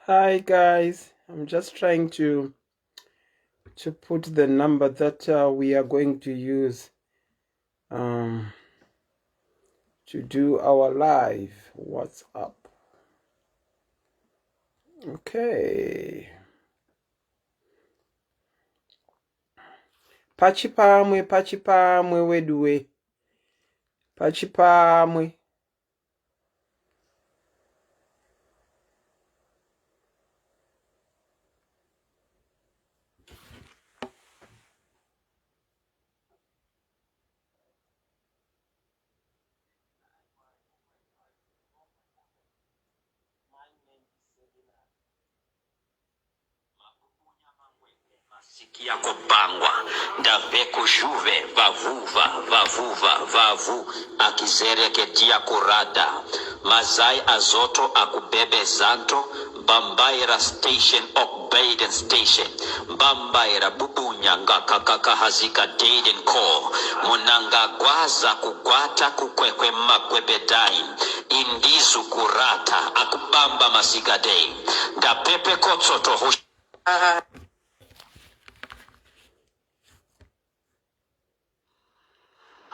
Hi guys, I'm just trying to put the number that we are going to use to do our live WhatsApp. Okay. Pachipamwe, pachipamwe weduwe. Pachipamwe. Sikia kopangwa ndave kujuve vavuva vavuva vavu akizereketia kurada mazai azoto akubebe zanto bambaira station ok baden station bambaira bubunya ngakakakahazika daden co munangagwaza kugwata kukwekwe makwebedai indizu kurata akubamba masigadei ndapepe kotsoto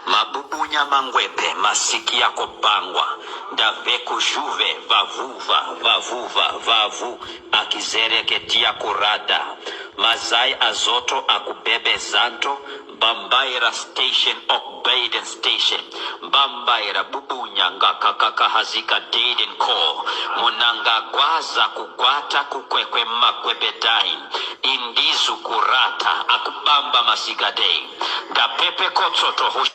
Mabubunya mangwepe masiki yakobangwa ndave kujuve vavuva vavuva vavu akizereketia kurada mazai azoto akubebe zanto bambaira station ok baden station bambaira bubunya ngakakakahazika daden co munangagwaza kugwata kukwekwe makwebedai indizu kurata akubamba masigadei ndapepe kotsoto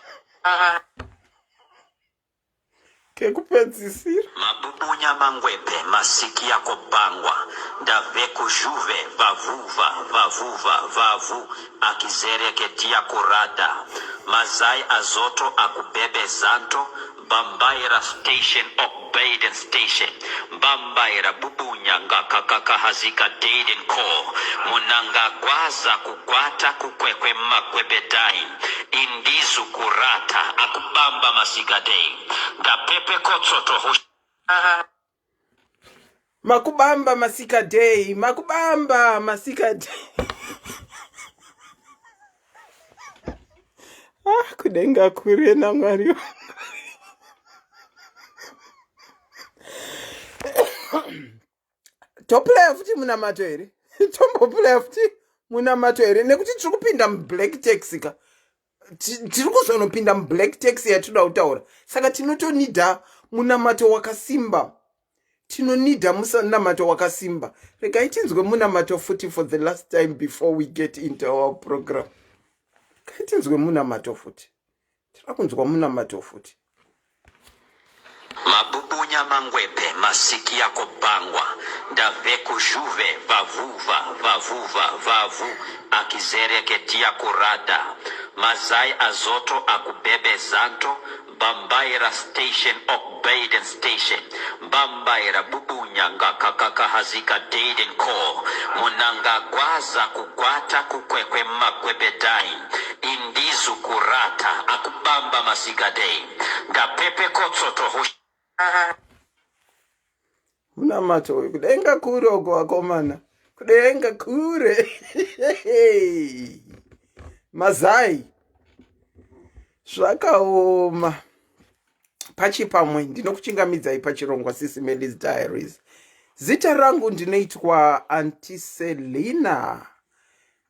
Kekupedzisira. Mabubunya mangwepe masiki yakobangwa ndave kujuve vavuva vavuva vavu akizereketia kurada mazai azoto akubebe zanto bambaira station ok baden station bambaira bubunya ngakakakahazika daden co munangagwaza kugwata kukwekwe makwebedai indizu kurata akubamba masigadei ndapepe kotsoto Makubamba masika day, makubamba masika day. Ah, kudenga kure naMwari. Toplaya futi munamato here? Tomboplaya futi munamato here? Nekuti tiri kupinda mublack tax ka. Tiri kuzonopinda mublack tax yatinoda kutaura. Saka tinotonida munamato wakasimba. Tinonida munamato wakasimba. Regai tinzwe munamato futi for the last time before we get into our program. Regai tinzwe munamato futi. Tira kunzwa munamato futi. Mabubunya mangwepe masiki yakobangwa ndave kujuve vavuva vavuva vavu akizereketia kurada mazai azoto akubebe zanto bambaira station ok baden station bambaira bubunya ngakakakahazika daden co munangagwaza kugwata kukwekwe makwebedai indizu kurata akubamba masigadei ndapepe kotsoto Munamato uyu kudenga kure uko vakomana, kudenga kure. Mazai zvakaoma. Pachipamwe ndinokuchingamidzai pachirongwa Sisi Melly's Diaries. Zita rangu ndinoitwa Auntie Selina.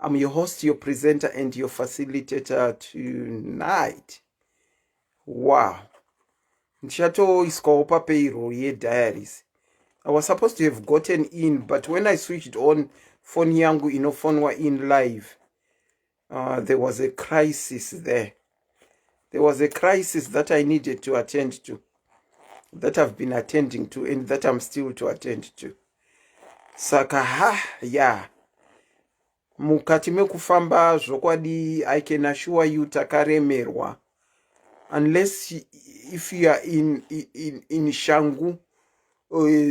I'm your host, your presenter and your facilitator tonight. Wow. Ndichatoiswawo papayroll yediaries. I was supposed to have gotten in, but when I switched on phone yangu inofonwa in live, there was a crisis there. There was a crisis that I needed to attend to, that I've been attending to and that I'm still to attend to. Saka ha, yeah. Mukati mekufamba zvokwadi, I can assure you takaremerwa. Unless if you are in shangu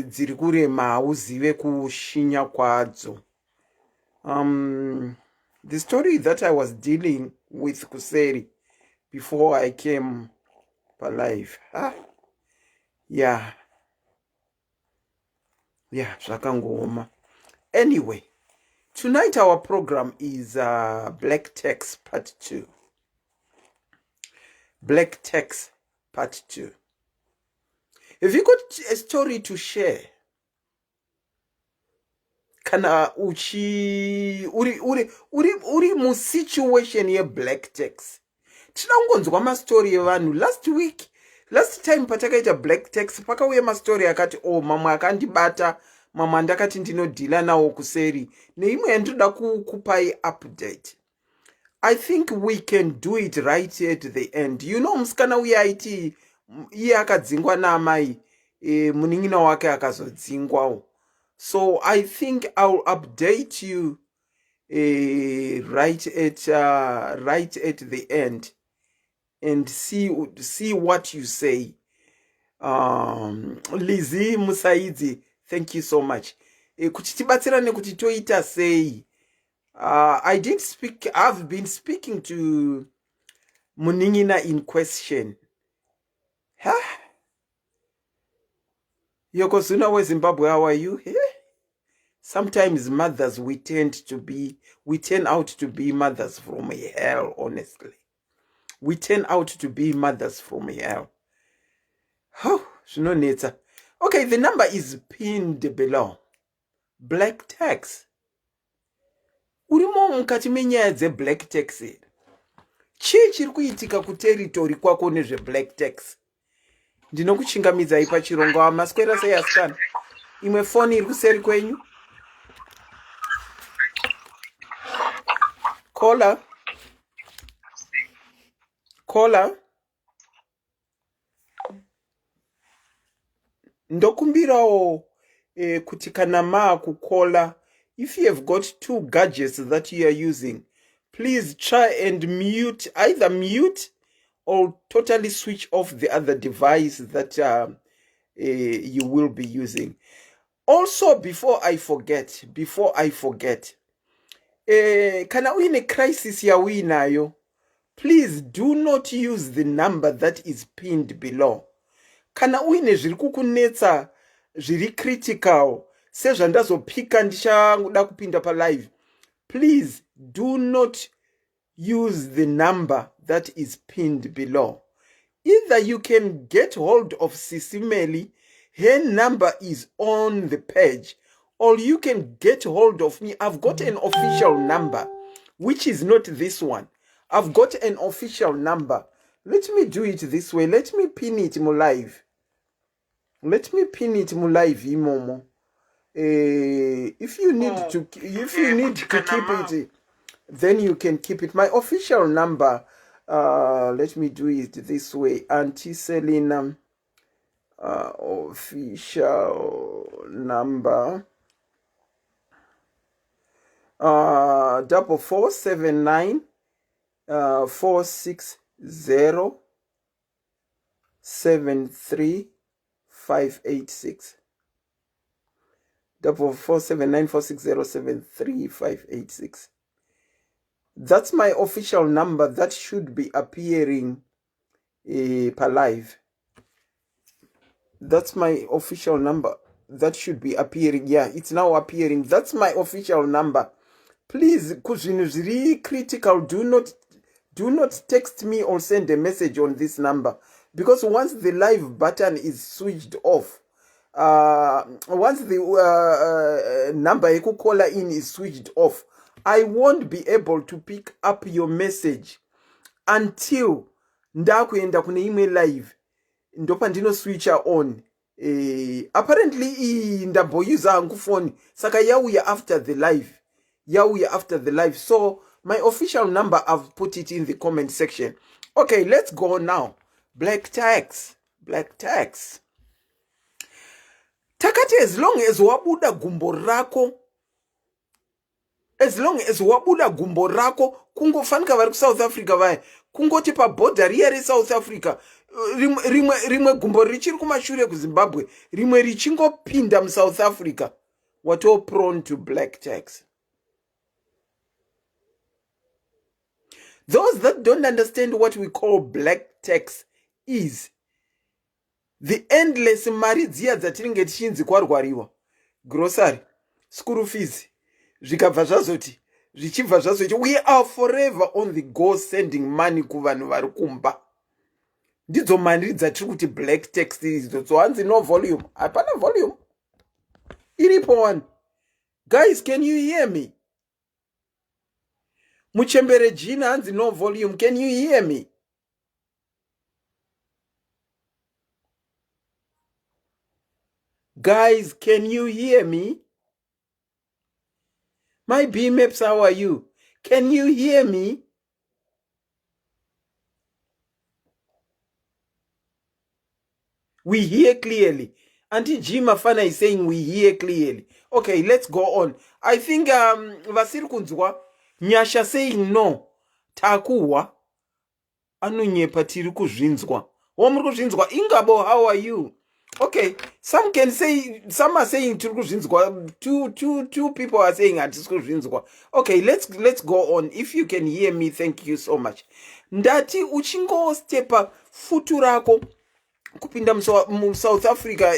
dziri kurema hauzive kushinya kwadzo. The story that I was dealing with kuseri before I came alive. Yeah. Yeah, zvakangooma. Anyway, tonight our program is Black Tax Part 2. Black Tax Part 2. If you got a story to share, kana uchi uri uri uri uri musituation yeblack tax, tinoda kungonzwa mastori evanhu. Last week, last time patakaita black tax, pakauya mastori akati o oh, mamwe akandibata, mamwe andakati ndinodhila nawo kuseri, neimwe yandinoda kukupai update. I think we can do it right at the end. You know, musikana uye aiti iye akadzingwa naamai, munin'ina wake akazodzingwawo. So I think I'll update you right at the end and see what you say. Lizzy Musaidzi, thank you so much, kuti tibatsirane kuti toita sei. I didn't speak. I've been speaking to munin'ina in question. Huh? Yokozuna weZimbabwe, how are you? Yeah? Sometimes mothers, we turn out to be mothers from hell. Honestly, we turn out to be mothers from hell. Oh, zvinonetsa. Okay, the number is pinned below. Black tax, urimo mukati menyaya dzeblack tax here? Chii chiri kuitika kuterritory kwako nezveblack tax? Ndinokuchingamidzai pachirongwa. Maswera sei, asikana? Imwe foni iri kuseri kwenyu. Caller, caller, ndokumbirawo kuti kana maakukola, if you have got two gadgets that you are using, please try and mute, either mute or totally switch off the other device that you will be using. Also, before I forget, kana uine crisis yauinayo, please do not use the number that is pinned below. Kana uine zviri kukunetsa zviri critical, sezvandazopika ndichada kupinda palive, please do not use the number that is pinned below. Either you can get hold of Sisimeli, her number is on the page, or you can get hold of me. I've got an official number, which is not this one. I've got an official number. Let me do it this way. Let me pin it mulive. Let me pin it mulive imomo. If you need to keep it, then you can keep it. My official number, let me do it this way. Auntie Selina, official number, 4479 460 73586. 447946073586. That's my official number that should be appearing per live. That's my official number that should be appearing. Yeah, it's now appearing. That's my official number. Please, kuzvinhu zviri critical, do not text me or send a message on this number, because once the live button is switched off, once the number yekucaller in is switched off, I won't be able to pick up your message until ndakuenda kune imwe live, ndopandinoswitcha on. Apparently iyi ndamboyuza hangu foni, saka yauya after the live, yauya after the live. So my official number, I've put it in the comment section. Okay, let's go now. Black tax, black tax. Takati as long as wabuda gumbo rako, as long as wabuda gumbo rako, kungofanika vari kuSouth Africa vaya, kungoti pabhodha riya reSouth Africa, rimwe gumbo richiri kumashure kuZimbabwe, rimwe richingopinda muSouth Africa, wato prone to black tax. Those that don't understand what we call black tax is the endless mari dziya dzatinenge tichinzi kwarwariwa. Grocery, school fees, zvikabva zvazoti zvichibva zvazoti we are forever on the go sending money kuvanhu vari kumba. Ndidzo mari dzatiri kuti black tax idzodzo. Hanzi no volume, hapana volume iripo one. Guys, can you hear me? Muchembere Jina hanzi no volume. Can you hear me? Guys, can you hear me? My B-Maps, how are you? Can you hear me? We hear clearly. Auntie G Mafana is saying we hear clearly. Okay, let's go on. I think vasiri kunzwa Nyasha saying no. Takuwa anonyepa tiri kuzvinzwa. Wo muri kuzvinzwa Ingabo, how are you? Okay, some can say, some are saying tiri kuzvinzwa. Two people are saying hatisi kuzvinzwa. Okay, let's go on. If you can hear me, thank you so much. Ndati uchingostepa futu rako kupinda muSouth Africa,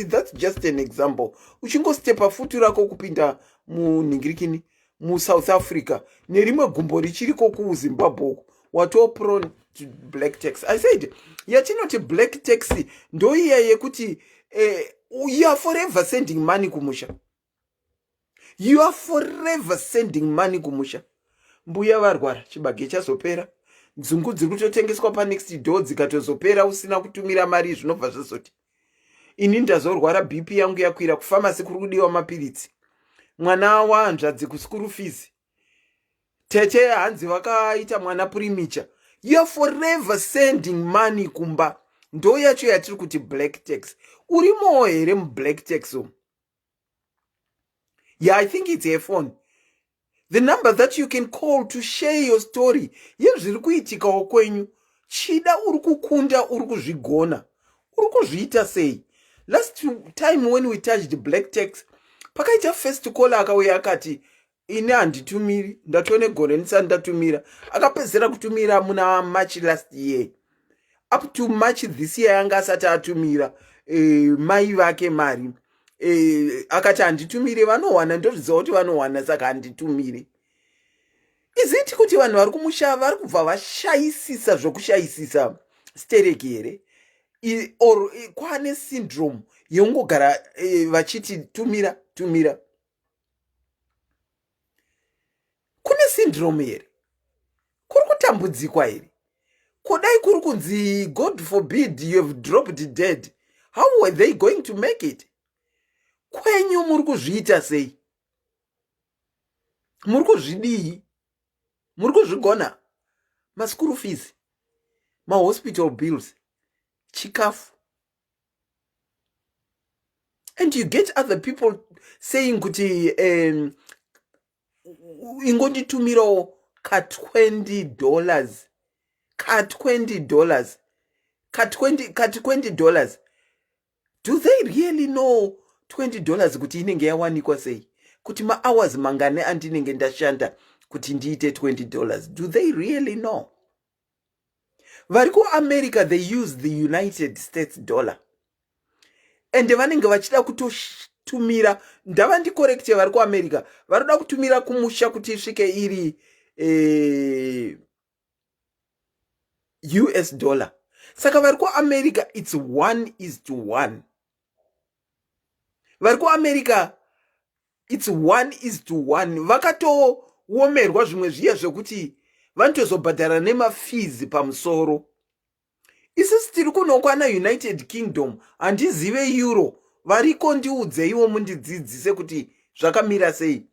that's just an example. Uchingostepa futu rako kupinda munhingirikini muSouth Africa nerimwe gumbo richiriko kuZimbabwe uko, wato prone to black tax. I said yatinoti black tax ndoiya yekuti you are forever sending money kumusha. You are forever sending money kumusha. Mbuya varwara, chibage chazopera, nzungu dziri kutotengeswa panext door dzikatozopera usina kutumira mari, zvinobva zvazoti ini ndazorwara, BP yangu yakwira, kufamasi kuri kudiwa mapiritsi, mwana wahanzvadzi kuschool fees, tete hanzi vakaita mwana premature. You are forever sending money kumba. Ndo yacho yatiri kuti black tax. Urimowo here mublack tax umu? Yeah, I think it's a phone, the number that you can call to share your story yezviri kuitikawo kwenyu. Chida uri kukunda, uri kuzvigona, uri kuzviita sei? Last time when we touched black tax, pakaita first caller akauya akati ini handitumiri, ndatone gore ndisati ndatumira. Akapedzisira kutumira muna March last year. Up to March this year anga asati atumira mai vake mari. Akati handitumire, vanowana, ndozviziva kuti vanowana, saka handitumire. Iziti kuti vanhu vari kumusha vari kubva vashayisisa zvokushayisisa stereki here, or kwane syndrome yeungogara vachiti tumira tumira? Kune syndrome here? Kuri kutambudzikwa here? Kudai kuri kunzi, God forbid, you have dropped dead, how were they going to make it? Kwenyu muri kuzviita sei? Muri kuzvidii? Muri kuzvigona? Maschool fees, mahospital bills, chikafu, and you get other people saying kuti ingonditumirawo ka$20, ka$20, ka20, kati $20. Do they really know $20 kuti inenge yawanikwa sei, kuti mahours mangani andinenge ndashanda kuti ndiite $20? Do they really know? Vari kuAmerica, they use the United States dollar, ende vanenge vachida kutotumira, ndava ndicorrecte, vari kuAmerica vari kuda kutumira kumusha kuti isvike iri US dollar. Saka vari kuAmerica, it's 1 is to 1. Vari kuAmerica, it's 1 is to 1. Vakatoomerwa zvimwe zviya zvekuti vanotozobhadhara nemafees pamusoro. Isusu tiri kunokwana United Kingdom, handizive euro. Variko ndiudzeiwo, mundidzidzise kuti zvakamira sei.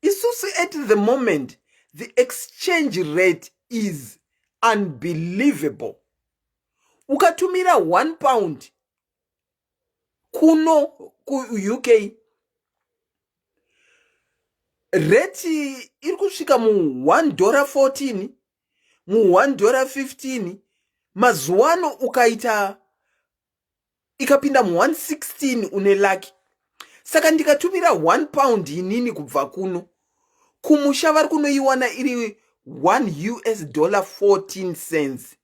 Isusu at the moment the exchange rate is unbelievable. Ukatumira £1 kuno kuUK, rate iri kusvika mu1 dollar 14, mu1 dollar 15. Mazuva ano ukaita ikapinda mu116 une lucky. Saka ndikatumira £1 inini kubva kuno kumusha, vari kunoiwana iri 1 US dollar 14 cents,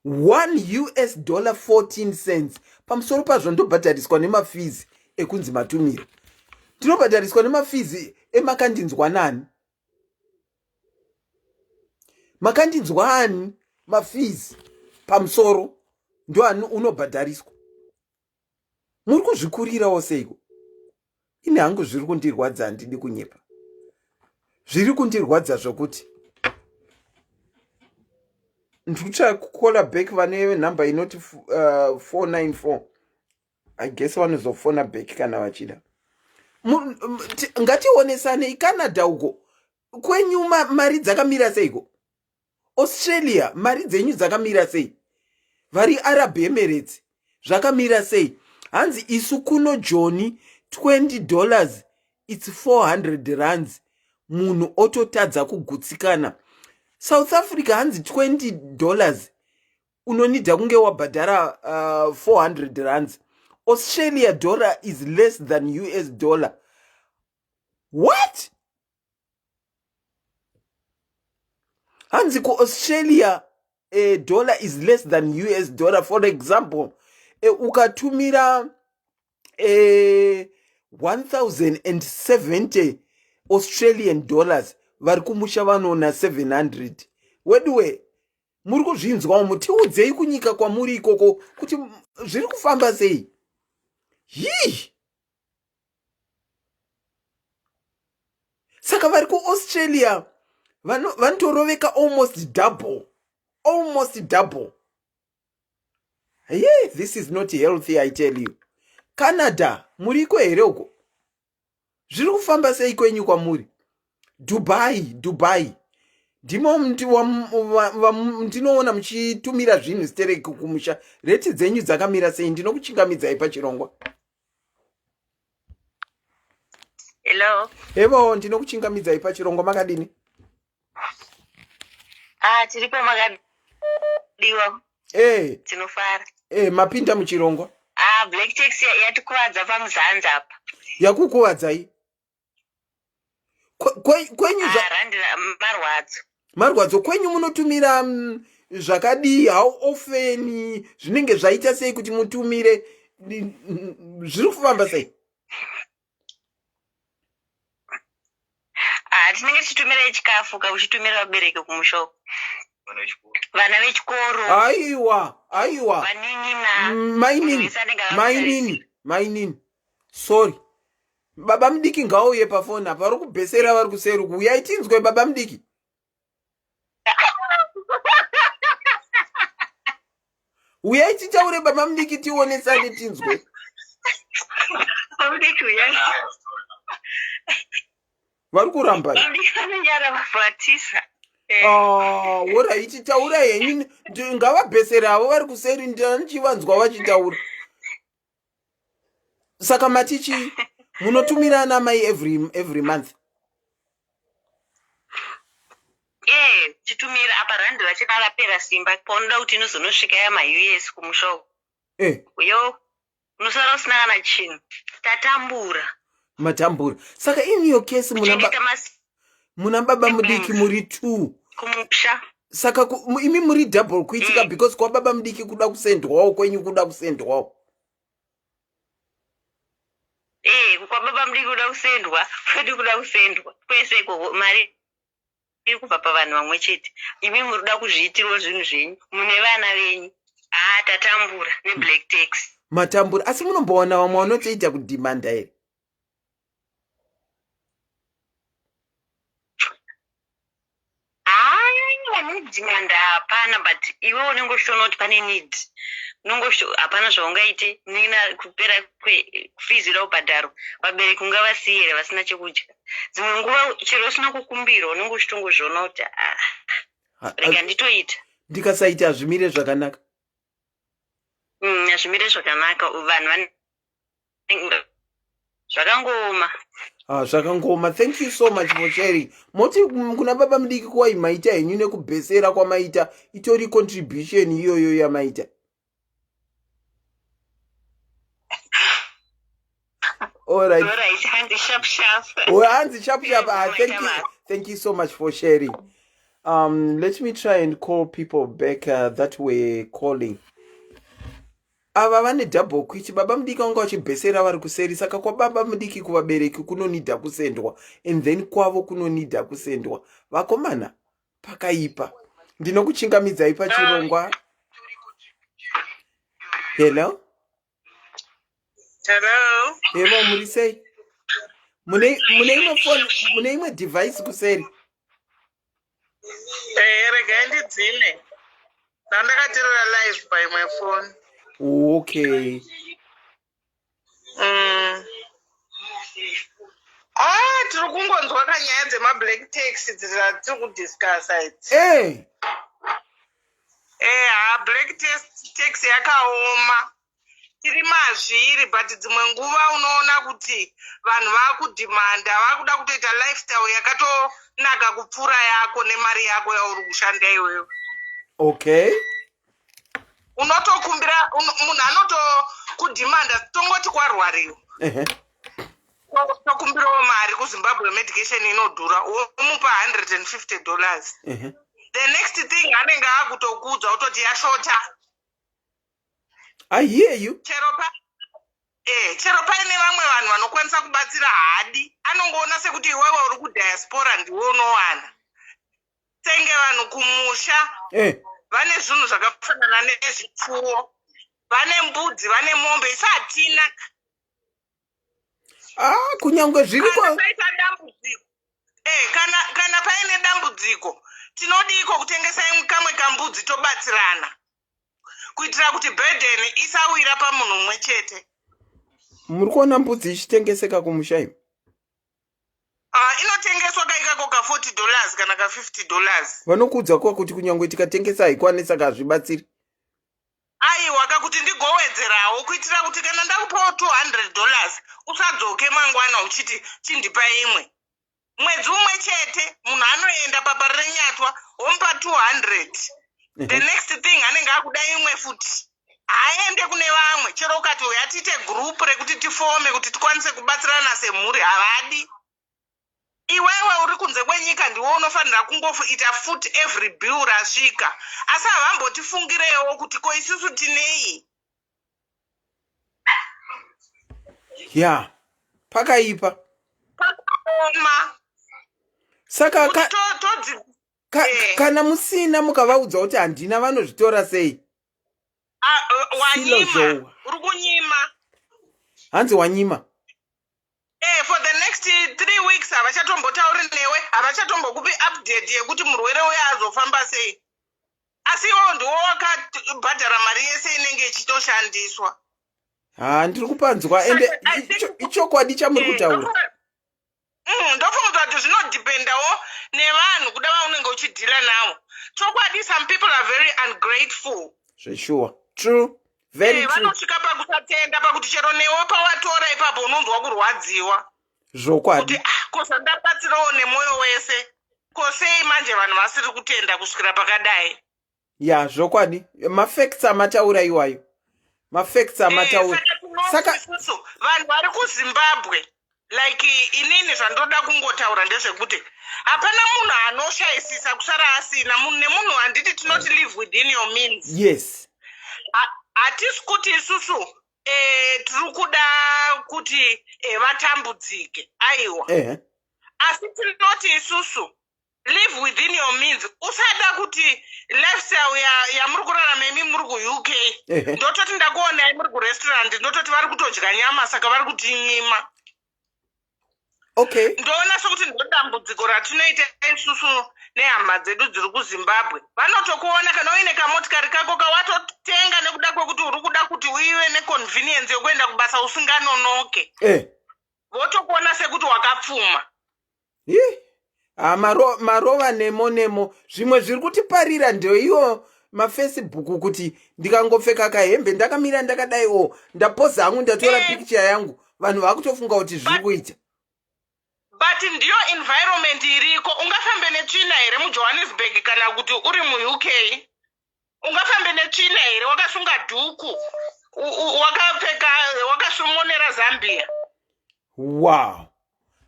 1 US dollar 14 cents. Pamusoro pazvo ndobhadhariswa nemafees. ekunzi matumira. Tinobhadhariswa nemafees emakandinzwa nani? Makandinzwa ani mafees pamusoro ndoani unobhadhariswa? Muri kuzvikurirawo seiko? Ini hangu zviri kundirwadza, handidi kunyepa, zviri kundirwadza zvokuti ndikutsvaka kukola back vane nhamba inoti 494. I guess vanozofona back kana vachida. Ngationesanei Canada uko kwenyu mari dzakamira seiko? Australia mari dzenyu dzakamira sei? Vari Arab Emirates zvakamira sei? Hanzi isu kuno Joni 20 dollars its 400 rands, munhu ototadza kugutsikana. South Africa hanzi 20 dollars unonida kunge wabhadhara 400 rands. Australia dollar is less than US dollar. What? Hanzi kuAustralia a dollar is less than US dollar. For example, ukatumira 1070 Australian dollars, vari kumusha vanoona 700. Weduwe, muri kuzvinzwawo? Mutiudzei kunyika kwamuri ikoko kuti zviri kufamba sei. Hii, saka vari kuAustralia vanotoroveka almost double, almost double. Ye, this is not healthy, I tell you. Canada muriko here uko? Zviri kufamba sei kwenyu kwamuri? Dubai, Dubai ndimo ndinoona muchitumira zvinhu stereki kumusha. Rate dzenyu dzakamira sei? Ndinokuchingamidzai pachirongwa. Hello. Evo, ndinokuchingamidzai pachirongwa, makadini? Ah, tiripo, makadiwa? Tinofara. Mapinda muchirongwa. Ah, black tax yatikuvadza paMzanzi apa. Yakukuvadzai kwenyu? Ah, randi marwadzo. Marwadzo kwenyu. Munotumira zvakadii? How often? Zvinenge zvaita sei kuti mutumire? Zviri kufamba sei? Ah, tinenge tichitumira chikafu ka, uchitumira vabereki kumusha uko, vana vechikoro. Aiwa, aiwa. Vanin'ina. Mainini. Munhu wese anenge Mainini, mainini, sorry, baba mudiki ngauye pafoni apa, vari kubhesera, vari kuseri uku. Uyai tinzwe, baba mudiki. Uyai titaure, baba mudiki, tionesane, tinzwe. Mudiki, uyai. Vari kuramba. Mudiki anonyara kufatisa. Ah, alright, taura henyu. Ngavabhesere avo vari kuseri, ndichivanzwa vachitaura. Saka matichi munotumira ana mai every month? Chitumira apa randi rachirapera simba, paunoda kuti inozonosvika yamaUS kumusha uko, yo, unosara usina kana chinhu. Tatambura. Matambura. Saka in your case kuchengeta masi muna baba mudiki muri two kumusha. Saka imi muri double kuitika because kwababa mudiki kuda kusendwawo, kwenyu kuda kusendwawo. Kwababa mudiki kuda kusendwa, kwedu kuda kusendwa, kwese ikoko mari iri kubva pavanhu vamwe chete. Imi muri kuda kuzviitirawo zvinhu zvenyu, mune vana venyu. Haa, tatambura neblack tax. Matambura. Asi munombowana vamwe vanotoita kudhimanda here? Hai, vanodhimanda hapana, but iwe unenge uchitoona kuti pane need, unenge hapana zvaungaite. Munin'ina kupera kwefees ida kubhadharwa, vabereki ungavasiye here vasina chekudya? Dzimwe nguva chero usina kukumbirwa unenge uchitongozviona kuti ah, rega nditoita. Ndikasaita hazvimire zvakanaka. Hazvimire zvakanaka, vanhu vane zvakangooma. Ah, zvakangooma. Thank you so much for sharing. Moti kuna baba mudiki kuwai maita henyu nekubhesera kwamaita, itori contribution iyoyo yamaita. Alright. Alright, hanzi sharp sharp. Oh, hanzi sharp sharp. Ah, thank you, Maita. Thank you so much for sharing. Let me try and call people back that were calling. Ava vane double kwiti baba mudiki vanga vachibhesera vari kuseri saka kwababa mudiki kuvabereki kunonidha kusendwa and then kwavo kunonidha kusendwa vakomana pakaipa ndinokuchingamidzai pachirongwa hello Hello. Hello, muri sei? Mune mune imwe phone, mune imwe device kuseri. Eh, regai ndidzime. Ndandakaterera live paimwe phone. Okay. Ah, tiri kungonzwa kanyaya dzemablack tax dzatiri kudiscussa idzi. Eh. Eh, ha black tax yakaoma. Tiri mazviri but dzimwe nguva unoona kuti vanhu vakudhimanda vakuda kutoita lifestyle yakatonaka kupfuura yako nemari yako yauri kushanda iwewe. Okay. Unotokumbira munhu anotokudhimanda tongoti kwarwariwa. Tokumbirawo mari kuZimbabwe medication inodhura womupa $150. The next thing anenge akutokuudza kutoti yashota. I hear you. Chero pa eh, chero paine vamwe vanhu vanokwanisa kubatsira haadi, anongoona sekuti iwewe uri kudiaspora ndiwe unowana. Senge vanhu kumusha vane zvinhu zvakafanana nezvipfuwo, vane mbudzi, vane mombe, isu hatina. Ah, kunyangwe zviriko. Kana paita dambudziko. Kana paine dambudziko tinodiiko kutengesa kamwe kambudzi tobatsirana kuitira kuti burden isawira pamunhu mumwe chete. Muri kuona mbudzi ichitengeseka kumusha imi? Ah, inotengeswa kaikako ka $40 kana ka $50. Vanokuudza kuwa kuti kunyangwe tikatengesa haikwane saka hazvibatsiri. Aiwa kakuti ndigowedzerawo kuitira kuti kana ndakupawo $200 usadzoke mangwana uchiti chindipa imwe. Mwedzi umwe chete munhu anoenda paParirenyatwa womupa 200. The next thing anenge akuda imwe futi. Haaende kune vamwe chero ukati uya tiite group rekuti tifome kuti tikwanise kubatsirana semhuri havadi. Iwewe uri kunze kwenyika ndiwe unofanira kungoita futi every bill rasvika. Asi havambotifungirewo kuti ko isusu tinei. Ya, pakaipa. Pakaoma. Saka kana musina mukavaudza kuti handina vanozvitora sei? Wanyima. Uri kunyima. Hanzi wanyima. For the next 3 weeks havachatombotauri newe, havachatombokupi update yekuti murwere uya azofamba sei. Asi iwewo ndiwo wakabhadhara mari yese inenge ichitoshandiswa. Ha, ndiri kupanzwa ende ichokwadi chamuri kutaura. Ndofunga kuti zvinodhipendawo nevanhu kuda vaunenge uchidhila navo. Chokwadi some people are very ungrateful. Zvesure. True. Very true. Vanosvika pakusatenda pakuti chero newe pawatora ipapo unonzwa kurwadziwa. Zvokwadi. Kuti ko zvandabatsirawo nemwoyo wese. Ko sei manje vanhu vasiri kutenda kusvikira pakadai? Ya, zvokwadi. Mafacts amataura iwayo. Mafacts amataura. Saka vanhu vari kuZimbabwe like inini zvandoda kungotaura ndezvekuti hapana munhu anoshayisisa kusara asina munhu nemunhu handiti tinoti live within your means. Yes. Hatisi kuti isusu tiri kuda kuti vatambudzike aiwa. Asi tinoti isusu live within your means. Usada kuti lifestyle yamuri kurarama imi muri kuUK. Ndototi ndakuonai muri kurestaurant ndototi vari kutodya nyama saka vari kutinyima. Okay. Ndoona sokuti ndodambudziko ratinoita isusu nehama dzedu dziri kuZimbabwe. Vanotokuona kana uine kamotikari kako kawatotenga nekuda kwekuti uri kuda kuti uive neconvenience yokuenda kubasa usinganonoke. Votokuona sekuti wakapfuma. Marova nemo nemo. Zvimwe zviri kutiparira ndoiyo mafacebook kuti ndikangopfeka kahembe ndakamira ndakadaiwo ndapoza hangu ndatora picture yangu vanhu vakutofunga kuti zviri kuita. But ndiyo environment iriko. Ungafambe netsvina here muJohannesburg kana kuti uri muUK? Ungafambe netsvina here wakasunga dhuku wakapfeka wakasumonera Zambia? Wow.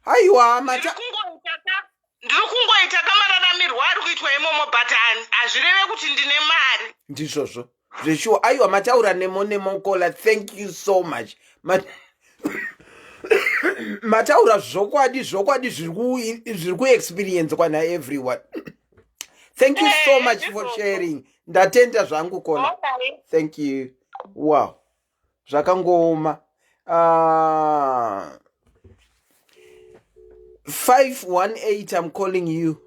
Aiwa ndiri kungoita kamararamiro ari kuitwa imomo but hazvireve kuti ndine mari. Ndizvozvo. Zveshuwa, aiwa, mataura nemo nemo caller. Thank you so much. Mataura zvokwadi, zvokwadi zviri kuexperience kwana everyone. Thank you so much for sharing. Ndatenda zvangu, caller. Thank you. Wow, zvakangooma. 518, I'm calling you.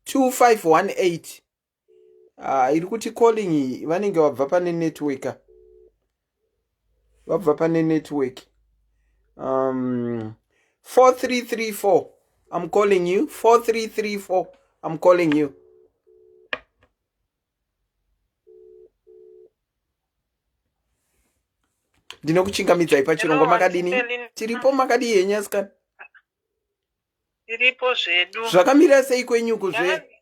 2518. Iri kuti calling iyi. Vanenge vabva pane network, vabva pane network. 4334, I'm calling you. 4334, I'm calling you. Ndinokuchingamidzai pachirongwa. Makadini? Tiripo, makadii henyu asikana? Tiripo zvedu. Zvakamira sei kwenyuku zve?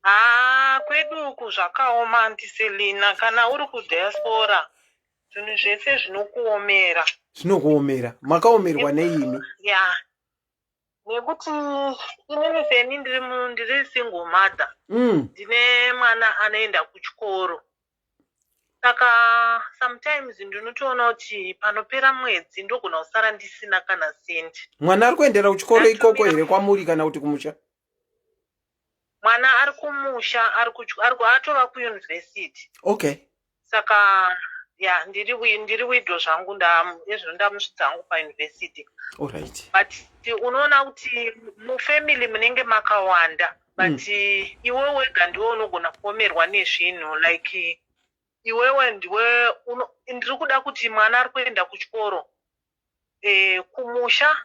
Haa, kwedu uku zvakaoma, Auntie Selina. Kana uri kudiaspora, zvinhu zvese zvinokuomera. Zvinokuomera. Makaomerwa neimi? Ya, nekuti inini seni ndiri single mother. Ndine mwana anoenda kuchikoro, saka sometimes ndinotoona kuti panopera mwedzi ndogona kusara ndisina kana sendi. Mwana ari kuendera kuchikoro ikoko here kwamuri kana kuti kumusha? Mwana ari kumusha, atova kuyunivhesiti. Saka ya, ndiri widow zvangu. Ezvino ndamusvitsa hangu payunivhesiti. But unoona kuti mufamily munenge makawanda, but iwe wega ndiwe unogona kuomerwa nezvinhu. Like iwewe ndiwe ndiri kuda kuti mwana ari kuenda kuchikoro kumusha.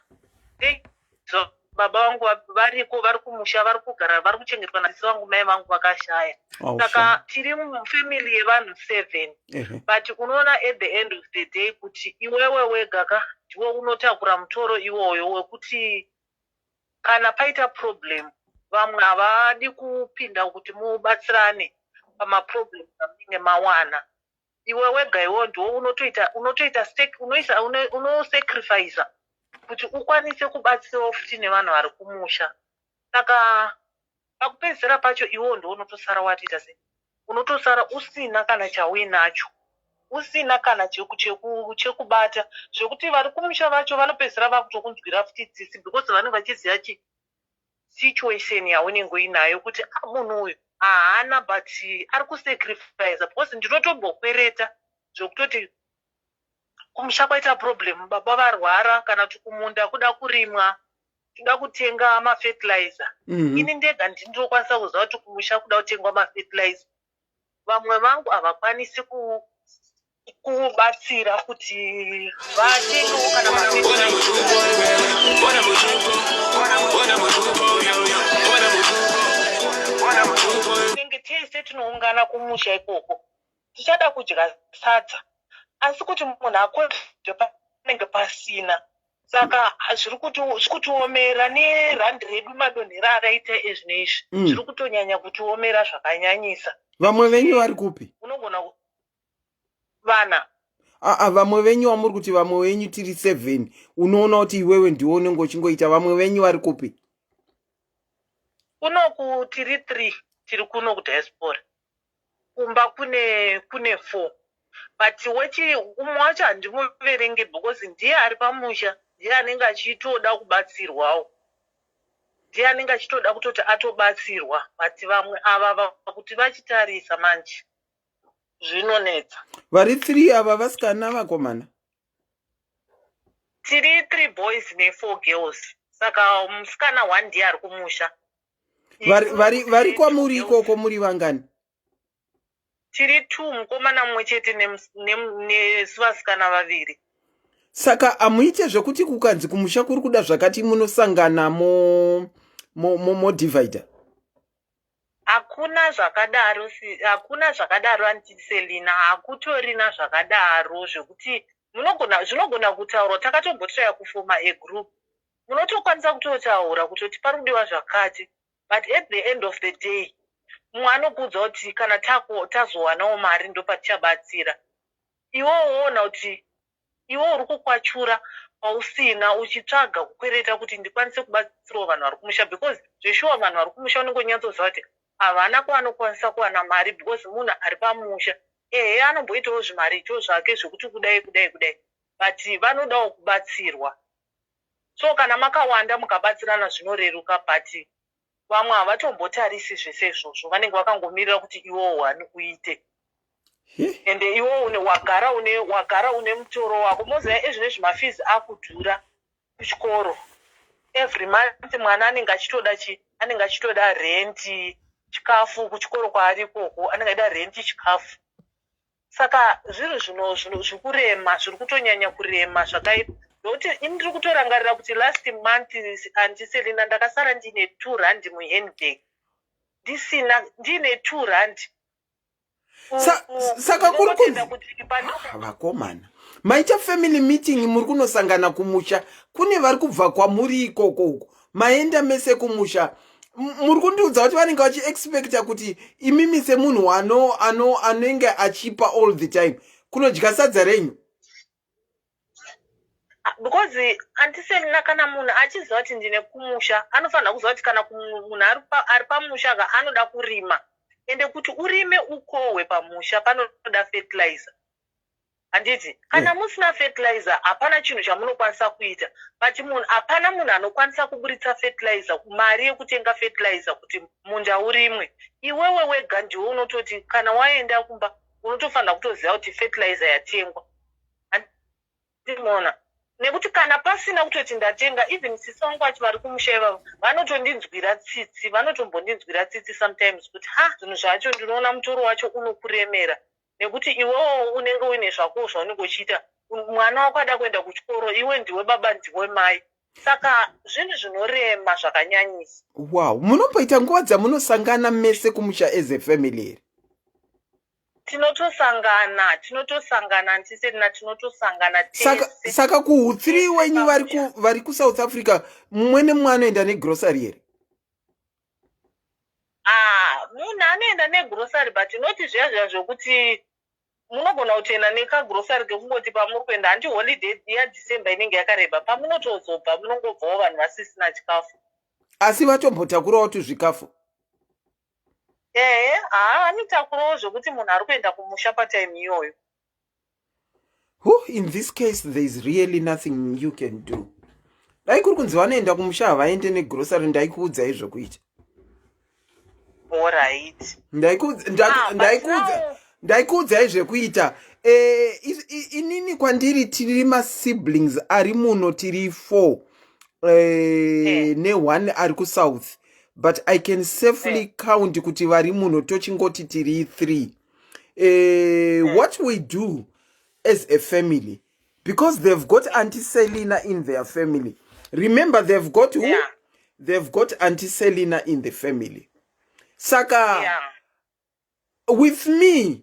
Baba vangu variko, vari kumusha, vari kugara, vari kuchengetwa nasisi vangu. Mai vangu vakashaya. Saka tiri mufamily yevanhu seven, but unoona at the end of the day kuti iwewe wega ka ndiwe unotakura mutoro iwoyo, wekuti kana paita problem, vamwe havadi kupinda kuti mubatsirane pamaproblems amunenge mawana. Iwe wega iwewo ndiwo unotoita unoisa unosacrifica kuti ukwanise kubatsirawo futi nevanhu vari kumusha. Saka pakupedzisira pacho iwewo ndiwo unotosara watoita sei, unotosara usina kana chauinacho, usina kana chekubata, zvekuti vari kumusha vacho vanopedzisira vakutokunzwira futi tsitsi, because vanenge vachiziva chi situation yaunenge uinayo, kuti ah, munhu uyu haana, but ari kusacrifica. Because ndinotombokwereta zvekutoti kumusha kwaita problem, baba varwara, kana kuti kumunda kuda kurimwa, toda kutenga mafertilizer. Ini ndega ndinotokwanisa kuziva kuti kumusha kuda kutengwa mafertilizer. Vamwe vangu havakwanisi kubatsira kuti vatengewo kana mafertilizer. Tinenge tese tinoungana kumusha ikoko, tichada kudya sadza, asi kuti munhu akodye panenge pasina. Saka zviri kutiomera nerandi redu, madonhero araita ezvino izvi. Zviri kutonyanya kutiomera zvakanyanyisa. Vamwe venyu vari kupi? Unogona vana Aa, vamwe venyu wamuri kuti vamwe venyu tiri seven, unoona kuti iwewe ndiwe unenge uchingoita. Vamwe venyu vari kupi? Kunoku tiri three, tiri kuno kudiaspora. Kumba kune four, but wechi umwe wacho handimuverenge because ndiye ari pamusha, ndiye anenge achitoda kubatsirwawo, ndiye anenge achitoda kutoti atobatsirwa. But vamwe ava kuti vachitarisa manje zvinonetsa. Vari three ava vasikana, vakomana? Tiri three boys nefour girls. Saka musikana one ndiye ari kumusha. Vari kwamuri ikoko muri vangani? Tiri two, mukomana mumwe chete nesu vasikana vaviri. Saka hamuite zvekuti kukanzi kumusha kuri kuda zvakati, munosangana modivhaidha? Hakuna zvakadaro, hakuna zvakadaro, Auntie Selina. Hakutorina zvakadaro zvekuti munogona, zvinogona kutaurwa. Takatombotraya kufoma agroup, munotokwanisa kutotaura kutoti pari kudiwa zvakati, but at the end of the day mumwe anokuudza kuti kana tazowanawo mari ndopatichabatsira. Iwewo woona kuti iwe uri kukwachura pausina, uchitsvaga kukwereta kuti ndikwanise kubatsirawo vanhu vari kumusha, because zveshuwa vanhu vari kumusha unenge unyatsoziva kuti Havana kwaanokwanisa kuwana mari because munhu ari pamusha, ehe, anomboitawo zvimaricho zvake zvekuti kudai kudai kudai, but vanodawo kubatsirwa. So kana makawanda mukabatsirana zvinoreruka, but vamwe havatombotarisi zvese izvozvo. Vanenge vakangomirira kuti iwowo wani uite. Ende iwo une wagara une mutoro wako. Moziva, ezvinezvi mafees akudhura kuchikoro. Every month mwana anenge achitoda chi anenge achitoda renti, chikafu kuchikoro kwaari ikoko, anenge achida renti, chikafu. Saka zvinhu zvikurema, zviri kutonyanya kurema zvakaipa, nokuti ini ndiri kutorangarira kuti last month, Auntie Selina, ndakasara ndiine 2 rand muhandbag, ndisina, ndiine 2 rand. Saka kuri kunzi, vakomana, maita family meeting, muri kunosangana kumusha kune vari kubva kwamuri ikoko uko, maenda mese kumusha. Muri kundiudza kuti vanenge vachiexpecta kuti imimi semunhu anenge achipa all the time kunodya sadza renyu? Because, Auntie Selina, kana munhu achiziva kuti ndine kumusha, anofanira kuziva kuti kana munhu ari pamusha ka, anoda kurima. Ende kuti urime ukohwe pamusha panoda fertilizer, handiti? Kana musina fertilizer, hapana chinhu chamunokwanisa kuita. But munhu, hapana munhu anokwanisa kuburitsa fertilizer, mari yekutenga fertilizer kuti munda urimwe. Iwewe wega ndiwe unototi kana waenda kumba unotofanira kutoziva kuti fertilizer yatengwa. Ndinoona nekuti kana pasina kutoti ndatenga, even sisi vangu vacho vari kumusha ivavo vanotondinzwira tsitsi, vanotombondinzwira tsitsi sometimes kuti ha, zvinhu zvacho ndinoona mutoro wacho unokuremera, nekuti iwewo unenge uine zvako zvaunenge uchiita. Mwana wako ada kuenda kuchikoro, iwe ndiwe baba, ndiwe mai, saka zvinhu zvinorema zvakanyanyisa. Wow, munomboita nguva dzamunosangana mese kumusha as a family here? Tinotosangana, tinotosangana, Auntie Selina, tinotosangana. Saka, tese. Saka kuhu3 Tese wenyu vari pamusha. Vari kuSouth Africa, mumwe nemumwe anoenda negrocery here? Ah, munhu anoenda negrocery, but noti zviya zviya zvokuti munogona kutoenda nekagrocery kekungoti pamuri kuenda, handi holiday yaDecember inenge yakareba, pamunotozobva munongobvawo vanhu vasisina chikafu. Asi vatombotakurawo tuzvikafu? Ehe, haa, vanotakurawo zvokuti munhu ari kuenda kumusha patime iyoyo. Who, in this case there is really nothing you can do. Dai kuri kunzi vanoenda kumusha havaende negrocery, ndaikuudzai zvokuita. Alright. Ah, but Ndaikuudzai zvekuita. Inini kwandiri tiri masiblings ari muno, tiri four neone ari kuSouth, but I can safely count kuti vari muno tochingoti tiri three. What we do as a family, because they've got Auntie Selina in their family, remember, they've got who? They've got Auntie Selina in the family, saka with me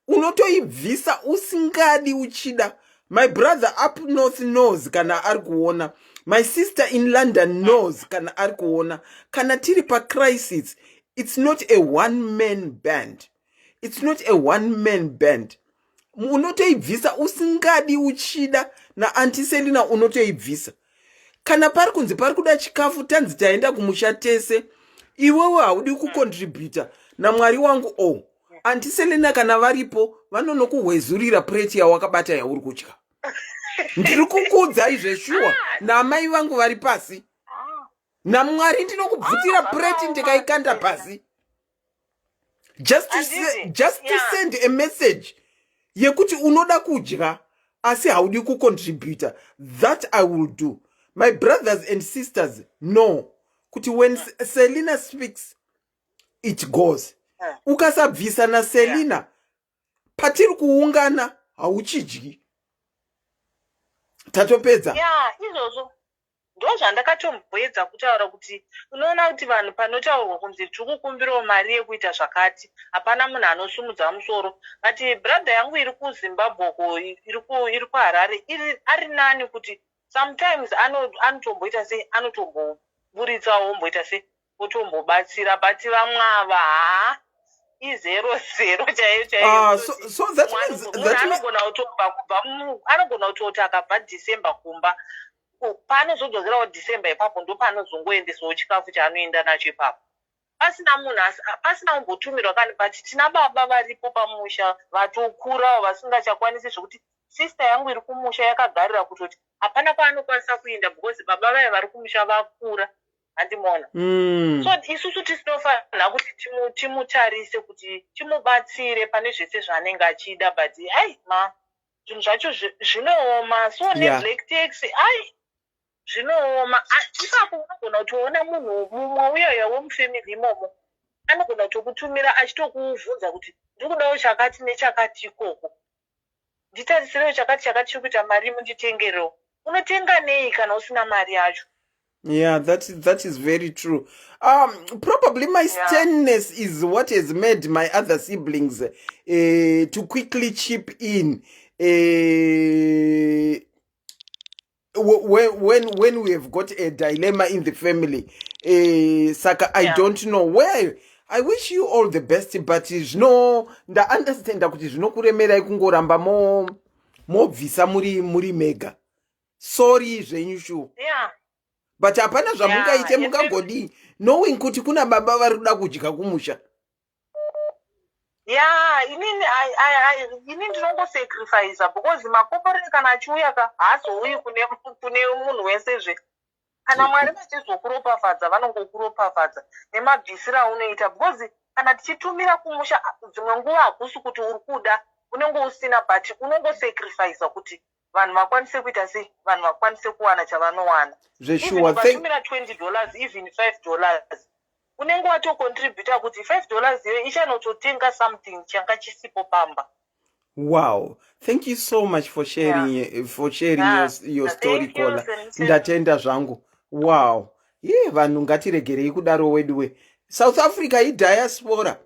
unotoibvisa usingadi uchida. My brother up north knows kana ari kuona, my sister in London knows kana ari kuona. Kana tiri pacrisis, it's not a one man band, it's not a one man band. Unotoibvisa usingadi uchida. NaAuntie Selina unotoibvisa. Kana pari kunzi pari kuda chikafu, tanzi taenda kumusha tese, iwewe haudi kucontributa, namwari wangu o oh. Auntie Selina kana varipo vanonokuhwezurira pureti yawakabata yauri kudya. Ndiri kukuudzai zveshuwa, naamai vangu vari pasi, namwari ndinokubvutira pureti ndikaikanda pasi just to, Handiti? Just to send a message yekuti unoda kudya asi haudi kucontributa. That I will do. My brothers and sisters know kuti when Selina speaks, it goes. Ukasabvisa naSelina patiri kuungana, hauchidyi, tatopedza. Ya, izvozvo ndo zvandakatomboedza kutaura kuti unoona kuti vanhu panotaurwa kunzi tiri kukumbirawo mari yekuita zvakati, hapana munhu anosumudza musoro. But brother yangu iri kuZimbabwe ko, iri kuHarare, iri ari nani kuti sometimes anotomboita sei, anotomboburitsawo, omboita sei, otombobatsira. But vamwe ava, haa, izero zero chaiyo chaiyo. Ah, so that means Munhu that means anogona kutobva kubva anogona kutoti akabva December kumba, paanozodzokerawo December ipapo ndo paanozongoendesawo chikafu chaanoenda nacho ipapo. Pasina munhu, pasina kumbotumirwa kani, but tina baba varipo pamusha vatokurawo, vasingachakwanisi, zvekuti sister yangu iri kumusha yakagarira kutoti hapana kwaanokwanisa kuenda because baba vaya vari kumusha vakura, handimona? So isusu tisinofanira kuti timutarise, kuti timubatsire pane zvese zvaanenge achida, but ai ma zvinhu zvacho zvinooma so. Neblack tax, ai, zvinooma. Ipapo unogona kutoona munhu mumwe uyoyo wemufamily imomo anogona kutokutumira achitokubvunza kuti ndikudawo chakati nechakati ikoko, nditarisirewo chakati chakati, chiri kuita mari, munditengerewo. Unotenga nei kana usina mari yacho? Yeah, that is very true. Probably my sternness is what has made my other siblings to quickly chip in when we have got a dilemma in the family. Saka, I don't know where. I wish you all the best, but zvino ndaunderstanda kuti zvinokuremerai kungoramba mo mobvisa muri mega. Sorry zvenyu, sure. But hapana zvamungaite. Mungangodii knowing kuti kuna baba vari kuda kudya kumusha? Ya, inini ini ndinongosacrifica because makomborero kana achiuya ka, haazouyi kune munhu wesezve. Kana Mwari vachizokuropafadza, vanongokuropafadza nemabvisiro aunoita, because kana tichitumira kumusha, dzimwe nguva hakusi kuti uri kuda, unenge usina, but unongosacrifica kuti vanhu vakwanise kuita sei, vanhu vakwanise kuwana chavanowana. Zveshuwa. Ukatumira $20, even $5, unenge watocontributa kuti $5 iyo ichanototenga something changa chisipo pamba. Wow, thank you so much for sharing, for sharing your story. Thank you, Kola. Sense. Ndatenda zvangu. Wow, ye, vanhu ngatiregerei kudaro weduwe. South Africa idiaspora.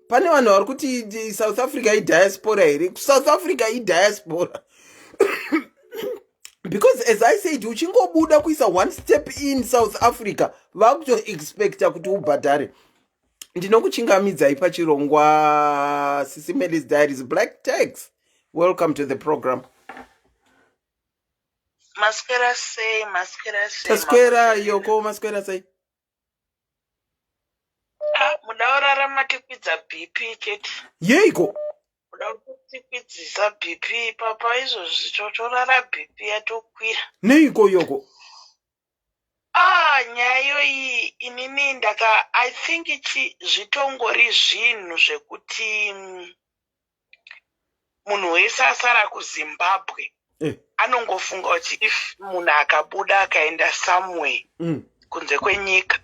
Pane vanhu vari kuti South Africa idiaspora here? South Africa idiaspora because, as I said, uchingobuda kuisa one step in South Africa, vakutoexpecta kuti ubhadhare. Ndinokuchingamidzai pachirongwa Sisi Melis Diaries. Black Tax, welcome to the program. Maswera sei? Maswera sei? Taswera yoko, maswera sei? Ah, muda kurarama tikwidza BP chete. Yeiko? Muda kutikwidzisa BP papa izvozvi, totorara BP yatokwira. Neiko yoko? Ah, nyaya iyoyi, inini ndaka, I think chi zvitongori zvinhu zvekuti munhu wese asara kuZimbabwe anongofunga kuti if munhu akabuda akaenda somewhere kunze kwenyika,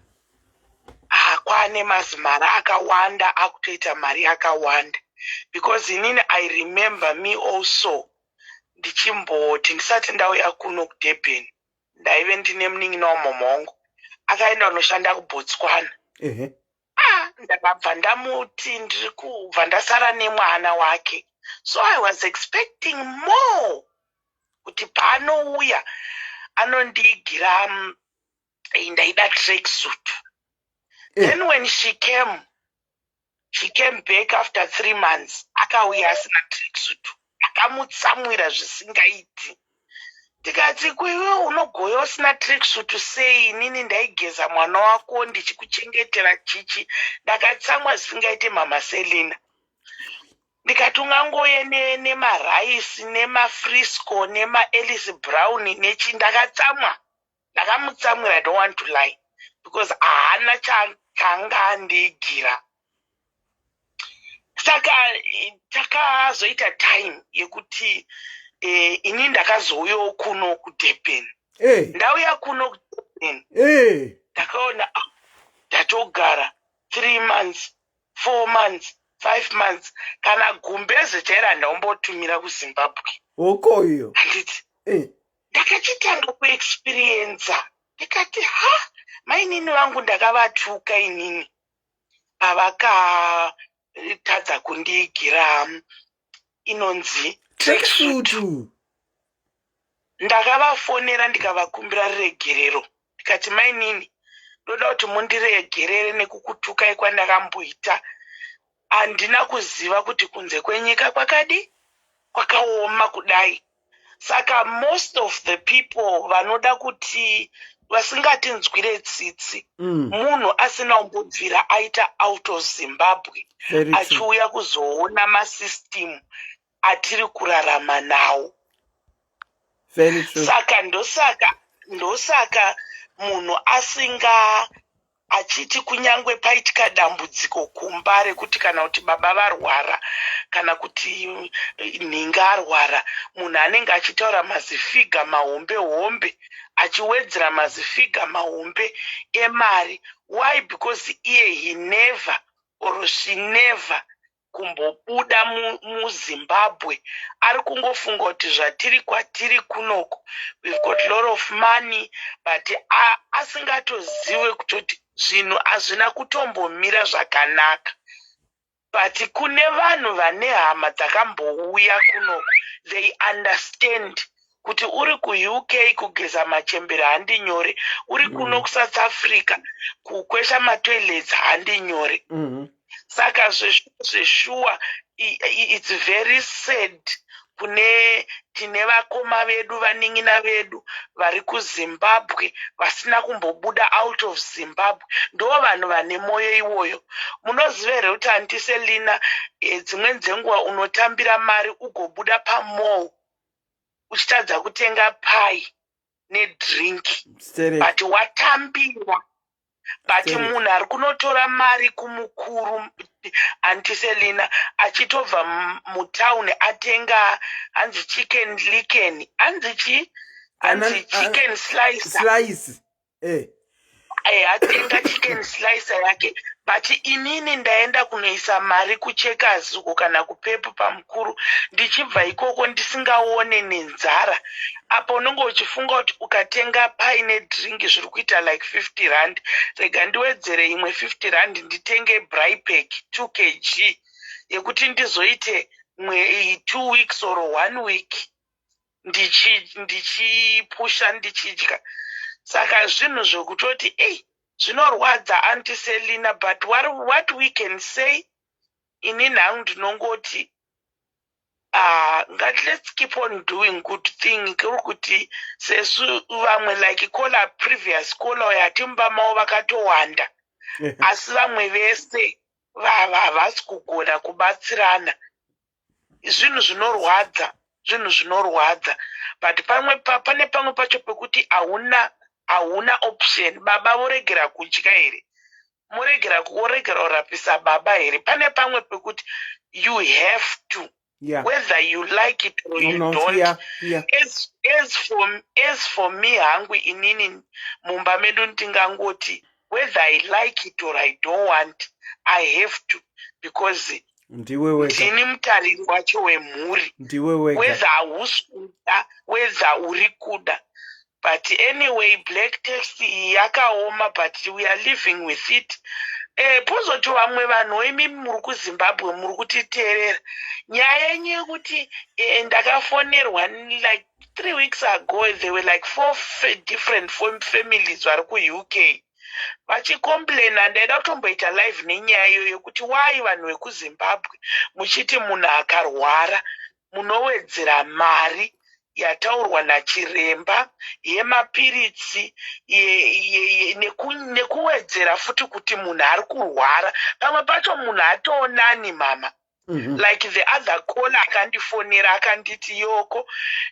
kwane mazimari akawanda, akutoita mari akawanda, because inini I remember me also ndichimboti ndisati ndauya kuno kuDurban, ndaive ndine munin'ina wamama wangu akaenda kunoshanda kuBotswana. Ah, ndakabva ndamuti ndiri kubva ndasara nemwana wake, so I was expecting more kuti paanouya anondiigira ndaida tracksuit. Then when she came, she came back after 3 months, akauya asina tracksuit. Akamutsamwira zvisingaiti, ndikati, "Kuiwe unogoya usina tracksuit sei? Inini ndaigeza mwana wako, ndichikuchengetera chichi." Ndakatsamwa zvisingaite, Mama Selina. Ndikati, "Ungangoye nemaraisi, nemaFrisco, nemaEllis Brown nechi." Ndakatsamwa, ndakamutsamwira. I don't want to lie, because haana changa andiigira. Saka takazoita time yekuti ini ndakazouyawo kuno kuDurban. Ndauya kuno kuDurban, ndakaona, ah, ndatogara 3 months, 4 months, 5 months, kana gumbeze chairo handaumbotumira kuZimbabwe. Okoyo. Handiti? Ndakachitanga kuexperienza, ndikati, "Ha, mainini vangu ndakavatuka inini pavakatadza kundiigira inonzi tracksuit." Ndakavafonera, ndikavakumbira ruregerero, ndikati, "Mainini, ndoda kuti mundiregerere nekukutukai kwandakamboita. Handina kuziva kuti kunze kwenyika kwakadi kwakaoma kudai." Saka most of the people vanoda kuti Vasingatinzwire tsitsi. Munhu asina kumbobvira aita out of Zimbabwe Very true. achiuya kuzoona masystem atiri kurarama nawo. Very true. Saka ndosaka munhu asinga achiti kunyange paitika dambudziko kumba rekuti kana kuti baba varwara kana kuti nhinga arwara, munhu anenge achitaura mazifigure mahombe hombe, achiwedzera mazifigure mahombe emari. Why? Because iye he never or she never kumbobuda muZimbabwe. Ari kungofunga kuti zvatiri kwatiri kunoko, we've got lot of money, but asingatozive kutoti zvinhu hazvina kutombomira zvakanaka. But kune vanhu vane hama dzakambouya kunoko, they understand kuti uri kuUK kugeza machembere handi nyore, uri kuno kuSouth Africa kukwesha matoilets handi nyore. Saka zveshuwa it's very sad kune tine vakoma vedu, vanin'ina vedu vari kuZimbabwe vasina kumbobuda out of Zimbabwe. Ndo vanhu vane mwoyo iwoyo. Munoziva here kuti, Auntie Selina, dzimweni dzenguva unotambira mari ugobuda pamall uchitadza kutenga pie nedrink, but watambira, but munhu ari kunotora mari kumukuru, Auntie Selina, achitobva mutauni atenga hanzi Chicken Licken, hanzi chi, hanzi chicken slicer. Slice, eh. Atenga chicken slicer yake, but inini ndaenda kunoisa mari kuCheckers uko kana kuPep pamukuru, ndichibva ikoko ndisingaone nenzara. Apa unenge uchifunga kuti ukatenga pie nedrink zviri kuita like 50 rand, rega ndiwedzere imwe 50 rand nditenge braai pack 2 kg yekuti ndizoite 2 weeks or one week ndichipusha ndichidya. Saka zvinhu zvekutoti ei, zvinorwadza, Auntie Selina, but what we can say, inini hangu ndinongoti let's keep on doing good thing. Kuri kuti sesu vamwe, like caller, previous caller yatimba mavo vakatowanda, asi vamwe vese havasi kugona kubatsirana. Zvinhu zvinorwadza, zvinhu zvinorwadza, but pamwe pane pamwe pacho pekuti hauna option. Baba voregera kudya here? Moregera, woregera kurapisa baba here? Pane pamwe pekuti you have to, whether you like it or you no, don't. As for me hangu inini, mumba medu ndingangoti whether I like it or I don't want, I have to, because Ndiwe wega. Ndini mutariri wacho wemhuri. Ndiwe wega. Whether hausi kuda, whether uri kuda. But anyway, black tax iyi yakaoma, but we are living with it. Pozoti vamwe vanhu, imi muri kuZimbabwe muri kutiteerera, nyaya yenyu yekuti ndakafonerwa like 3 weeks ago, there were like four different families vari kuUK vachicomplaina. Ndaida kutomboita live nenyaya iyoyo yekuti why vanhu vekuZimbabwe muchiti munhu akarwara munowedzera mari yataurwa nachiremba yemapiritsi nekuwedzera futi kuti munhu ari kurwara. Pamwe pacho munhu atoonani, mama. Like the other caller akandifonera akanditi, "Yoko,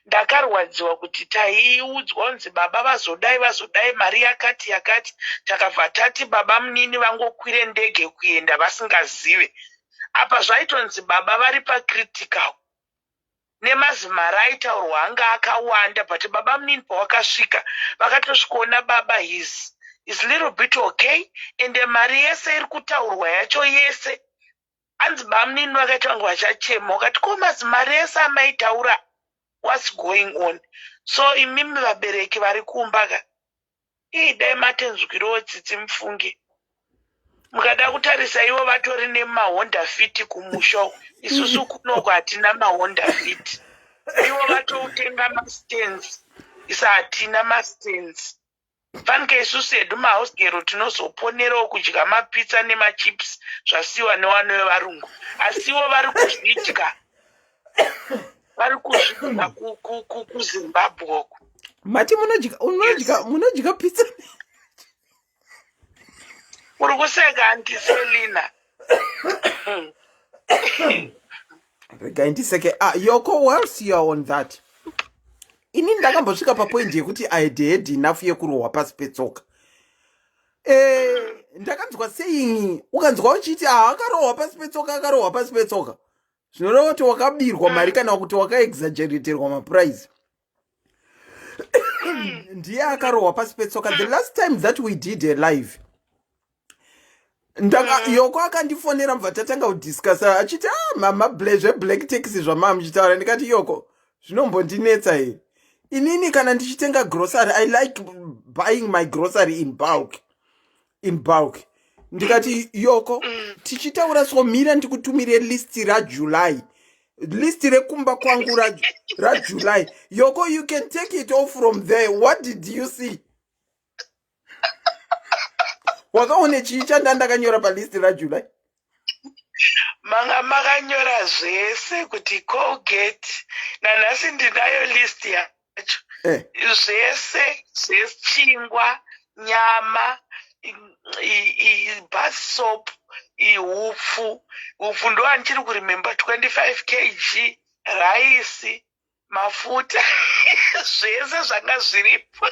ndakarwadziwa kuti taiudzwa kunzi baba vazodai, vazodai, mari yakati yakati, takabva tati baba munini vangokwire ndege kuenda vasingazive. Apa zvaitonzi baba vari pacritical nemazimari aitaurwa anga akawanda, but baba munini pawakasvika vakatosvikoona baba his is little bit okay, ende mari yese iri kutaurwa yacho yese." Anzi bamunini vakaita vange vachachema, wakati, "Ko mazimari ese amaitaura, what's going on?" So imimi vabereki vari kumba ka, ii, dai matenzwirawo tsitsi mufunge. Mukada kutarisa, ivo vatori nemaHonda Fit kumusha uku. Isusu kunoko hatina maHonda Fit. Ivo vatoutenga mastands, isa hatina mastands. Fanike isusu hedu mahousegirl tinozoponerawo kudya mapizza nemachips zvasiyiwa nevana vevarungu, asi ivo vari kuzvidya, vari kuzvidya kuZimbabwe uku. Mati munodya unodya Yes. munodya pizza. Uri kuseka, Auntie Selina. Regai ndiseke. Ah, Yoko, whilst you are on that, ini ndakambosvika papoint yekuti I had had enough yekurohwa pasi petsoka. Ndakanzwa saying, ukanzwa uchiti, ah, akarohwa pasi petsoka, akarohwa pasi petsoka, zvinoreva kuti wakabirwa mari kana kuti wakaexaggeraterwa maprice. Ndiye akarohwa pasi petsoka. The last time that we did a live, ndaka Yoko akandifonera, mubva tatanga kudiscussa achiti, ah, mama, zveblack tax zvamaa muchitaura. Ndikati, Yoko, zvinombondinetsa here? Inini kana ndichitenga grocery, I like buying my grocery in bulk, in bulk. Ndikati, Yoko, tichitaura so, mira ndikutumire list raJuly, list rekumba kwangu raJuly. Yoko, you can take it off from there. What did you see? Wakaone chii chanda ndakanyora palist raJuly? Manga makanyora zvese, kuti Colgate, nanhasi ndinayo list yacho. Zvese zvechingwa, nyama, bar soap, ihupfu, upfu ndo handichiri kuremember, 25 kg raisi, mafuta, zvese zvanga zviripo.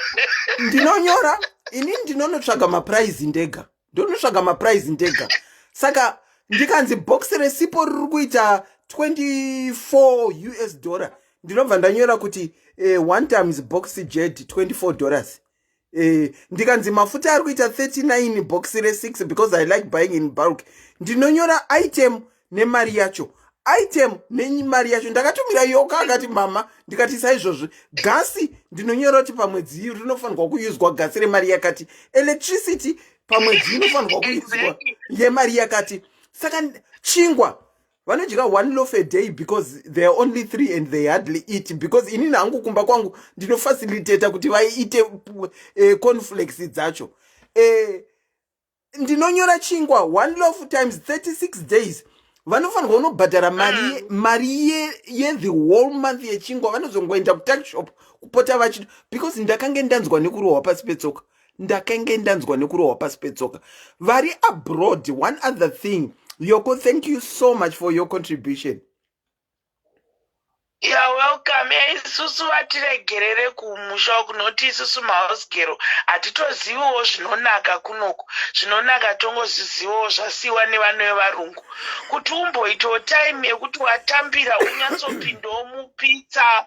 Ndinonyora ini, ndinonotsvaga maprice ndega, ndonotsvaga maprice ndega. Saka ndikanzi box resipo riri kuita 24 US dollar, ndinobva ndanyora kuti one times box jet $24. Ndikanzi mafuta ari kuita 39 box re6, because I like buying in bulk, ndinonyora item nemari yacho, item nemari yacho. Ndakatumira Yoko, akati, mama, ndikati, saizvozvo. Gasi ndinonyora kuti pamwedzi rinofanirwa kuyuzwa gasi remari yakati, electricity pamwedzi inofanirwa kuyuzwa yemari yakati. Saka chingwa vanodya one loaf a day because they are only three and they hardly eat, because inini hangu kumba kwangu ndinofacilitata kuti vaite cornflakes dzacho. Ndinonyora chingwa one loaf times 36 days, vanofanirwa kunobhadhara mari, mari yethe whole month yechingwa. Vanozongoenda kutuckshop kupota vachi, because ndakange ndanzwa nekurohwa pasi petsoka, ndakange ndanzwa nekurohwa pasi petsoka. Vari abroad, one other thing, Yoko, thank you so much for your contribution. You're welcome. Isusu vatiregerere kumusha kunoti isusu mahouse girl hatitoziviwo zvinonaka kunoku. Zvinonaka tongozvizivawo zvasiyiwa nevano vevarungu. Kuti umboitawo time yekuti watambira, unyatsopindawo mupizza,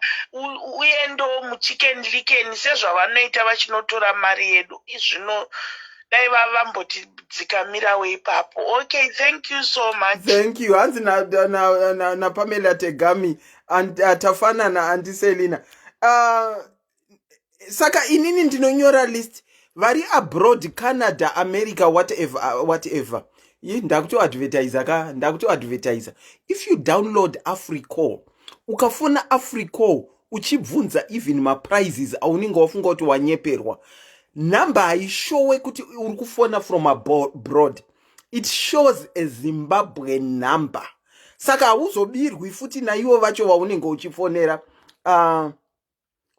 uendewo muChicken Licken sezvavanoita vachinotora mari yedu. Zvino dai vambotidzikamirawo ipapo. Okay, thank you so much. Thank you. Hanzi naPamela na, na, na Tegami and tafanana, Auntie Selina. Saka inini ndinonyora list. Vari abroad, Canada, America, whatever, whatever, ndakutoadvertisa ka, ndakutoadvertisa. If you download Africall, ukafona Africall uchibvunza even maprices aunenge wafunga kuti wanyeperwa, nhamba haishowe kuti uri kufona from abroad. It shows a Zimbabwe number, saka hauzobirwi futi naivo vacho vaunenge uchifonera.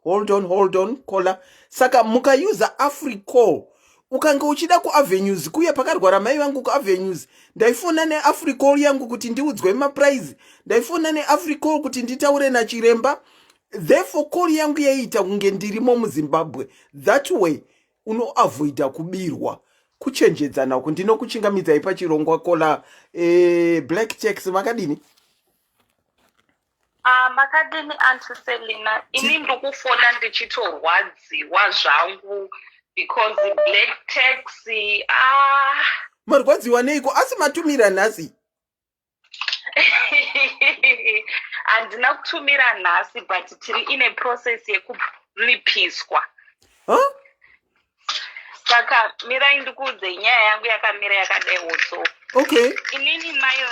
Hold on, hold on, caller. Saka mukayuza Africall, ukange uchida kuAvenues kuye pakarwara mai vangu kuAvenues, ndaifona neAfricall yangu kuti ndiudzwe maprice, ndaifona neAfricall kuti nditaure nachiremba. Therefore call yangu yaiita kunge ndirimo muZimbabwe. That way unoavoida kubirwa. Kuchenjedzana uku. Ndinokuchingamidzai pachirongwa, caller. Black tax, makadini? Ah, makadini, Auntie Selina? Ini ndikufona ndichitorwadziwa zvangu because black tax, ah. Marwadziwa neiko asi matumira nhasi? Handina kutumira nhasi, but tiri ine process yekuripiswa. Huh? Saka mirai ndikuudze nyaya yangu yakamira yakadaiwo. So inini mai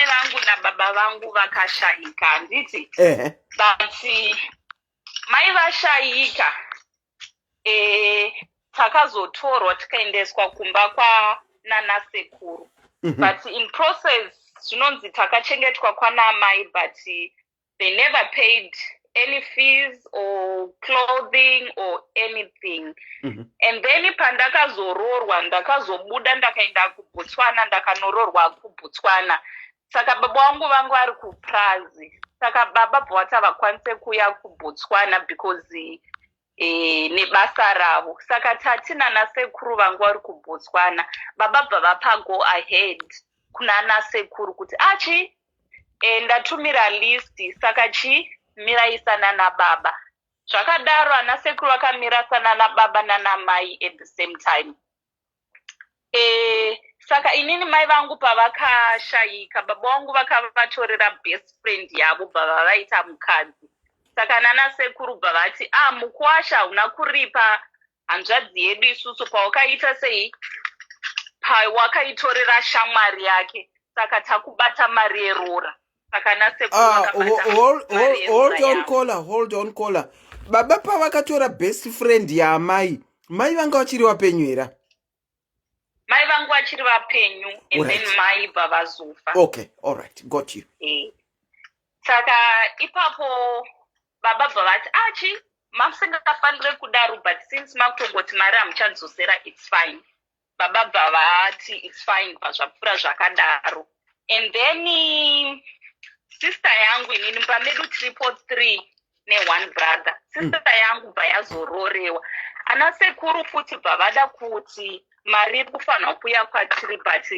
vangu nababa vangu vakashayika, handiti? Ehe. But mai vashayika, takazotorwa tikaendeswa kumba kwananasekuru. But in process zvinonzi takachengetwa kwanamai, but they never paid any fees or clothing or anything. And then pandakazoroorwa, ndakazobuda, ndakaenda kuBotswana, ndakanoroorwa kuBotswana. Saka baba vangu vangu vari kuprazi, saka baba bva vati havakwanise kuuya kuBotswana because nebasa ravo. Saka tatina nasekuru vangu vari kuBotswana. Baba bva vapa go ahead kuna nasekuru kuti achi ndatumira list, saka chi miraisana nababa. Zvakadaro ana sekuru vakamirasana nababa nanamai at the same time. Saka inini mai vangu pavakashayika, baba vangu vakavatorera best friend yavo, bva vavaita mukadzi. Saka nana sekuru bva vati, "Ah, mukwasha, hauna kuripa hanzvadzi yedu isusu pawakaita sei, pawakaitorera shamwari yake, saka takubata mari yerora." Saka nasekuru Ah, vakabata mari hold yerora on yavo. Caller, hold on, caller. Baba pavakatora best friend yaamai, mai vanga vachiri vapenyu here? Mai vangu vachiri vapenyu and then mai bva vazofa. Okay, all right, got you. Saka ipapo baba bva vati, "Achi, mamusingafanire kudaro, but since makutongoti mari hamuchadzosera, it's fine." Baba bva vati it's fine, bva zvapfuura zvakadaro. And then sister yangu, inini pamedu tiripo three neone brother. Sister yangu bva yazororewa, ana sekuru futi bva vada kuti mari iri kufanirwa kuuya kwatiri, but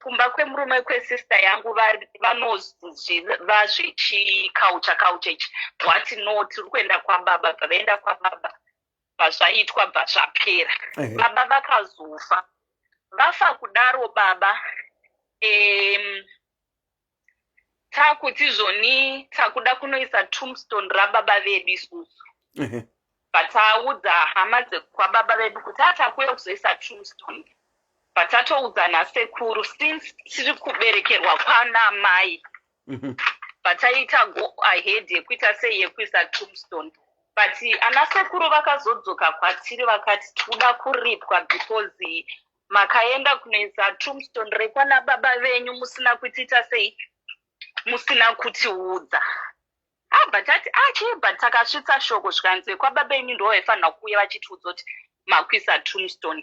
kumba kwemurume kwesister yangu vanozviva zvechikaucha kaucha ichi. Wati, "No, tiri kuenda kwababa." Bva vaenda kwababa, bva zvaitwa, bva zvapera. Baba vakazofa. Vafa kudaro baba, takuti zvoni takuda kunoisa tombstone rababa vedu isusu. Bataudza hama dzekwababa vedu kuti atakuya kuzoisa tombstone. Batatoudza nasekuru, since tiri kuberekerwa kwana mai, bataita go ahead yekuita sei, yekuisa tombstone. But ana sekuru vakazodzoka kwatiri vakati, "Tikuda kuripwa because makaenda kunoisa tombstone rekwana baba venyu musina kutiita sei, musina kutiudza." Abva tati, "Achi," but takasvitsa shoko, zvikanzi kwababa enyu ndo vaifanira kuuya vachitiudza kuti makuisa tombstone.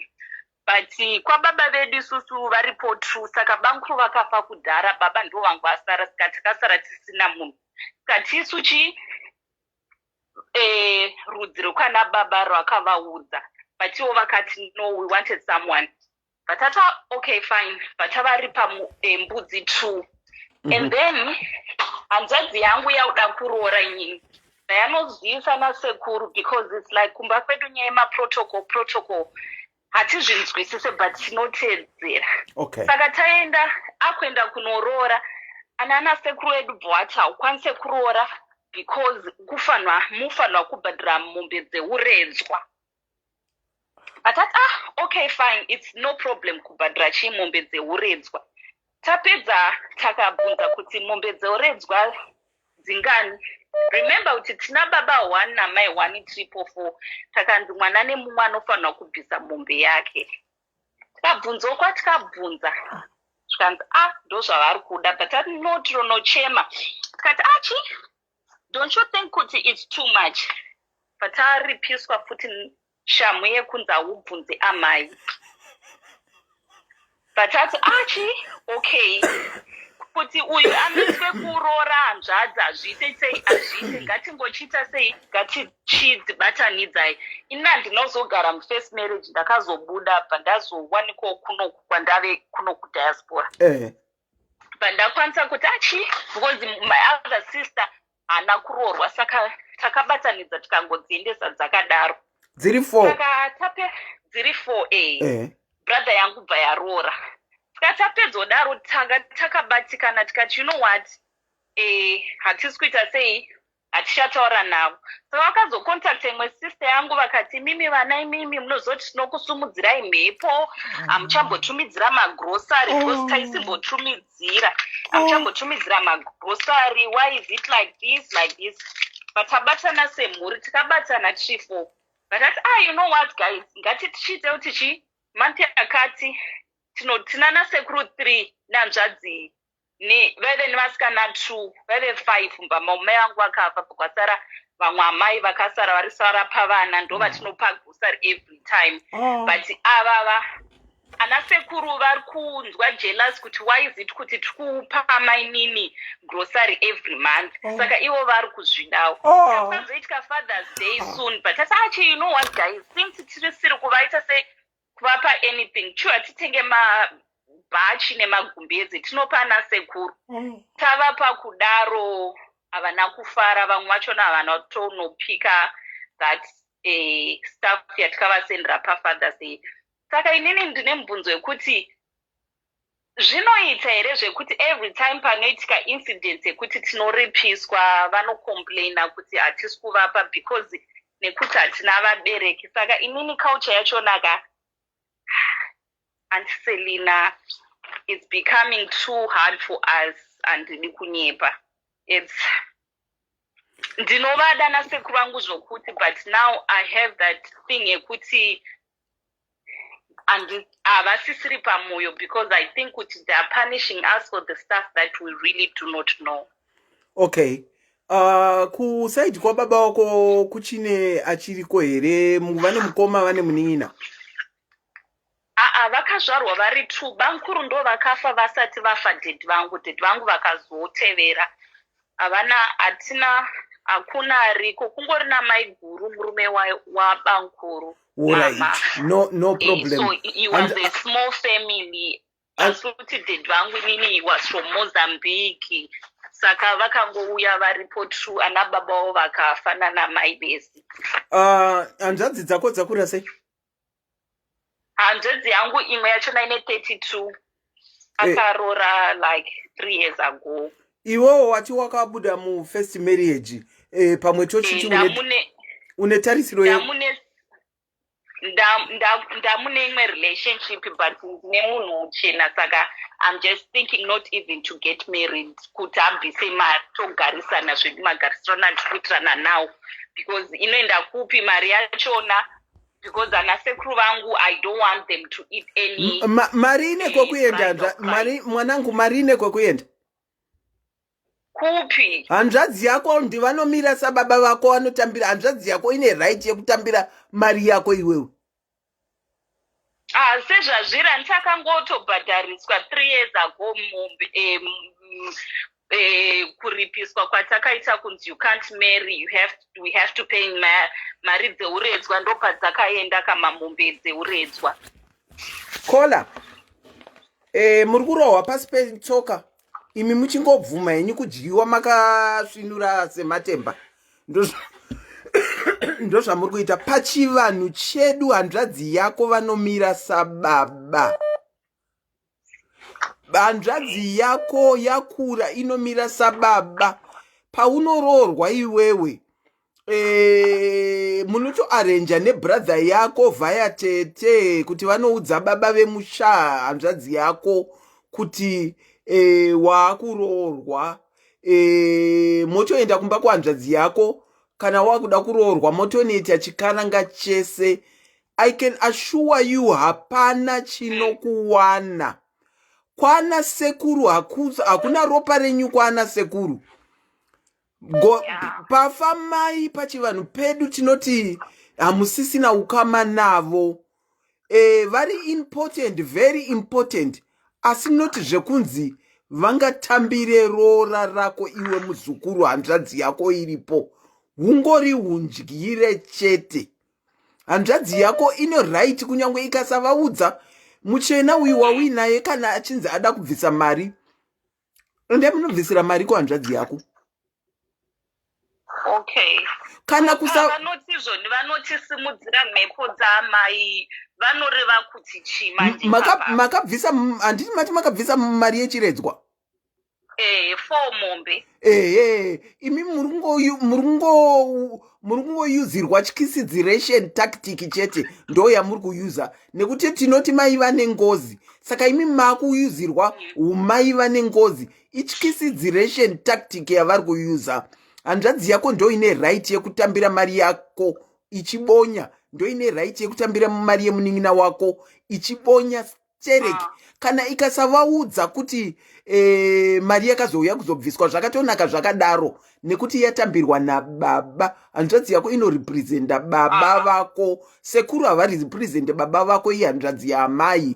But kwababa vedu isusu varipo two. Saka bamukuru vakafa kudhara, baba ndo vangu vasara, saka takasara tisina munhu. Saka tisu chi rudzi rwekwana baba rwakavaudza, but ivo vakati, "No, we wanted someone." Vatata, "Okay, fine." Vatavaripa mbudzi two. And then hanzvadzi yangu yauda kuroora inini, ndayanozivisa nasekuru, because it's like kumba kwedu nyaya yemaprotocol, protocol hatizvinzwisise, but tinoteedzera. Saka taenda, akuenda kunoroora, ana nasekuru edu bva vati, "Haukwanise kuroora because kufanwa mufanwa kubhadhara mombe dzeuredzwa." Atati, "Ah, okay, fine, it's no problem kubhadhara chii, mombe dzeuredzwa." Tapedza takabvunza kuti mombe dzeuredzwa dzingani. Remember kuti tina baba one namai one, triple four. Takanzi mwana nemumwe anofanirwa kubvisa mombe yake. Tikabvunzawo kwatikabvunza, zvikanzi, "A, ah, ndo zvavari kuda." But tati, "No, tironochema." Tikati, "Achi, don't you think kuti it's too much?" But taripiswa futi shamhu yekunzi haubvunzi amai. But tati, "Achi, okay, kuti uyu amiswe kuroora hanzvadzi hazviite sei, hazviite, ngatingochiita sei, ngatichidzibatanidzai." Ini handinozogara mufirst marriage, ndakazobuda, bva ndazowanikwawo kunoku kwandave kuno kudiaspora. Bva ndakwanisa kuti achi, because my other sister haana kuroorwa, saka takabatanidza, tikangodziendesa dzakadaro. Dziri four. Saka tape dziri four a. Brother yangu bva yaroora. Tikatapedzodaro, tanga takabatikana, tikati, "You know what, hatisi kuita sei, hatichataura navo." Saka vakazocontacta imwe sister yangu, vakati, "Imimi vana, imimi munozoti tinokusumudzirai mhepo, hamuchambotumidzira magrosari," because taisimbotumidzira, "Hamuchambotumidzira magrosari. Why is it like this, like this?" But tabatana semhuri, tikabatana tiri four. Vakati, "Ah, you know what, guys, ngatichiite kuti chi month yakati tina nasekuru three nehanzvadzi vaive nevasikana two, vaive five. Mba mai vangu vakafa, kwasara Vamwe amai vakasara varisara pavana ndo vatinopa grocery every time. But avava ana sekuru vari kunzwa jealous kuti why is it kuti tiri kupa mainini grocery every month? Saka ivo vari kuzvidawo. Takusazoitika Father's Day soon, but tati achi, you know what, guys, since tirisiri kuvaita se kuvapa anything, sure titenge mabhachi nemagumbezi, tinopa ana sekuru. Tavapa kudaro, havana kufara. Vamwe vachona havana kutonopika that stuff yatikavasendera paFather's Day. Saka inini ndine mubvunzo wekuti zvinoita here zvekuti every time panoitika incident yekuti tinoripiswa, vanocomplaina kuti hatisi kuvapa because nekuti hatina vabereki? Saka inini culture yachonaka, Auntie Selina, it's becoming too hard for us. Handidi kunyepa, it's ndinovada nasekuru vangu zvokuti, but now I have that thing yekuti havasisiri pamwoyo because I think kuti they are punishing us for the stuff that we really do not know. Okay, kuside kwababa wako kuchine achiriko here? Vane mukoma, vane munin'ina? Aa, vakazvarwa vari two. Bankuru ndo vakafa vasati vafa daddy vangu. Daddy vangu vakazotevera. Havana, hatina, hakuna ariko, kungori namai guru, murume wabankuru. Alright, no problem. So it was a small family, asi kuti daddy vangu inini, he was from Mozambique, saka vakangouya varipo two, ana baba vavo vakafa nanamai vese. Hanzvadzi dzako dzakura sei? Hanzvadzi yangu imwe yachona ine 32, akarora like 3 years ago. Iwewo wati wakabuda mufirst marriage, pamwe tochiti une tarisiro? Ndamune imwe relationship, but ndine munhu muchena, saka I'm just thinking not even to get married, kuti abvise mari, togarisana zvedu magarisirano andiri kuitirana now, because inoenda kupi mari yachona? Because ana sekuru vangu, I don't want them to eat any. Mari ine kwekuenda, mari mwanangu, mari ine kwekuenda. Kupi? Hanzvadzi yako ndivanomira sababa vako, vanotambira. Hanzvadzi yako ine right yekutambira mari yako iwewe. Ah, sezvazviri handisakangotobhadhariswa 3 years ago mombe, kuripiswa kwatakaita kunzi you can't marry, we have to pay mari dzeuredzwa, ndopadzakaenda kamamombe dzeuredzwa. Kola, muri kurohwa pasi petsoka imi muchingobvuma henyu kudyiwa makasvinura sematemba. Ndozvamuri kuita pachivanhu chedu. Hanzvadzi yako vanomira sababa. Hanzvadzi yako yakura inomira sababa. Paunoroorwa iwewe, munotoarrange nebrother yako vhaya tete kuti vanoudza baba vemusha, hanzvadzi yako, kuti waakuroorwa. Motoenda kumba kuhanzvadzi yako kana wakuda kuroorwa, motonoita chikaranga chese. I can assure you, hapana chinokuwana kwana sekuru. Hakuna ropa renyu kwana sekuru. Pafa mai, pachivanhu pedu tinoti hamusisina ukama navo. Vari important, very important, asi noti zvekunzi vangatambire roora rako iwe muzukuru, hanzvadzi yako iripo, hungori hundyire chete. Hanzvadzi yako ine right, kunyange ikasavaudza. Muchena uyu wauinaye, kana achinzi ada kubvisa mari, ende munobvisira mari kuhanzvadzi yako. Kana kusa Vanoti izvoni vanotisimudzira mhepo dzaamai, vanoreva kuti chii manje? Makabvisa, handiti mati makabvisa mari yechiredzwa? Four mombe. Ehe, imi muri kungoyuzirwa tyisidziration tactic chete, ndo yamuri kuyuza, nekuti tinoti maiva nengozi, saka imi maakuyuzirwa umaiva nengozi. Ityisidziration tactic yavari kuyuza. Hanzvadzi yako ndo ine right yekutambira mari yako ichibonya, ndo ine right yekutambira mari yemunin'ina wako ichibonya. stereki. Kana ikasavaudza kuti mari yakazouya kuzobviswa, zvakatonaka zvakadaro, nekuti yatambirwa nababa. Hanzvadzi yako inorepresenta baba vako. Sekuru havarepresente baba vako, ihanzvadzi yaamai,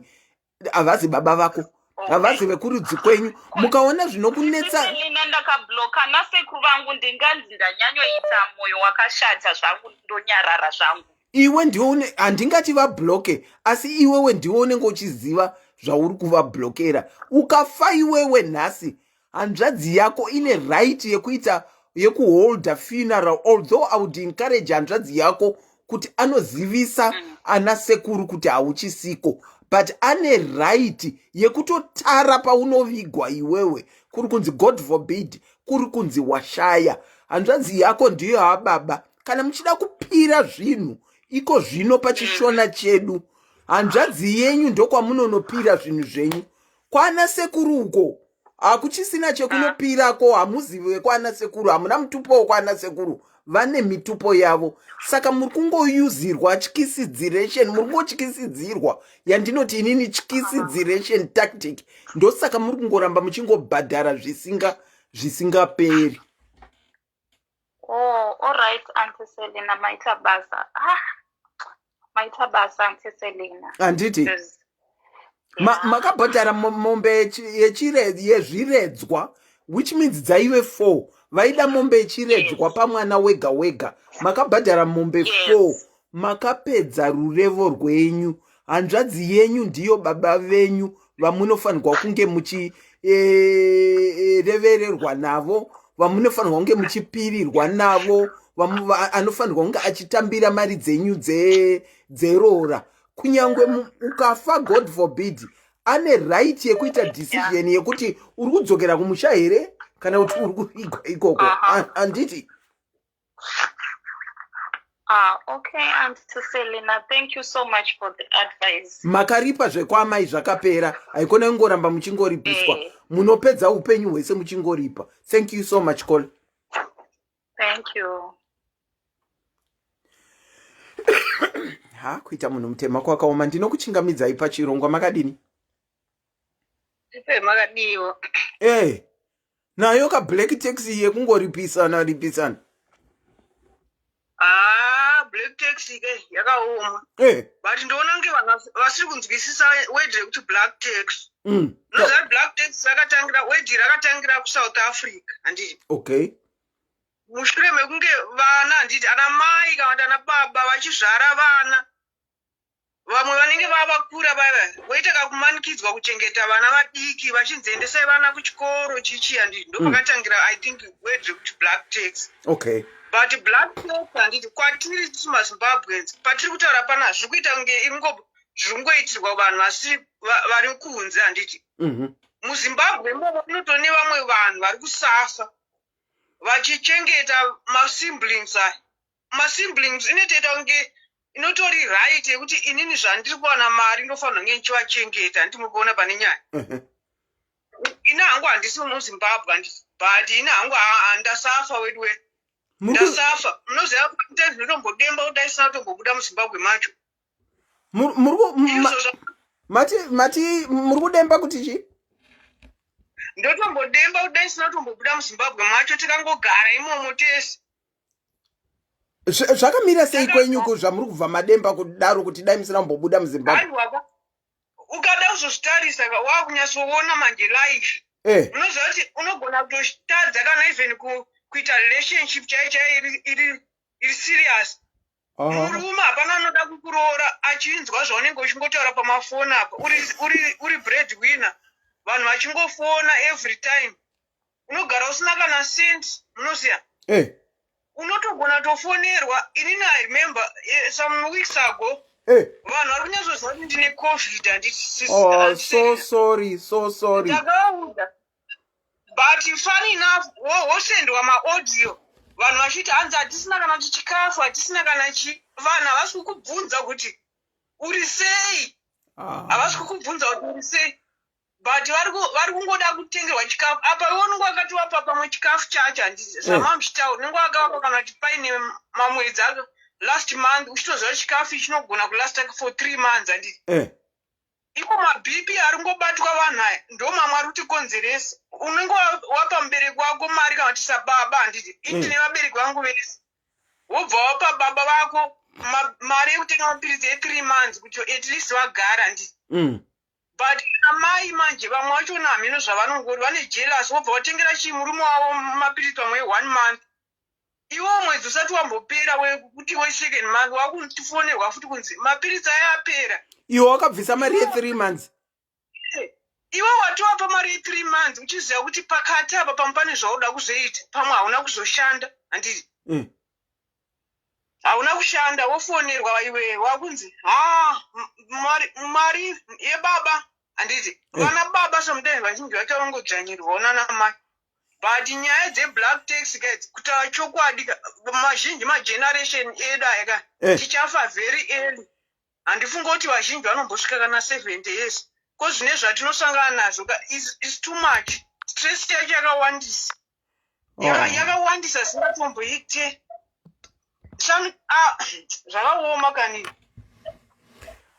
havazi baba vako, havazi vekurudzi kwenyu. Mukaona zvinokunetsa. Nina ndakabloka nasekuru vangu, ndinganzi ndanyanyoita mwoyo wakashata zvangu, ndonyarara zvangu. Iwe ndiwe une, handingati vabloke, asi iwewe ndiwe unenge uchiziva zvauri kuvablokera. Ukafa iwewe nhasi, hanzvadzi yako ine right yekuita yekuholda funeral, although I would encourage hanzvadzi yako kuti anozivisa ana sekuru kuti hauchisiko, but ane right yekutotara paunovigwa iwewe, kuri kunzi, God forbid, kuri kunzi washaya. Hanzvadzi yako ndiyo yababa. Kana muchida kupira zvinhu iko zvino pachishona chedu, hanzvadzi yenyu ndokwamunonopira zvinhu zvenyu. Kwana sekuru uko hakuchisina chekunopirako, hamuzivi vekwana sekuru, hamuna mutupo wekwana sekuru, vane mitupo yavo. Saka muri kungoyuzirwa tyisidziration, muri kungotyisidzirwa, yandinoti inini tyisidziration tactic. Ndosaka muri kungoramba muchingobhadhara zvisingaperi. Oh, all right, Auntie Selina, maita basa. Ah, maita basa, Auntie Selina. Handiti? Makabhadhara mombe yezviredzwa, which means dzaive 4. Vaida mombe yechiredzwa pamwana wega wega. Makabhadhara mombe 4, makapedza rurevo rwenyu. Hanzvadzi yenyu ndiyo baba venyu vamunofanirwa kunge muchirevererwa navo, vamunofanirwa kunge muchipirirwa navo, anofanirwa kunge achitambira mari dzenyu dzeroora. Kunyange ukafa, God forbid, ane right yekuita decision yekuti uri kudzokera kumusha here kana kuti uri kuvigwa ikoko. Handiti? Ah, okay, Auntie Selina, thank you so much for the advice. Makaripa zvekwamai, zvakapera. Haikona kungoramba muchingoripiswa. Munopedza upenyu hwese muchingoripa. Thank you so much, call. Thank you. Ha, kuita munhu mutema kwakaoma. Ndinokuchingamidzai pachirongwa, makadini? Ipe makadiwo. Nayo ka black tax yekungoripisana ripisana. Ah, black tax ke yakaoma. But ndoona kunge vanhu vasiri kunzwisisa word rekuti black tax. Unoziva black tax rakatangira, word rakatangira kuSouth Africa, handiti? Okay. Mushure mekunge vana, handiti, ana mai kana kuti ana baba vachizvara vana, vamwe vanenge vavakura vaya, voita kakumanikidzwa kuchengeta vana vadiki, vachinzi endesai vana kuchikoro, chichi, handiti? Ndopakatangira, I think, word rekuti black tax. But black tax, handiti, kwatiri tisu maZimbabweans patiri kutaura pana, zviri kuita kunge zviri kungoitirwa vanhu vasiri vari kunze, handiti? MuZimbabwe imomo munotone vamwe vanhu vari kusafa vachichengeta masiblings aya. Masiblings inotoita kunge inotori right yekuti inini zvandiri kuwana mari ndofanira kunge ndichivachengeta, handiti? Muri kuona pane nyaya? Ini hangu handisi muZimbabwe, handiti, but ini hangu handasafa wedu we. Ndasafa. Munoziva kuti zvinotombodemba kuti aisina kutombobuda muZimbabwe macho. Muri mati muri kudemba kuti chii? Ndotombodemba kuti dai isina kutombobuda muZimbabwe macho, tikangogara imomo tese. Zvakamira sei kwenyuko zvamuri kubva mademba kudaro kuti dai musina kumbobuda muZimbabwe? Aiwa, ukada kuzozvitarisa ka, wakunyatsoona manje life. Unoziva kuti unogona kutotadza kana even kuita relationship chaiyo chaiyo iri serious. Murume hapana anoda kukuroora achinzwa zvaunenge uchingotaura pamafoni apa. Uri bread winner, vanhu vachingofona every time, unogara usina kana cent, munoziva? Unotogona kutofonerwa. Inini I remember some weeks ago, vanhu vari kunyatsoziva kuti ndine COVID, handiti? Oh, so sorry, so sorry. Ndakavaudza, but funny enough, wosendwa maaudio, vanhu vachiti hanzi hatisina kana kuti chikafu, hatisina kana chi. Vanhu havasi kukubvunza kuti uri sei. Havasi kukubvunza kuti uri sei, but vari kungoda kutengerwa chikafu. Apa iwe unenge wakatovapa pamwe chikafu chacho, handiti? Zvamamuchitaura, unenge wakavapa kana kuti paine mamwedzi last month, uchitoziva chikafu chinogona kulasta for 3 months, handiti? Iko maBP ari kungobatwa vanhu aya ndo mamwe ari kutikonzeresa. Unenge wapa mubereki wako mari kana kuti sababa handiti ini ndine vabereki vangu vese. Wobva wapa baba vako mari yekutenga mapiritsi e3 months kuti at least vagara handiti. But amai manje vamwe vachona hameno zvavanongori vane jealous wobva watengera chii murume wavo mapiritsi pamwe e1 month. Iwo mwedzi usati wambopera wekuti wesecond month wakufonerwa futi kunzi mapiritsi aya apera. Iwe wakabvisa mari ye3 months. Iwe watovapa mari ye3 months uchiziva kuti pakati apa pamwe pane zvauda kuzoita, pamwe hauna kuzoshanda handiti. Hauna kushanda wofonerwa iwe wakunzi ha mari yebaba handiti. Vana baba sometimes vazhinji vacho vanongodzvanyirwawo nana mai. But nyaya dzeblack tax guys, kutaura chokwadi mazhinji mageneration edu aya ka tichafa very early. Handifungi kuti vazhinji vanombosvika kana 70 years ko zvine zvatinosangana nazvo ka is too much. Stress yacho yakawandisa. Yakawandisa singatomboite. Zvakaoma kani.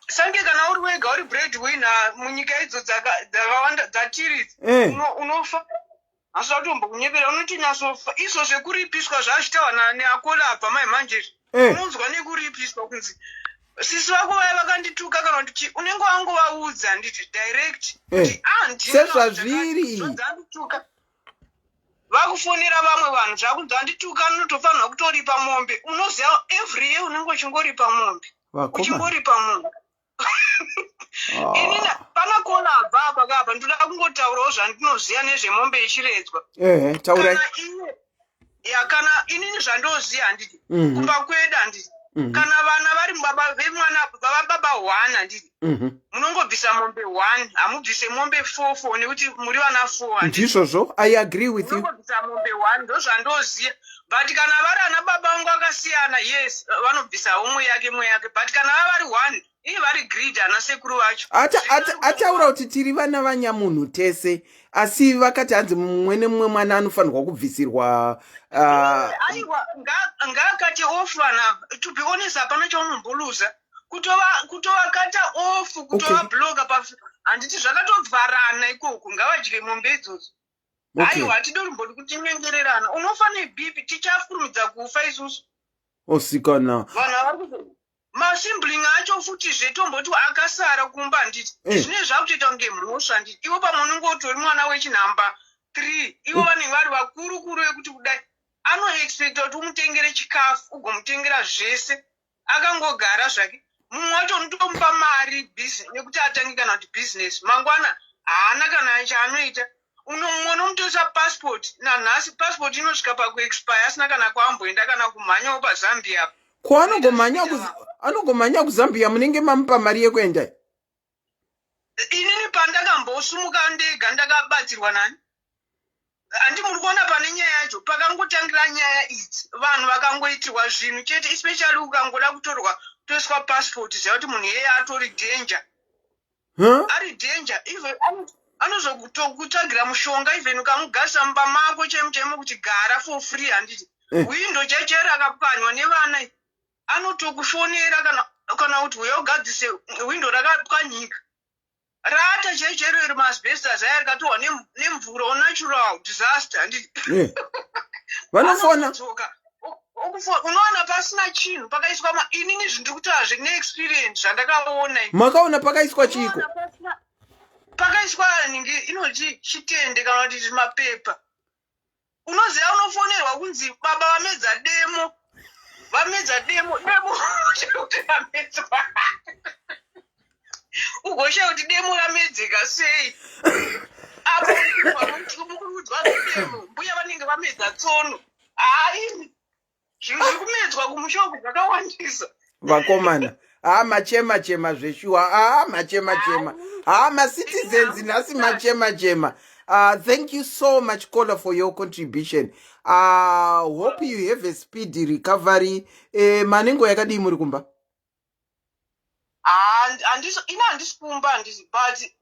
Sange kana uri wega uri breadwinner munyika idzo dzakawanda dzatiri unofa. Asi watombokunyepera unotonyatsofa. Izvo zvekuripiswa zvazvitaura neakola abva mai manje. Unonzwa nekuripiswa kunzi sisi vako vaya vakandituka kana kuti unenge wangovaudza nditi direct kuti Sezvazviri. Zvandituka. Vakufonera vamwe vanhu zvakunzi andituka unotofanirwa kutoripa mombe. Unoziva every year unenge uchingoripa mombe. Uchingoripa mombe. Inini pana kona abva apa kapa ndoda kungotaurawo zvandinoziva nezvemombe yechiredzwa. Taurai. Kana iye ya kana inini zvandoziva handiti kumba kwedu handiti kana vana vari baba vemwana baba baba one handiti munongobvisa mombe one, hamubvise mombe 4 4 nekuti muri vana 4 handiti. Ndizvozvo, I agree with you. Munongobvisa mombe one ndozvandoziva, but kana vari ana baba vangu akasiyana, yes, vanobvisa umwe yake imwe yake, but kana vava vari one ii vari greed ana sekuru vacho. Ataura kuti tiri vana vanyamunhu tese, asi vakati hanzi mumwe nemumwe mwana anofanirwa kubvisirwa Aiwa, ngaakati off vana. To be honest, hapana chaunomboluza kutovakata off, kutovabloka pa handiti zvakatovharana ikoko. Ngavadye mombe idzodzo. Aiwa, hatidorimbodi kutinyengererana. Unofa neBP, tichakurumidza kufa isusu. Osikana. Vanhu vari masibling acho futi zvetomboti akasara kumba handiti zvinenge zvakutoita kunge mhosva handiti. Ivo pamwe unenge utori mwana wechinhamba 3, ivo vanenge vari vakuru kuru vekuti kudai anoexpecta kuti umutengere chikafu, ugomutengera zvese akangogara zvake. Mumwe wacho unotomupa mari yekuti atange kana kuti business, mangwana haana kana chaanoita. Mumwe unomutoresa passport, nanhasi passport inosvika pakuexpire asina kana kwaamboenda kana kumhanyawo paZambia apa. Ko anogomhanya kuZambia, munenge mamupa mari yekuenda? Inini pandakambosumuka ndega ndakabatsirwa nani handi. Muri kuona pane nyaya yacho pakangotangira nyaya idzi, vanhu vakangoitirwa zvinhu chete, especially ukangoda kutorwa kutoiswa passport, ziva kuti munhu iyeye atori danger. Huh? Ari danger. Even anozokutsvagira mushonga, even ukamugarisa mumba mako chaimo chaimo kuti gara for free handiti, windo chaichairo akapwanywa nevana, anotokufonera kana kuti uya ugadzise windo rakapwanyika. Rata chaichairo iri maasbestos aya rikatorwa nemvura, natural disaster handiti. Vanofona. Anozodzoka. Unowana pasina chinhu pakaiswa inini zvindiri kutaura zvine experience zvandakaona ini. Makaona pakaiswa chiko? Unowana pakaiswa ningi inoti chitende kana kuti zvimapepa. Unoziva unofonerwa kunzi baba vamedza demo, vamedza demo, demo kuti vamedzwa, ugoshaya kuti demo ramedzeka sei apo mukurudzwa demo, mbuya vanenge vamedza tsono. Haini zvinhu zviri kumedzwa kumusha uku zvakawandisa. Vakomana, haa, machema chema zveshuwa. Haa, machema chema. Haa, macitizens nhasi machema chema. Thank you so much, caller, for your contribution. Hope you have a speedy recovery. Manengo yakadii muri kumba? Handisi ini, handisi kumba, handisi, but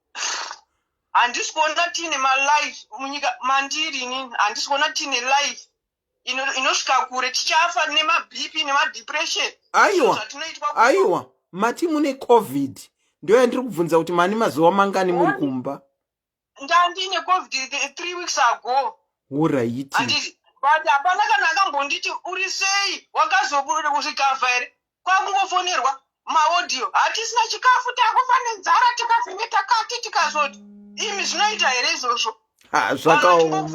handisi kuona tiine malife munyika mandiri. Inini handisi kuona tiine life inosvika kure. Tichafa nemaBP nemadepression. Aiwa. Zvatinoitwa. Aiwa, mati mune COVID. Ndiyo yandiri kubvunza kuti mani mazuva mangani muri kumba? Ndandine COVID 3 weeks ago. Alright. Handiti? But hapana kana akambonditi, "Uri sei? Wakazorecover here?" Kwakungofonerwa maaudio, "Hatisina chikafu, takufa nenzara, tikazenge takati tikazoti." Imi, zvinoita here izvozvo? Ha, zvakaoma.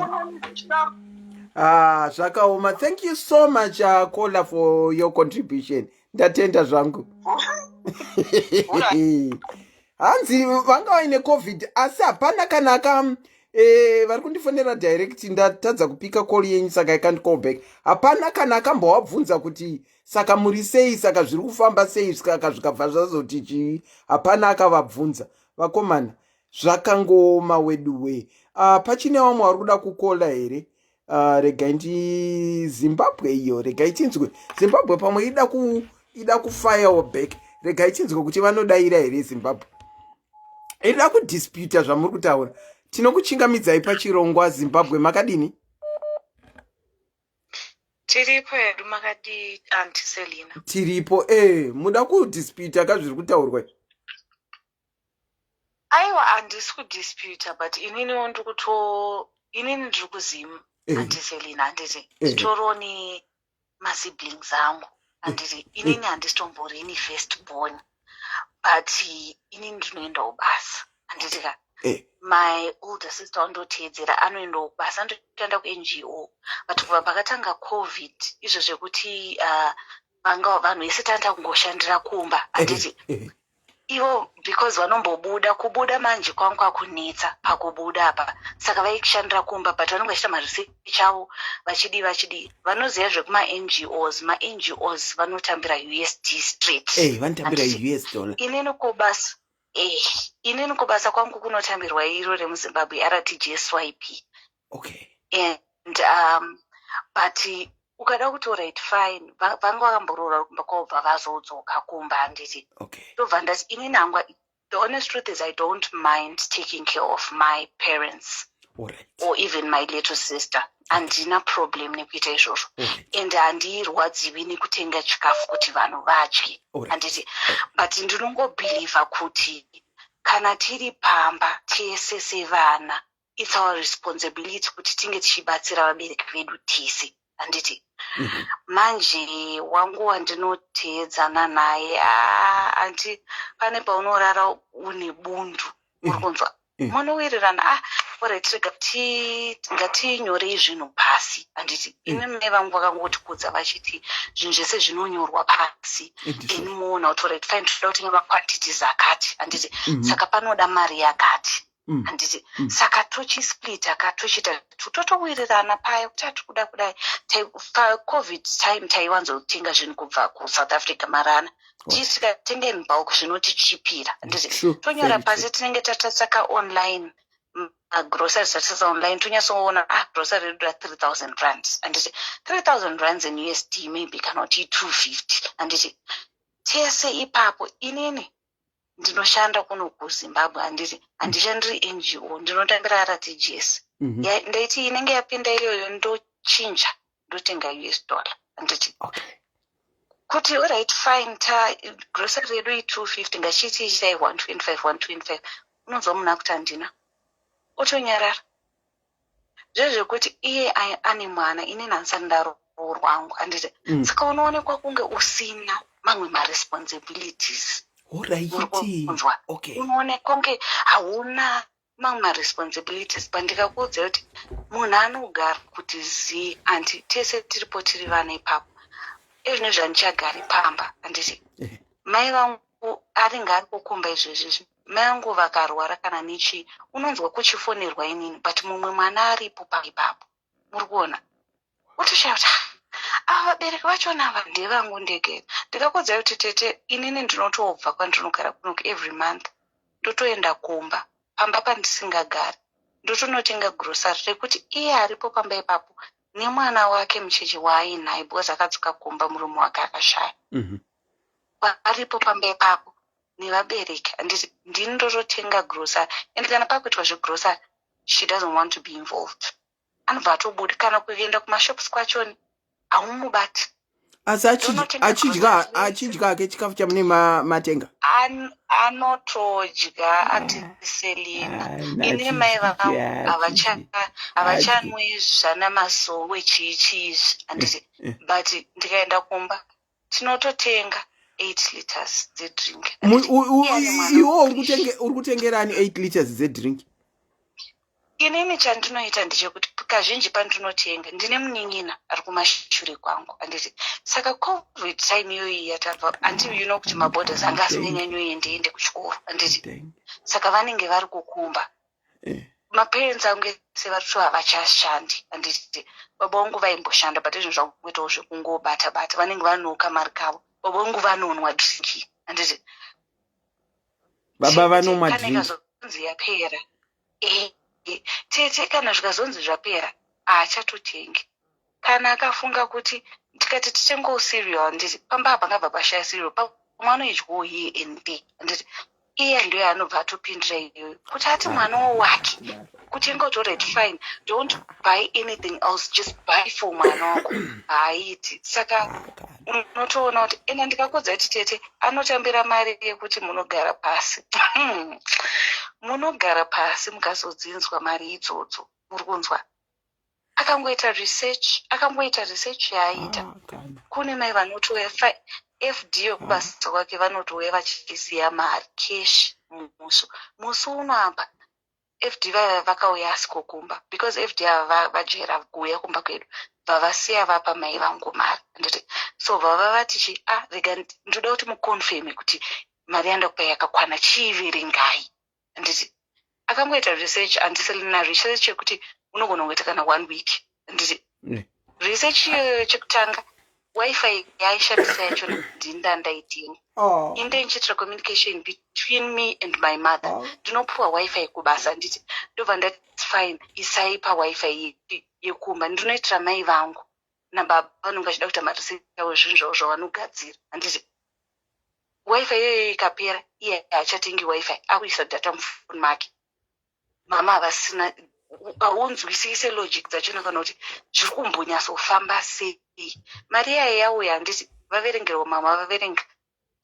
Ah, zvakaoma. Thank you so much, caller, for your contribution. Ndatenda zvangu. Hanzi vanga vaine COVID, asi hapana kana aka vari kundifonera direct, ndatadza kupika call yenyu, saka I can't call back. Hapana kana akambovabvunza kuti, "Saka muri sei? Saka zviri kufamba sei?" Saka zvikabva zvazoti chii? Hapana akavabvunza. Vakomana, zvakangooma wedu we. Pachine vamwe vari kuda kukola here? Regai ndi Zimbabwe iyo, regai tinzwe Zimbabwe. Pamwe ida kufirewo back. Regai tinzwe kuti vanodayira here. Zimbabwe ida kudisputa zvamuri kutaura. Tinokuchingamidzai pachirongwa, Zimbabwe. Makadini? Tiripo hedu. Makadii, Auntie Selina? Tiripo. Muda kudisputa ka zviri kutaurwa? Aiwa, handisi kudisputa, but ininiwo ndiri kuto inini ndiri kuZim. Auntie Selina, handiti? Nditoriwo nemasiblings angu, handiti? Inini handisitomborini first born, but inini ndinoendawo basa, handiti ka? My older sister wandoteedzera anoendawo kubasa, anotoenda kuNGO, but kubva pakatanga COVID izvo zvekuti vanga vanhu vese tanda kungoshandira kumba, handiti? Ivo because vanombobuda, kubuda manje kwanga kwakunetsa pakubuda apa, saka vaikushandira kumba, but vanenge vachiita maresearch avo, vachidii vachidii. Vanoziva zvekuma-NGOs, ma-NGOs vanotambira USD straight. Vanotambira Handiti? US dollar. Inini kubasa kwangu kunotambirwa iro remuZimbabwe, RTGSYP. And but ukada kuti alright, fine, vanga vakamboroora kumba kwavo, vazodzoka kumba, handiti? Ndobva ndati inini hangu, the honest truth is I don't mind taking care of my parents or even my little sister. Handina problem nekuita izvozvo and handirwadziwi nekutenga chikafu kuti vanhu vadye, handiti? But ndinongobhilivha kuti kana tiri pamba tese sevana, it's our responsibility kuti tinge tichibatsira vabereki vedu tese, handiti? Manje wangu wandinoteedzana naye, andi pane paunorara une bundu, uri kunzwa? Munowirirana, ah, alright, rega ngatinyorei zvinhu pasi, handiti? Imi mai vangu vakangotikudza vachiti zvinhu zvese zvinonyorwa pasi. Then muona kuti alright, fine, toda kutenga maquantities akati, handiti? Saka panoda mari yakati, handiti? Saka tochisplita ka, tochiita, totowirirana paya kuti hatiri kuda kudai. PaCOVID time taiwanzotenga zvinhu kubva kuSouth Africa marana, tikatenga in bulk zvinotichipira, handiti? Tonyora pasi, tinenge tatasaka online magroceries, tatasaka online, tonyatsoona, ah, grocery redu ra 3000 rands, handiti? 3000 rands in USD maybe, kana kuti 250, handiti? Tese ipapo, inini ndinoshanda kuno kuZimbabwe, handiti? Handishandiri NGO, ndinotambira RTGS. Ndaiti inenge yapinda iyoyo ndochinja, ndotenga US dollar, handiti? Kuti alright, fine, ta grocery yedu i250, ngachiti ichitai 125, 125. Unonzwa munhu akuti handina, otonyarara. Zvezvekuti iye ane mwana, inini handisati ndaroorwa hangu, handiti? Saka unoonekwa kunge usina mamwe maresponsibilities. Uri kunzwa? Unoonekwa kunge hauna mamwe maresponsibilities. Pandikakuudza kuti munhu anogara kuti zii, anti tese tiripo, tiri vana ipapo. Ezvino zvandichagari pamba, handiti? Mai vangu aringe ari kukumba izvezvizvi, mai vangu vakarwara kana nechii, unonzwa kuchifonerwa inini, but mumwe mwana aripo paipapo, muri kuona, utoshaya kuti, "Ah, ava vabereki vachona ava ndevangu ndege." Ndikakuudzai kuti tete, inini ndinotobva kwandinogara kunoku every month, ndotoenda kumba, pamba pandisingagari, ndotonotenga grocery rekuti iye aripo pamba ipapo nemwana wake mucheche waainaye, because akadzoka kumba murume wake akashaya. Aripo pamba ipapo nevabereki, handiti? Ndini ndototenga grocery, and kana pakuitwa zvegrocery she doesn't want to be involved. Anobva atobuda, kana kuenda kumashops kwachoni haumubati. Asi achidya achidya hake chikafu chamune matenga? Anotodya Auntie Selina. Ini mai vangu havachanwi zvana mazowe chii chii izvi handiti, eh. But ndikaenda kumba tinototenga 8 liters dzedrink. Iwo uri kutengerani 8 liters dzedrink? Inini chandinoita ndechekuti kazhinji pandinotenga ndine munin'ina ari kumashure kwangu handiti, saka COVID time iyoyi yatabva handiti, you know kuti maborders anga asinganyanyoendeende kuchikoro handiti, saka vanenge vari kukumba. Maparents angu ese vari kuto havachashandi handiti. Baba vangu vaimboshanda, but izvo zvakuitawo zvekungobata bata, vanenge vanoka mari kavo. Baba vangu vanonwa drink handiti. Baba vanomwa drink. Ikazonzi yapera, tete, kana zvikazonzi zvapera haachatotengi. Kana akafunga kuti tikati titengewo cereal handiti, pamba apa ngabva pashaya cereal, pamwe anoidyawo here and there handiti, iye ndiyo anobva atopindira iyoyo kuti ati mwana wake kutenga kuti alright fine, don't buy anything else, just buy for mwana wako, haaiti. Saka unotoona kuti ende ndikakudza kuti tete anotambira mari yekuti munogara pasi, munogara pasi mukazodzinzwa mari idzodzo. Muri kunzwa, akangoita research, akangoita research yaaita. Ah, kune mai vanotouya FD yekubasa kwake, vanotouya vachisiya mari cash musi uno apa. FD vaiva vakauya asiko kumba because FD ava vajaira kuuya kumba kwedu, vavasiya vapa mai vangu mari handiti. So vava vati chi, ah, rega ndoda kuti muconfirme kuti mari yandakupa yakakwana, chiiverengai handiti. Akangoita research handiselina, research yekuti unogona kungoita kana one week handiti. Research iyoyo, chekutanga, WiFi yaaishandisa yachona ndini ndaitenga. Inde ndichiitira communication between me and my mother. Ndinopuwa WiFi kubasa handiti, ndobva ndati fine, isai paWiFi yekumba, ndinoitira mai vangu nababa vanonge vachida kuita maresearch avo, zvinhu zvavo zvavanogadzira handiti. WiFi iyoyo ikapera, iye haachatengi WiFi, akuisa data mufoni make. Mama havasina, haunzwisise logic dzachona kana kuti zviri kumbonyatsofamba sei. Mari yayo yauya handiti, vaverengerwa, mama vaverenga,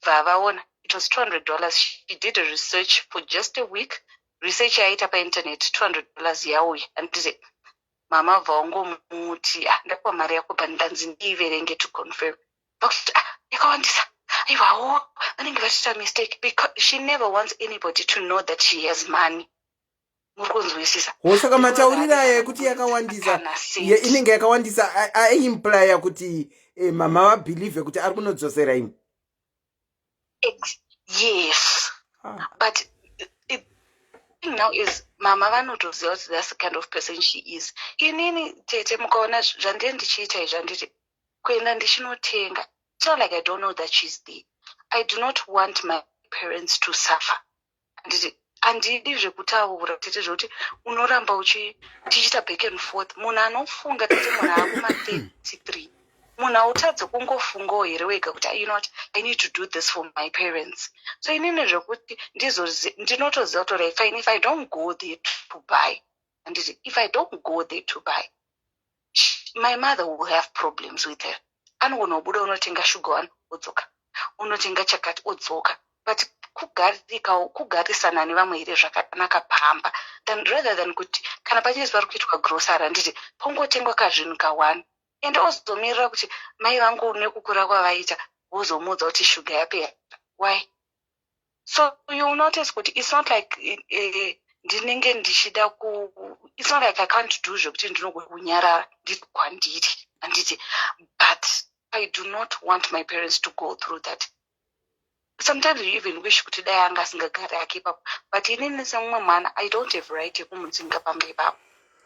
vavaona it was $200. She did a research for just a week, research yaita painternet, $200 yauya handiti. Mama bva wangomuti, ah, ndapiwa mari yako but ndanzi ndiiverenge to confirm. Vakuti, ah, yakawandisa, aiwawo vanenge vachiita mistake, because she never wants anybody to know that she has money. Muri kunzwisisa? Ho, saka matauriro aya ekuti yakawandisa, inenge yakawandisa, aiimplya kuti mama vabelieve kuti ari kunodzosera imwe? Yes. Ah. But it, now is mama vanotoziva kuti that's the kind of person she is. Inini tete, mukaona zvandiri ndichiita izvi handiti, kuenda ndichinotenga, it's not like I don't know that she's there. I do not want my parents to suffer handiti. Handidi zvekutaura tete zvekuti unoramba tichiita back and forth. Munhu anofunga tete, munhu akuma33, munhu hautadzi kungofungawo here wega kuti, you know what, I need to do this for my parents? So inini zvekuti ndinotoziva kuti right, fine, if I don't go there to buy handiti, if I don't go there to buy, my mother will have problems with her. Anogona kubuda unotenga shuga one, odzoka, unotenga chakati, odzoka, but kugarikawo, kugarisana nevamwe here zvakanaka pamba than rather than kuti kana pachinzi pari kuitwa grocery handiti, pongotengwa kazvinhu ka1 ende ozomirira kuti mai vangu nekukura kwavaita vozomuudza kuti shuga yapera. Why? So you will notice kuti it's not like ndinenge ndichida ku, it's not like I can't do zvekuti ndinogona kunyarara ndiri kwandiri handiti, but I do not want my parents to go through that. Sometimes you even wish kuti dai anga asingagari ake ipapo, but inini semumwe mwana I don't have right yekumudzinga pamba ipapo,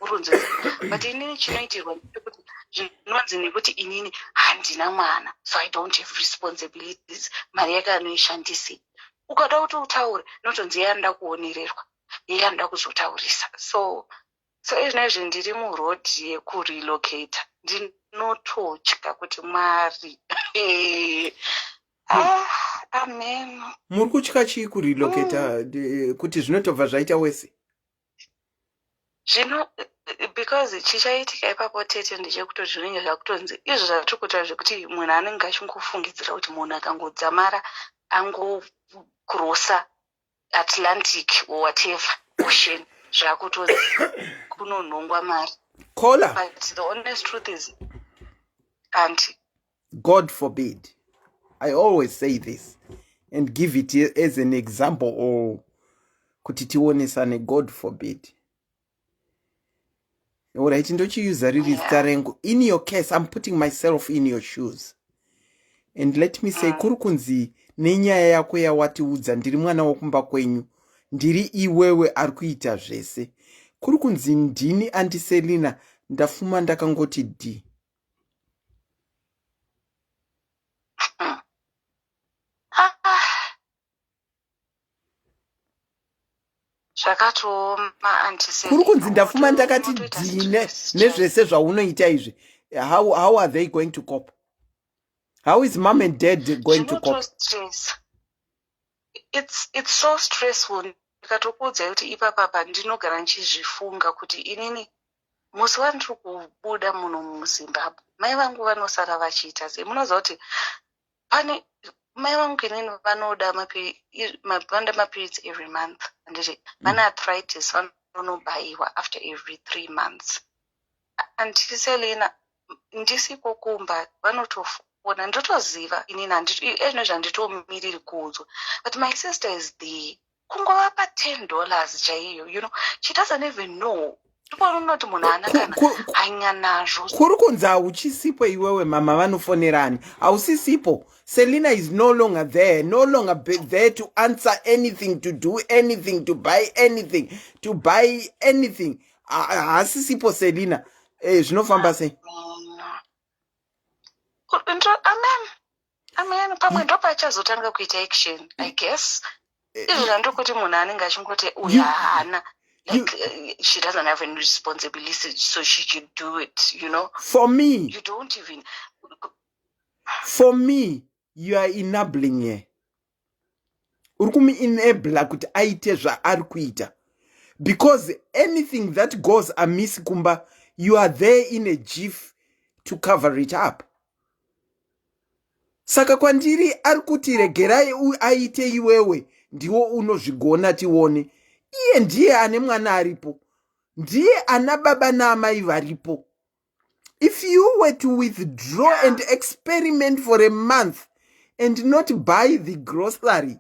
urunzisa. But inini chinoitirwa ndechekuti zvinonzi nekuti inini handina mwana, so I don't have responsibilities, mari yake anoishandisei? Ukada kuti utaure, notonzi iye anoda kuonererwa, iye anoda kuzotaurisa. So izvinezvi ndiri muroad yekurelocata, ndinototya kuti Mwari, ah, amen. Muri kutya chii kurelocata? Kuti zvinotobva zvaita wese? Zvino Because chichaitika ipapo tete ndechekutoti zvinenge zvakutonzi izvo zvatiri kutaura zvekuti munhu anenge achingofungidzira kuti munhu akangodzamara angocrossa Atlantic or whatever ocean zvakutonzi kunonhongwa mari. Caller. But the honest truth is auntie. God forbid. I always say this and give it as an example or kuti tionesane God forbid. Alright, ndochiyuza riri zita rengu. In your case, I'm putting myself in your shoes. And let me say, kuri kunzi nenyaya yako yawatiudza, ndiri mwana wokumba kwenyu, ndiri iwewe ari kuita zvese. Kuri kunzi ndini Auntie Selina, ndafuma ndakangoti D. Zvakatooma Auntie. Kuri kunzi ndafuma ndakati dhine nezvese zvaunoita izvi. How are they going to cope? How is mom and dad going to cope? It's so stressful. Ndikatokuudzai kuti ipapapa ndinogara ndichizvifunga kuti inini musi wandiri kubuda muno muZimbabwe mai vangu vanosara vachiita sei. Munoziva kuti pane mai vangu inini vanoda mapiritsi every month, handiti? Vane arthritis, vanonobayiwa after every 3 months. Auntie Selina, ndisiko kumba vanotofona, ndotoziva inini ezvino zvanditomiriri kuudzwa, but my sister is there kungovapa $10 chaiyo, you know, she doesn't even know. Ndipona unoti munhu haana kana hanya nazvo. Kuri kunzi hauchisipo iwewe, mama vanofonerani, hausisipo. Selina is no longer there, no longer there to answer anything, to do anything, to buy anything, to buy anything. Haasisipo Selina. Zvinofamba sei? Amen, amen. Pamwe ndopachazotanga kuita action, I guess. Izvo zvandokuti munhu anenge achingoti uyu haana, like, she doesn't have any responsibility, so she should do it, you know. For me, you don't even for me, you are enabling her. Uri kumuenabla kuti aite zvaari kuita, because anything that goes amiss kumba, you are there in a jiff to cover it up. Saka kwandiri ari kuti regerai aite, iwewe ndiwo unozvigona, tione. Iye ndiye ane mwana aripo, ndiye ana baba naamai varipo. If you were to withdraw and experiment for a month and not buy the grocery,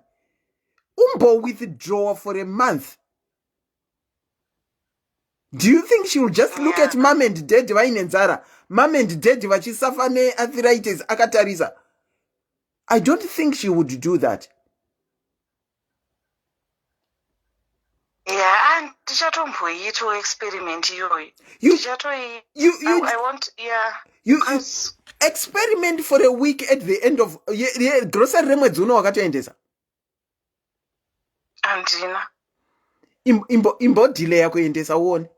umbo withdraw for a month, do you think she will just look at mom and dad vaine nzara, mom and dad vachisafa nearthritis akatarisa? I don't think she would do that. Yeah, ndichatomboitawo experiment iyoyo. Ndichatoi I want, yeah. You experiment for a week at the end of grocery remwedzi uno wakatoendesa? Handina. Imbodhileya kuendesa uone.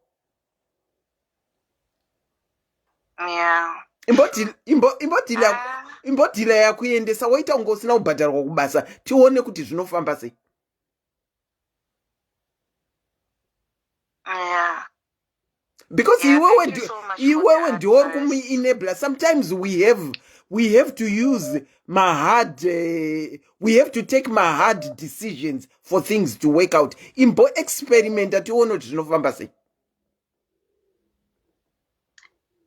Imbodhileya kuendesa, woita kunge usina kubhadharwa kubasa, tione kuti zvinofamba sei. Because iwewe ndiwo uri kumuenabla. Sometimes we have to use mahard we have to take mahard decisions for things to work out. Imbo experimenta tione kuti zvinofamba sei.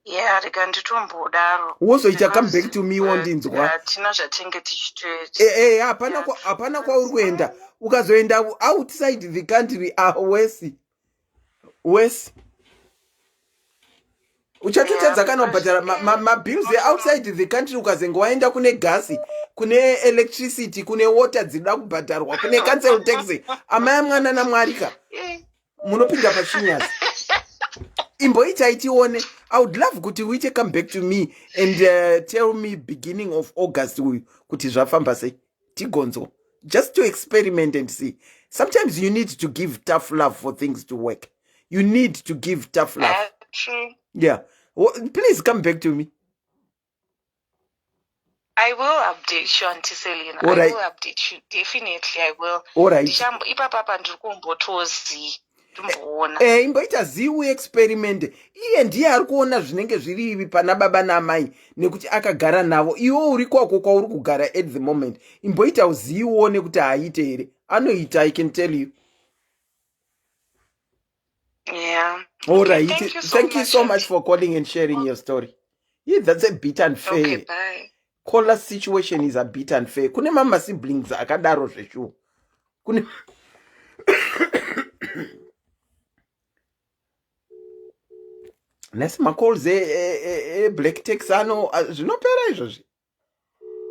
Yeah, rega nditombodaro. Wozoita come back to me wondinzwa. Hatina zvatinge tichitoita. Hapana, hapana kwauri kuenda. Ukazoenda outside the country, wesi wesi uchatotadza kana kubhadhara mabills eoutside the country. Ukazenge waenda, kune gasi, kune electricity, kune water dzinoda kubhadharwa, kune council tax. Amai mwana namwarika munopinda pachinyazi. Imboitai tione. I would love kuti uite come back to me and tell me beginning of August uyu kuti zvafamba sei, tigonzwa. Just to experiment and see. Sometimes you need to give tough love for things to work. You need to give tough love. True. Yeah, well, please come back to me. I will update you, Auntie Selina. All right. I will update you. Definitely, I will. All right. Ipapapa ndiri kumbotozi. Timboona. Eh, imboita zii uexperimente. Iye ndiye ari kuona zvinenge zviri ivi pana baba naamai nekuti akagara navo. Iwe uri kwako kwauri kugara at the moment. Imboita zii uone kuti haaite here. Anoita, I can tell you. Yeah. All Okay, right. thank you so Thank you much, so much Auntie. for calling and sharing your story. Yeah, that's a bit unfair. Okay, bye. Caller situation is a bit unfair. Kune mama siblings akadaro zveshuwa. Kune nhasi macalls eblack e, e, e tax ano zvinopera izvozvi.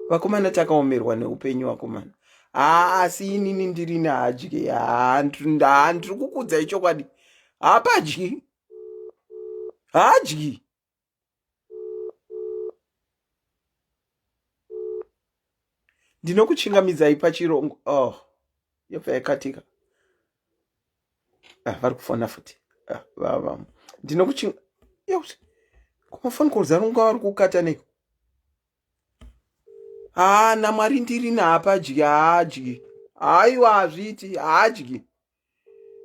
Vakomana takaomerwa neupenyu vakomana. Haa asi inini ndirini haadye. Haa ndiri kukuudzai chokwadi. Haapadyi. Haadyi. Ndinokuchingamidzai pachirongo. Oh, yobva yakatika. Ah, vari kufona futi. Ah, vava. Ndinokuchinga. Kumafoni calls arunga vari kukata neko. Haa naMwari ndirini haapadyi haadyi. Haiwa hazviiti haadyi.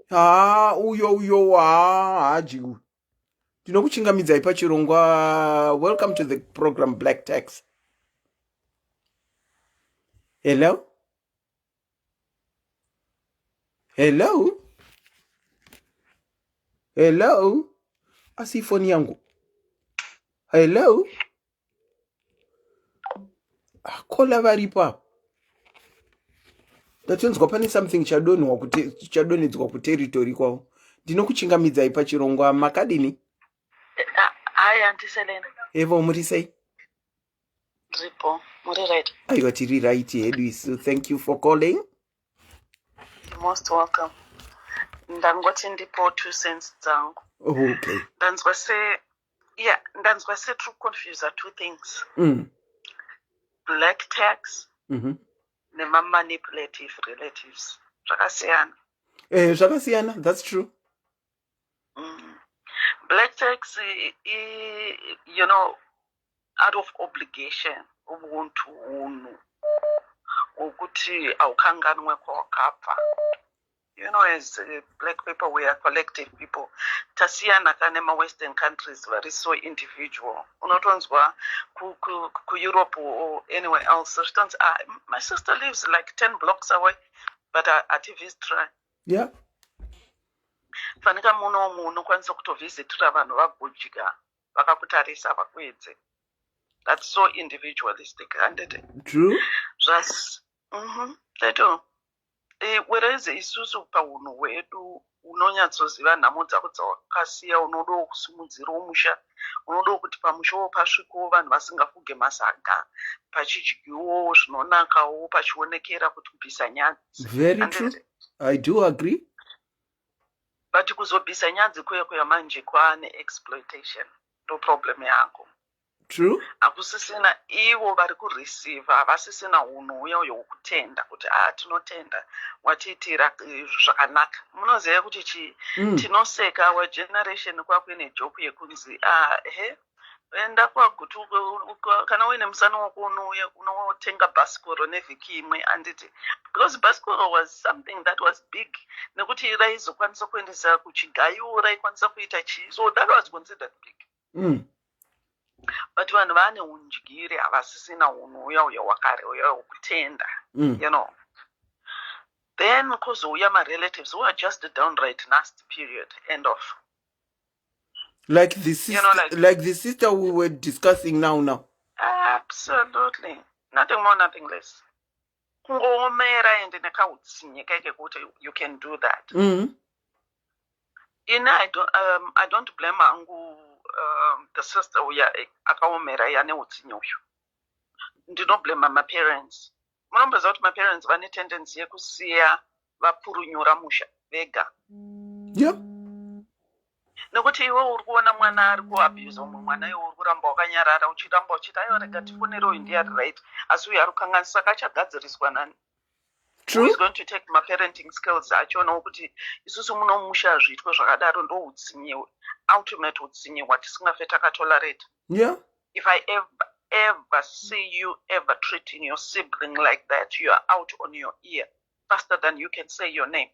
Haa uyo uyo haa haadyi uyo. Ndinokuchingamidzai pachirongwa. Welcome to the program Black Tax. Hello? Hello? Hello? Asi ifoni yangu. Hello? Ah, kola varipo apa. Ndatonzwa pane something chadonhwa kute chadonhedzwa kuterritory kwavo. Ndinokuchingamidzai pachirongwa makadini? Hi, Auntie Selena. Evo muri sei? Ndiripo. Muri right? Aiwa tiri right hedu isu. Thank you for calling. You're most welcome. Ndangoti ndipo two cents dzangu. Okay. Ndanzwa se yeah, ndanzwa se tiri confuse two things. Black tax nema manipulative relatives. Zvakasiyana. Eh, zvakasiyana, that's true. Black tax you know out of obligation ubuntu hunhu hwokuti haukanganwe kwawakabva. You know, as black people we are collective people. Tasiyana ka nema-western countries vari so individual. Unotonzwa kuEurope or anywhere else zvitonzi ah, my sister lives like 10 blocks away but hativisitira. Yeah. Fanika munomu unokwanisa kutovhizitira vanhu vagodya vakakutarisa vakuedze. That's so individualistic, handiti? True. Zvas they do. Whereas isusu pahunhu hwedu unonyatsoziva nhamo dzako dzawakasiya, unodawo kusimudzirawo musha, unodawo kuti pamushawo pasvikewo vanhu vasingafuge masaga, pachidyiwawo zvinonakawo, pachionekera kuti kubvisa nyadzi. Very true. I do agree. But kuzobvisa nyadzi kuya kuya manje kwaane exploitation, ndo problem yako. True. Hakusisina ivo vari kureceiver, havasisina hunhu huya uyo hwekutenda kuti ah tinotenda watiitira zvakanaka. Munoziva kuti chii? Tinoseka our generation kwakuine joke yekunzi ah he enda kwaGutu kana uine musana wako unouya unotenga bhasikoro nevhiki imwe handiti, because bhasikoro was something that was big nekuti raizokwanisa kuendesa kuchigayo, raikwanisa kuita chii, so that was considered big. But vanhu vane undyire havasisina hunhu uya uya wakare uya wekutenda. You know, then kuzouya marelatives who are just downright nasty, period, end of. Like the sister, You know, like, like the sister we were discussing now. Absolutely. Nothing more, nothing less. Kungoomera ende nekautsinye keke kuti you can do that. Ini I don't blame hangu the sister uya akaomera yane utsinye uyu. Ndinoblame maparents. Munomboziva kuti maparents vane tendency yekusiya vapurunyura musha vega. Yeah. Nekuti iwe uri kuona mwana ari kuabuse umwe mwana, iwe uri kuramba wakanyarara, uchiramba uchiti aiwa rega tifonere uyu ndiye ari right, asi uyu ari kukanganisa, saka achagadziriswa nani? True. Who is going to take maparenting skills achionawo kuti isusu muno musha hazviitwe zvakadaro? Ndo utsinye, ultimate utsinye hwatisingafe takatolerate. Yeah. If I ever ever see you ever treating your sibling like that, you are out on your ear faster than you can say your name.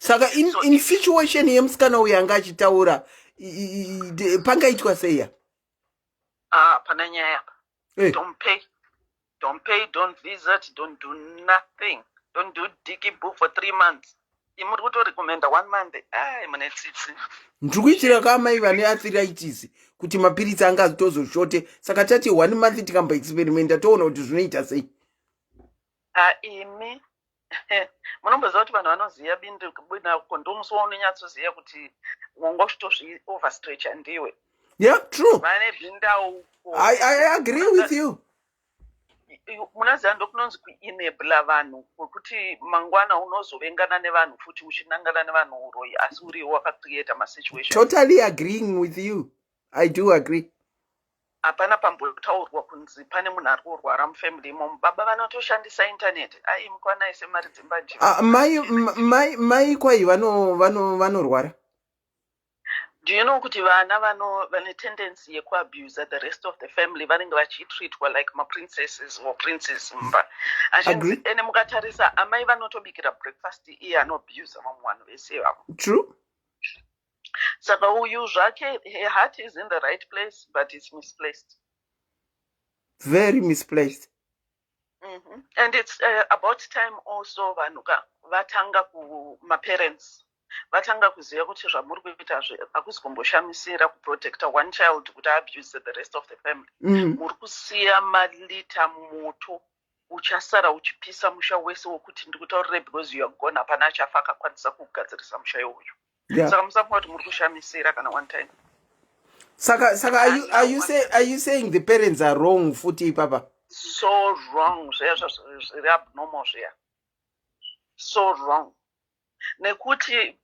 Saka in, So in situation yemusikana uyu anga achitaura, pangaitwa seiya? Ah, pana nyaya apa. Eh. Don't pay, don't pay, don't visit, don't do nothing, don't do dicky boo for 3 months. Imuri kutorecommenda one month? Ai, mune tsitsi. Ndiri kuitira kaamai vane arthritis kuti mapiritsi anga atozoshorte, saka tati one month tikamboexperimenta, toona kuti zvinoita sei. Ah, imi munomboziva kuti vanhu vanoziva bindinako, ndomusi waunonyatsoziva kuti wanga uchitozvi overstretcha ndiwe. Yeah, true. Vane bhindauko. I agree with you. Munoziva, ndokunonzi kuenabla vanhu, kwekuti mangwana unozovengana nevanhu futi, uchinangana nevanhu uroyi, asi uriwo wakacreata masituations. Totally agreeing with you. I do agree. Hapana pambotaurwa kunzi pane munhu ari kurwara mufamily imomo. Baba vanotoshandisa internet. Ai, mukwanai semari dzembanje. Ah, mai kwai vanorwara. Do you know kuti vana vane tendency yekuabusa the rest of the family? Vanenge vachitreatwa like maprincesses or princes mumba, achinzi Agree. ene mukatarisa, amai vanotobikira breakfast, iye anoabusa vamwe vanhu vese ivavo. True. Saka uyu zvake, her heart is in the right place, but it's misplaced. Very misplaced. And it's about time also vanhu ka vatanga kumaparents vatanga kuziva kuti zvamuri kuita hakuzi kumboshamisira kuprotecta one child kuti abuse the rest of the family. Muri kusiya malita moto uchasara uchipisa musha wese, wokuti ndikutaurire, because you are gone, hapana achafa akakwanisa kugadzirisa musha iwoyo. Saka musafunga kuti muri kushamisira kana one time. Saka are you saying the parents are wrong futi ipapa? So wrong. Zviya zviri abnormal zviya, so wrong, nekuti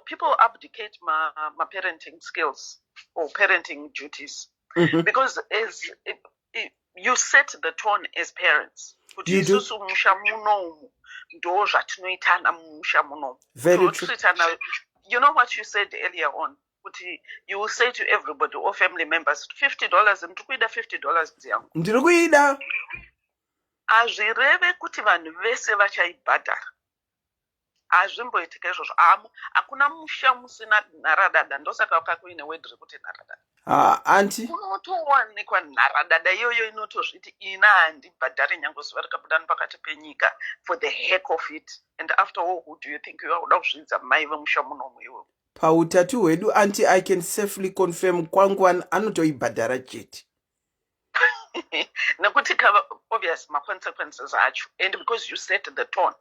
people abdicate ma parenting skills or parenting duties because as you set the tone as parents kuti You do. isusu musha munomu ndo zvatinoitana mumusha munomu. Very true. Tinotreatana. You know what you said earlier on, kuti you will say to everybody or family members, $50, ndiri kuida $50 yangu. Ndiri kuida. Hazvireve kuti vanhu vese vachaibhadhara. Hazvimboitika izvozvo. Hakuna musha musina nharadada. Ndosaka kakuine word rekuti nharadada. Ah, auntie. Kunotowanikwa nharadada iyoyo inotozviti, ina handibhadhari nyange zuva rikabuda nepakati penyika, for the heck of it. And after all, who do you think you are? Uda kuzvidza mai vemusha munomu iwewe? Pautatu hwedu, auntie, I can safely confirm, kwangu anotoibhadhara chete. Nekuti kava obvious maconsequences acho, and because you set the tone.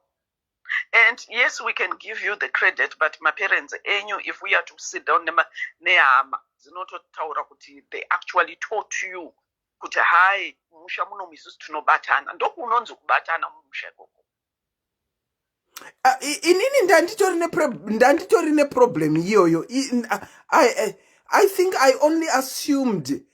And yes, we can give you the credit, but maparents enyu, if we are to sit down nehama dzinototaura kuti they actually taught you kuti hai, musha munomu isusu tinobatana. Ndokunonzi kubatana mumusha ikoko. Ah, inini ndanditori neproblem iyoyo. I think I only assumed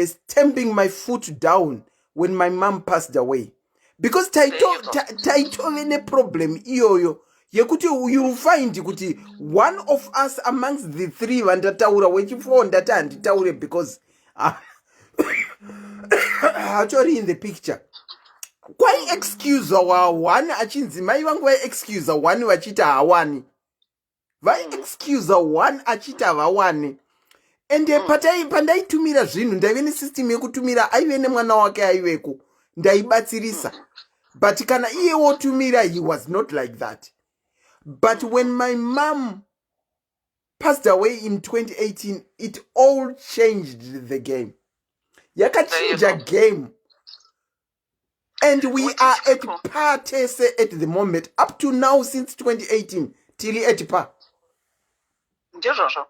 stamping my foot down when my mom passed away, because There you go. taitove neproblem iyoyo yekuti you'll find kuti one of us amongst the three vandataura, wechifour ndati handitaure because hatori in the picture. Kwaiexcusa wa1 achinzi mai vangu vaiexcusa one vachiti hawani, vaiexcusa one achiti havawani. Ende pandaitumira zvinhu, ndaive nesystem yekutumira. Aive nemwana wake aiveko, ndaibatsirisa, but kana iye wotumira, he was not like that. But when my mom passed away in 2018, it all changed the game. Yakachinja game, and we Which are is at people. par tese at the moment. Up to now, since 2018, tiri at par. Ndizvozvo.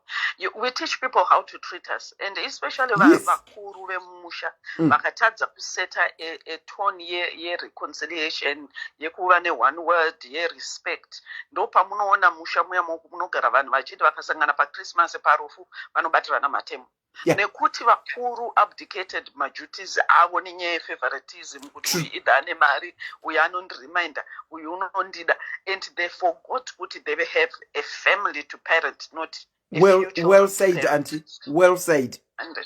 We teach people how to treat us, and especially vakuru vemusha vakatadza kuseta a tone yereconciliation, yekuva neone word yerespect. Ndo pamunoona musha muya munogara vanhu vachiti vakasangana paChristmas, parufu, vanobatirana matemo, nekuti vakuru abdicated maduties avo nenyaya yefavoritism, kuti uyu either ane mari, uyu anondireminder, uyu unondida, and they forgot kuti they have a family to parent, not a Well, few children well to said, parent. Auntie, well said. And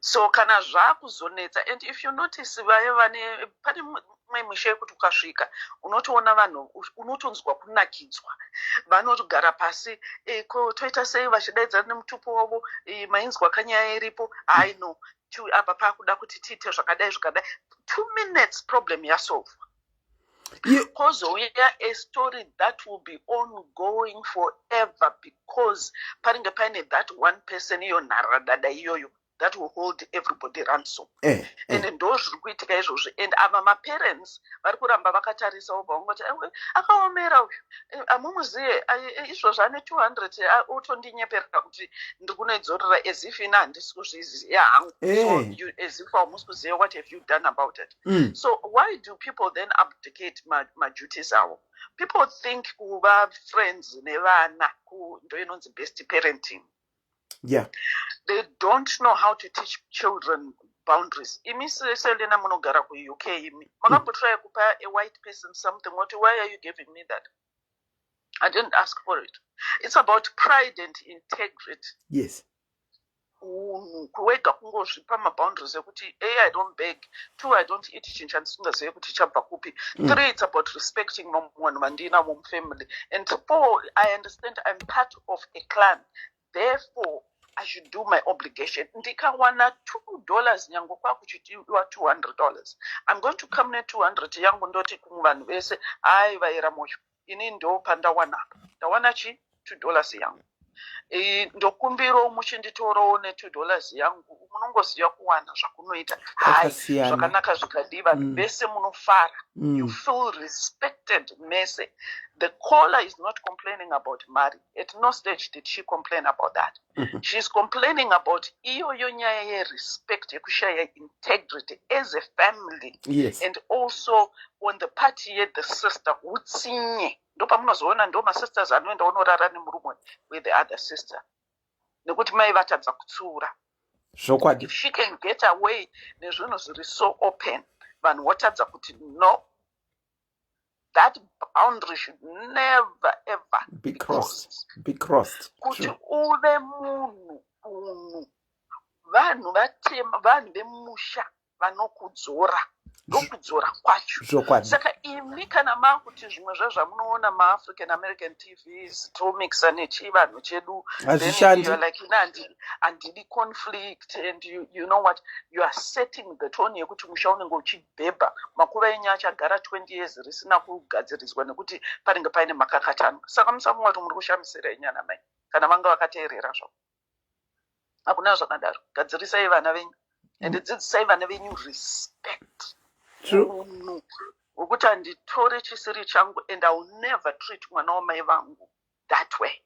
so kana zvakuzonetsa, and if you notice, vaya vane pane mumwe misha yekuti ukasvika unotoona vanhu, unotonzwa kunakidzwa. Vanogara pasi, eh, ko toita sei, vachidaidzana nemutupo wavo, eh, mainzwa kanyaya iripo, hai no, apa pakuda kuti tiite zvakadai zvakadai. 2 minutes, problem yasolvwa. Kozouya a story that will be ongoing forever because panenge paine that one person, iyo nharadada iyoyo, that will hold everybody ransom. And ndo zviri kuitika izvozvi, and ava maparents vari kuramba vakatarisa, vobva vangoti, "Ewe, akaomera uyu. Eh, hamumuziye izvozvi ane 200, otondinyepera kuti ndiri kunoidzorera, as if ina handisi kuzviziva hangu." So you, as if hamusi kuziva, what have you done about it? So why do people then abdicate maduties avo? People think kuva friends nevana ndo inonzi best parenting. They don't know how to teach children boundaries. Imi Selena munogara kuUK, imi makambotry kupa a white person something, what, "Why are you giving me that? I didn't ask for it." It's about pride and integrity. Unhu wega kungozvipa maboundaries ekuti, a, I don't beg; two, I don't eat chinhu chandisingazive kuti chabva kupi; three, it's about respecting vanhu vandinavo mufamily; and four, I understand I'm part of a clan, therefore I should do my obligation. Ndikawana $2, nyange kwakuchitiwa $200, I'm going to come ne200 yangu, ndoti kuvanhu vese, "Hai, vaira moyo, ini ndo pandawana apa, ndawana chi $2 yangu. Ndokumbirawo muchinditorawo ne$2 yangu." Munongoziva kuwana zvakunoita, hai, Kwakasiyana. zvakanaka zvikadii, vanhu vese munofara. You feel respected mese. The caller is not complaining about mari. At no stage did she complain about that. She's complaining about iyoyo nyaya yerespect, yekushaya integrity as a family. And also on the part yethe sister, utsinye. Ndopamunozoona ndo masisters anoenda onorara nemurume with the other sister nekuti mai vatadza kutsiura. If she can get away nezvinhu zviri so open, vanhu votadza kuti no, that boundary should never ever be crossed, be crossed. Kuti uve munhu, unhu, vanhu vatema, vanhu vemusha vanokudzora, ndokudzora kwacho. Saka imi kana makuti zvimwe zvezvamunoona maAfrican American TVs, tomixa nechivanhu chedu, then Hazvishandi. you are like, ina handidi conflict, and you know what, you are setting the tone yekuti musha unenge uchibhebha, makuva enyu achagara 20 years risina kugadziriswa nekuti panenge paine makakatano. Saka musafunga kuti muri kushamisira inyana mai kana vanga vakateerera zvavo. Hakuna zvakadaro. Gadzirisai vana venyu and dzidzisai vana venyu respect. Unhu hwekuti handitore chisiri changu, and I will never treat mwana wamai vangu that way.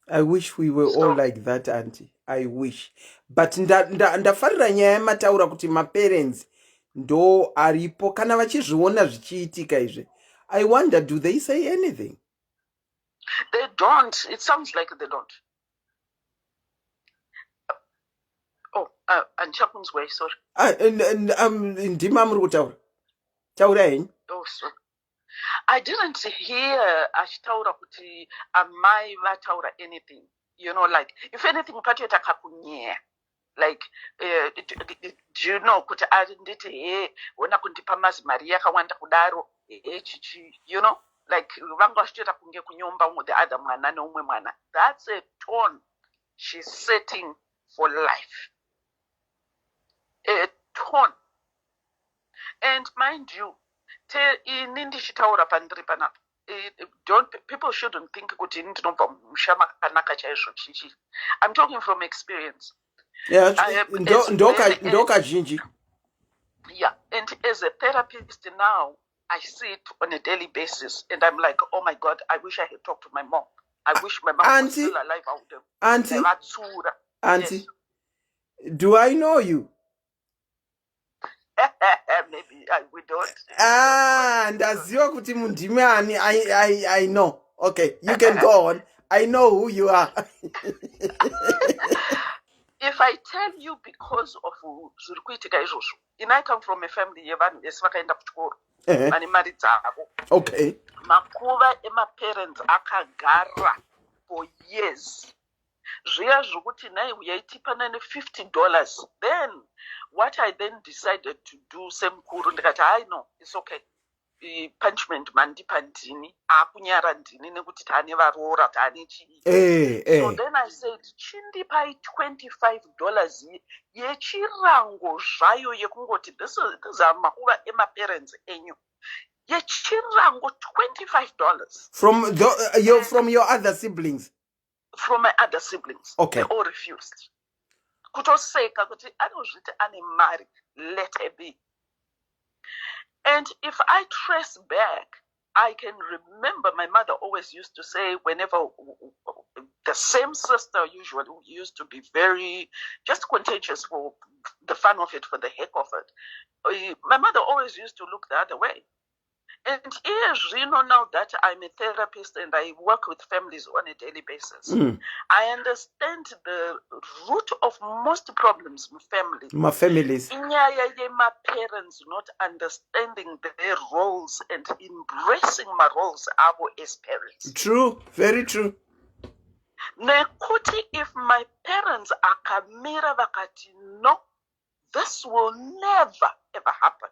I wish we were all like that, auntie. I wish. But ndafarira nyaya yamataura kuti maparents ndo aripo kana vachizviona zvichiitika izvi. I wonder, do they say anything? They don't. It sounds like they don't. Oh, handichakunzwai, sorry. Ah, ndima muri kutaura. Taura henyu. Oh, sorry. I didn't hear achitaura kuti amai vataura anything. Like, if anything, patoita kakunyeya. Like, do you know kuti nditi, he, hona kundipa mazi mari yakawanda kudaro, he, chichi, like vanga vachitoita kunge kunyomba umwe the other mwana neumwe mwana. That's a tone she's setting for life. A tone. And mind you, te ini ndichitaura pandiri panapa, don't, people shouldn't think kuti ini ndinobva mumusha makanaka chaizvo chichi. I'm talking from experience. Ndo kazhinji. Yeah, and as a therapist now, I see it on a daily basis and I'm like, "Oh my God, I wish I had talked to my mom. I wish my mom was Auntie, still alive. I would have Auntie, ndavatsiura." Auntie, Yes. do I know you? Maybe we don't. Ah, ndaziva kuti mundimi ani. I know. Okay, you can go on. I know who you are. If I tell you, because of zviri kuitika izvozvo, ini I come from a family yevanhu vese vakaenda kuchikoro, vane mari dzavo. Makuva emaparents akagara for years. Zviya zvokuti nhai, uyai tipanane $50. Then what I then decided to do semukuru, ndikati, "Hai, no, it's okay." Punishment mandipa ndini, akunyara ndini nekuti taane varoora, taane chii. So then I said, chindipai $25 yechirango zvayo yekungoti these are makuva emaparents enyu, yechirango $25. From your other siblings? From my other siblings. They all refused, kutoseka kuti anozviti ane mari, let her be. And if I trace back, I can remember my mother always used to say, whenever the same sister usually used to be very just contentious for the fun of it, for the heck of it, my mother always used to look the other way. And iye zvino, now that I'm a therapist and I work with families on a daily basis, I understand the root of most problems in family. Mafamilies. Inyaya yema-parents not understanding their roles and embracing ma-roles avo as parents. True, very true. Nekuti if my parents akamira vakati, "No, this will never ever happen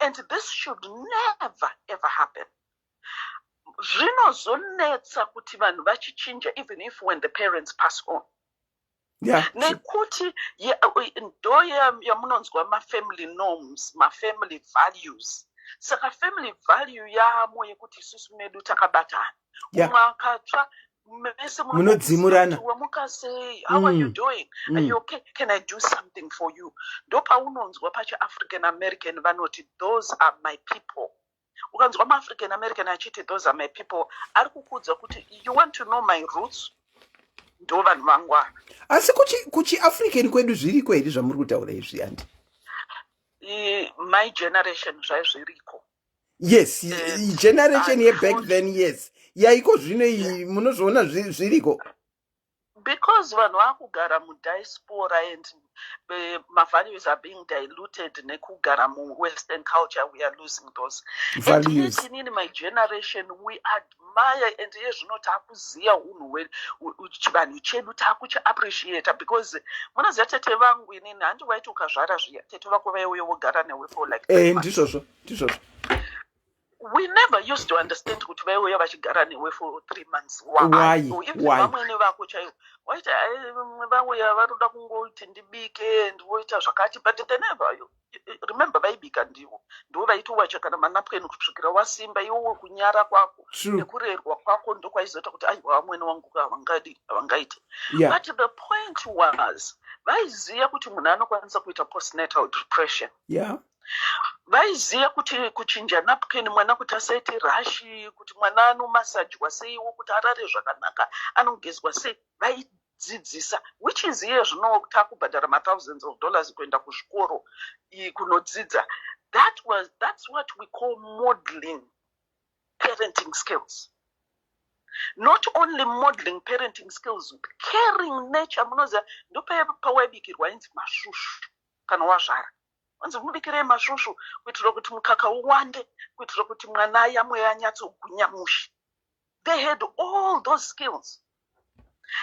and this should never ever happen," zvinozonetsa kuti vanhu vachichinja even if when the parents pass on. Nekuti ndo yamunonzwa mafamily norms, mafamily values. Saka family value yamo yekuti isusu medu takabatana, umwe akatsva, mese Munodzimurana. Wamuka sei? How are you doing? Are you okay? Can I do something for you? Ndopaunonzwa pachiAfrican American vanoti, "Those are my people." Ukanzwa maAfrican American achiti, "Those are my people," ari kukuudza kuti, "You want to know my roots? Ndo vanhu vangwana." Asi kuchiAfrican kwedu zviriko here zvamuri kutaura izvi, auntie? My generation zvaizviriko. Yes, generation yeback then, yes. Yaiko zvino iyi, munozviona zviriko? Because vanhu vakugara mudiaspora and mavalues are being diluted nekugara muwestern culture. We are losing those. And values. Yet inini, my generation, we admire, and iye zvino taakuziya unhu chivanhu chedu, taakuchiappreciata, because munoziva tete vangu inini, handi waiti ukazvara zviya, tete vako vaiuya vogara newe for like 3 months. Ndizvozvo, ndizvozvo. We never used to understand kuti vaiuya vachigara newe for 3 months. Why? Or even Why? vamwene vako chaivo waiti, "Ai, vauya varoda kungoti ndibike and voita zvakati," but they never, remember, vaibika ndivo, ndivo vaitowacha kana manapukeni kusvikira wasimba. Iwowo kunyara kwako nekurerwa kwako ndokwaizoita kuti, "Aiwa, vamwene wangu havangadi, havangaiti." But the point was, vaiziva kuti munhu anokwanisa kuita postnatal depression. Vaiziva kuti kuchinja napkin mwana kuti asaite rash, kuti mwana anomasajwa seiwo kuti arare zvakanaka, anogezwa sei, vaidzidzisa, which is iye zvino takubhadhara mathousands of dollars kuenda kuzvikoro kunodzidza. That's what we call modeling parenting skills. Not only modeling parenting skills, caring nature. Munoziva ndopawaibikirwa inzi masvushu kana wazvara, wanzi mubikirei masvushu kuitira kuti mukaka uwande, kuitira kuti mwana ayamwe anyatsogwinya mushe. They had all those skills.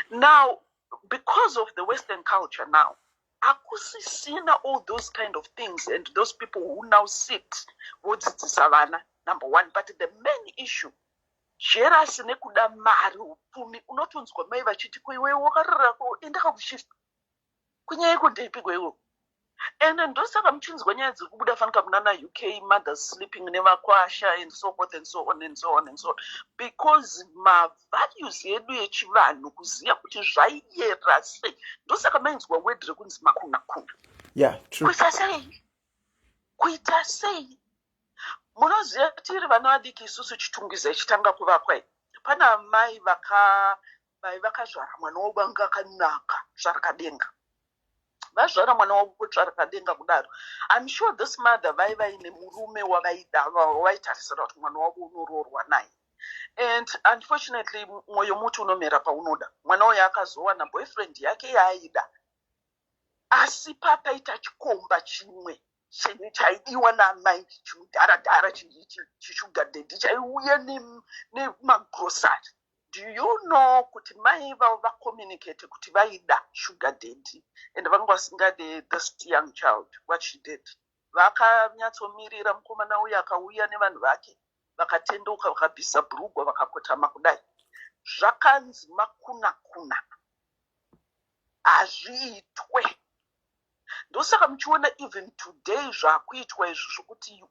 Now, because of the western culture now, hakusisina all those kind of things, and those people who now sit vodzidzisa vana, number one. But the main issue, jealousy nekuda mari, upfumi. Unotonzwa mai vachiti, "Kuiwe wakararako, endaka kushift kunyaya yekundeipi iwo?" And ndosaka muchinzwa nyaya dziri kubuda fanika munana UK, mothers sleeping nevakwasha and so forth and so on and so on and so on, because mavalues edu echivanhu, kuziva kuti zvaiyera sei. Ndosaka mainzwa word rekunzi makunakuna. Yeah, true. Kuita sei? Kuita sei? Munoziva tiri vana vadiki isusu, Chitungwiza ichitanga kuvakwa iyi, pana mai vaka mai vakazvara mwana wavo anga akanaka tsvarakadenga. Vazvara mwana wavo tsvarakadenga kudaro, I'm sure this mother vai vaine murume wavaida, wavaitarisira kuti mwana wavo unoroorwa naye. And unfortunately, mwoyo muti unomera paunoda. Mwana uyo akazowana boyfriend yake yaaida, asi papaita chikomba chimwe chaidiwa namai, chimudharadhara, chisugar daddy chaiuya nemagrosari. Do you know kuti mai vavo vacommunicate kuti vaida sugar daddy and vanga vasingade this young child? What she did, Vakanyatsomirira mukomana uya akauya nevanhu vake, vakatendeuka, vakabvisa bhurugwa, vakakotama kudai. Zvakanzi makunakuna hazviitwe. Ndosaka muchiona even today zvakuitwa izvi zvokuti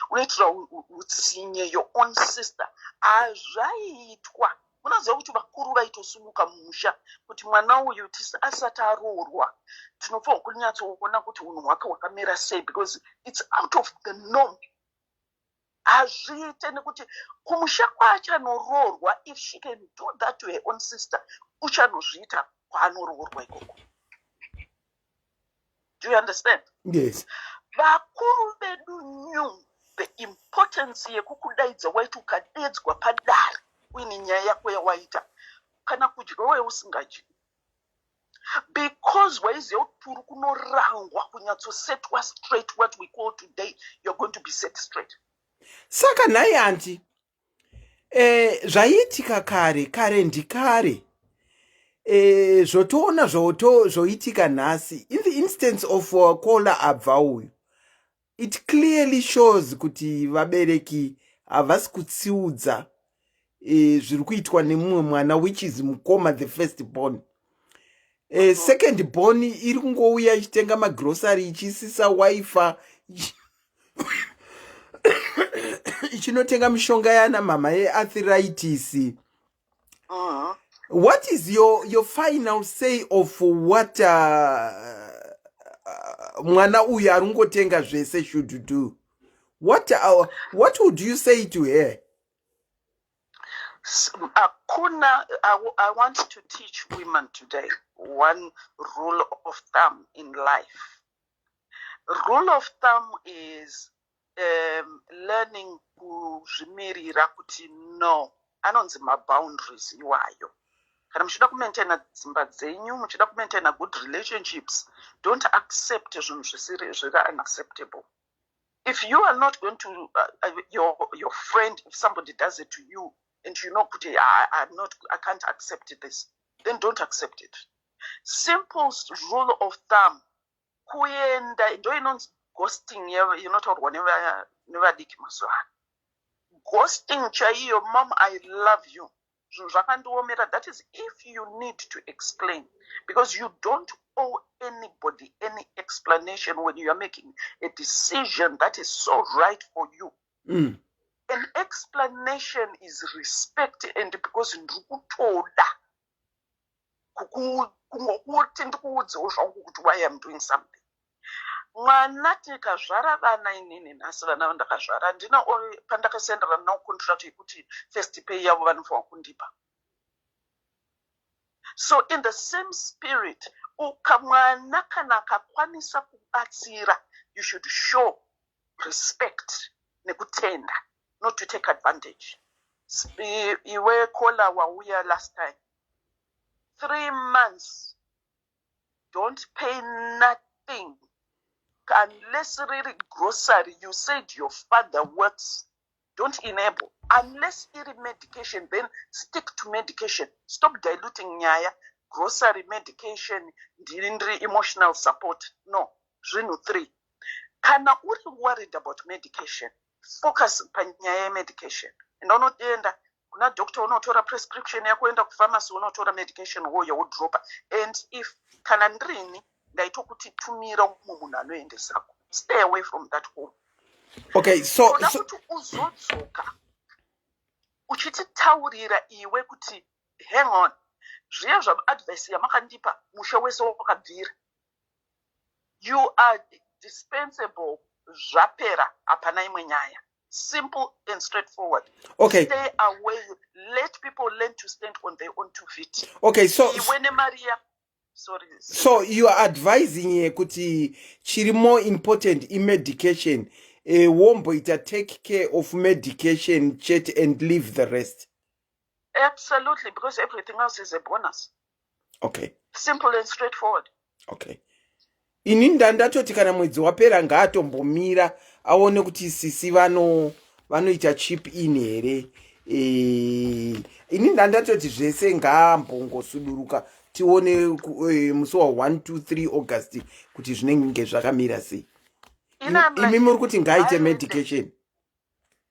unoitira utsinye your own sister. Hazvaiitwa. Munoziva kuti vakuru vaitosumuka mumusha kuti mwana uyu asati aroorwa tinofanirwa kunyatsoona kuti unhu hwake hwakamira sei, because it's out of the norm. Hazviite, nekuti kumusha kwaachanoroorwa, if she can do that to her own sister, uchanozviita kwaanoroorwa ikoko. Do you understand? Yes. Vakuru vedu knew the importance yekukudaidza. Waiti ukadedzwa padare uine nyaya yako yawaita, kana kudya waive usingadyi, because waiziva kuti uri kunorangwa, kunyatsosetwa straight. What we call today, you're going to be set straight. Saka nhai auntie, zvaiitika kare kare ndikare, zvotoona zvoitika nhasi. In the instance of caller abva uyu, it clearly shows kuti vabereki havasi kutsiudza zviri kuitwa nemumwe mwana, which is mukoma, the first born. Second born iri kungouya ichitenga magrosary, ichisisa wifi, ichinotenga mishonga yana mama yearthritis. What is your final say of what mwana uyu ari kungotenga zvese should do? What would you say to her? Hakuna. I want to teach women today one rule of thumb in life. Rule of thumb is learning kuzvimirira kuti no. Anonzi maboundaries iwayo. Kana muchida kumaintaina dzimba dzenyu, muchida kumaintaina good relationships, don't accept zvinhu zvisiri, zviri unacceptable. If you are not going to your friend, if somebody does it to you and you know kuti I'm not, I can't accept this, then don't accept it. Simple rule of thumb. Kuenda, ndo inonzi ghosting inotaurwa nevadiki mazuva ano. Ghosting chaiyo. "Mom, I love you. Zvinhu zvakandiomera." That is if you need to explain, because you don't owe anybody any explanation when you are making a decision that is so right for you. An explanation is respect, and because ndiri kutoda kungokuti ndikuudzewo zvangu kuti why I'm doing something. Mwana, tikazvara vana, inini nhasi vana vandakazvara handina pandakasenderana navo contract yekuti first pay yavo vanofanwa kundipa. So in the same spirit, ukamwana kana akakwanisa kubatsira, you should show respect nekutenda, not to take advantage. Iwe caller wauya last time, 3 months, don't pay nothing unless riri grocery. You said your father works. Don't enable unless iri medication. Then stick to medication. Stop diluting nyaya. Grocery, medication, ndiri ndiri emotional support, no. Zvinhu three. Kana uri worried about medication, focus panyaya yemedication. Enda, unoenda kuna doctor, unotora prescription yako, enda kupharmacy, unotora medication, wouya wodropa. And if kana ndirini, ndaitokuti tumira umwe munhu anoendesako. Stay away from that home. Okay, so Toda kuti uzodzoka uchititaurira iwe kuti, "Hang on, zviya zvaadvice yamakandipa, mushe wese wakabvira." You are dispensable. Zvapera, hapana imwe nyaya. Simple and straightforward. Stay away. Let people learn to stand on their own two feet. Okay, so Iwe nemaria, sorry. So you are advising kuti chiri more important imedication, womboita take care of medication chete and leave the rest. Absolutely, because everything else is a bonus. Simple and straightforward. Okay, ini ndandatoti kana mwedzi wapera ngaatombomira aone kuti sisi vano vanoita chip in here. Ini ndandatoti zvese ngaambongosuduruka, tione musi wa1 2 3 August kuti zvinenge zvakamira sei. Imi muri kuti ngaaite medication.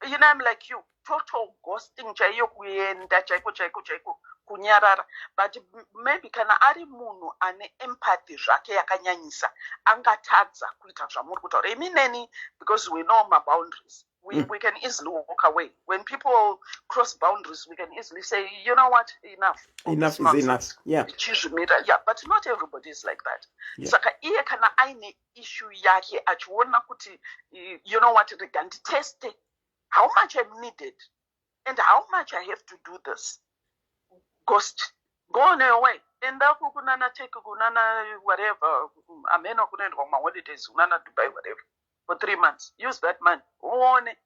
You know, I'm like you, total ghosting chaiyo, kuenda chaiko chaiko chaiko, kunyarara. But maybe kana ari munhu ane empathy zvake yakanyanyisa, angatadza kuita zvamuri kutaura imi neni, because we know maboundaries. We can easily walk away. When people cross boundaries, we can easily say, "You know what, enough." Enough is enough, yeah. Chizvimira, yeah. But not everybody is like that. Saka iye kana aine issue yake, achiona kuti, you know what, rega nditeste how much I'm needed and how much I have to do this, ghost, go on your way. Enda kunana Turkey, kunana whatever, ameno kunoendwa kumaholidays, kunana Dubai, whatever, for 3 months. Use that money, uone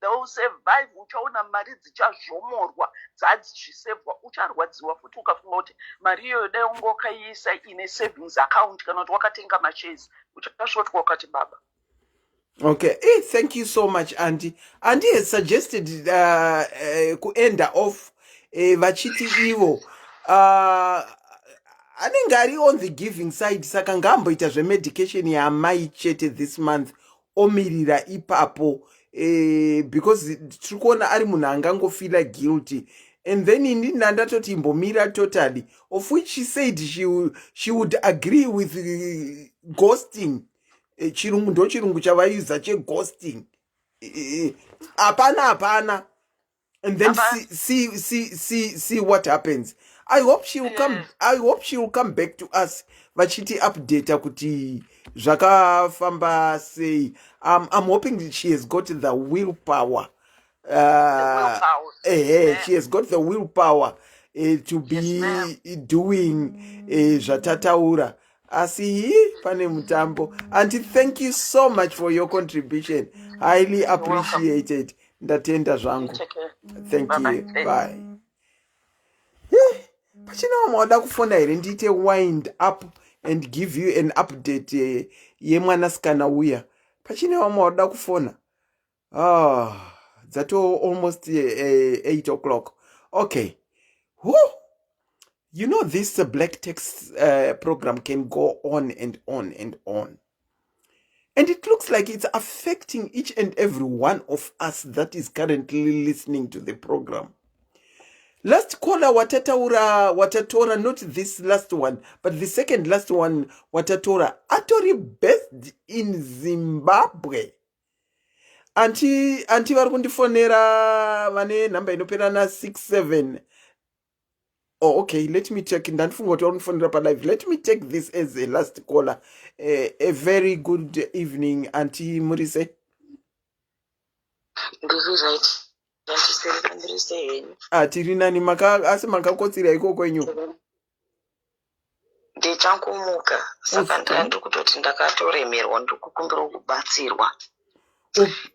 they'll survive. Uchaona mari dzichazvomorwa dzadzichisevhwa. Ucharwadziwa futi ukafunga kuti mari iyoyo dai unge wakaiisa ine savings account kana kuti wakatenga mashares. Uchasvotwa ukati baba. Okay, thank you so much, Auntie. Auntie has suggested kuenda off, vachiti ivo anenge ari on the giving side, saka ngaamboita zvemedication yaamai chete this month, omirira ipapo, because tiri kuona ari munhu angangofeela guilty. And then ini ndandatoti imbomira totally, of which she said she would agree with ghosting. Chirungu ndo chirungu chavaiuza cheghosting. Hapana, hapana, and then see what happens. I hope she will come. I hope she will come back to us vachiti updata kuti zvakafamba sei. I'm hoping she has got the will power. Ehe, she has got the will power to be Yes, doing zvatataura. Asi pane mutambo. Auntie, thank you so much for your contribution, highly appreciated. Ndatenda zvangu. Take care. Thank Bye-bye. you, bye. Pachina vamwe wada kufona here? Ndiite wind up and give you an update yemwanasikana uya. Pachine vamwe wada kufona? Ah, dzato almost 8 o'clock. Okay. Whew. You know, this black tax program can go on and on and on, and it looks like it's affecting each and every one of us that is currently listening to the program. Last caller watataura, watatora, not this last one but the second last one watatora, atori based in Zimbabwe. Auntie vari kundifonera vane nhamba inopera na67. Oh, okay, let me check. Ndandifunga kuti vari kundifonera palive. Let me take this as a last caller. A very good evening, Auntie. Muri sei? Ndiri right, ndandiseri, ndiri sei henyu? Ah, tiri nani. Asi makakotsira iko kwenyu? Ndichangomuka, saka ndiri kutoti ndakatoremerwa. Ndiri kukumbira kubatsirwa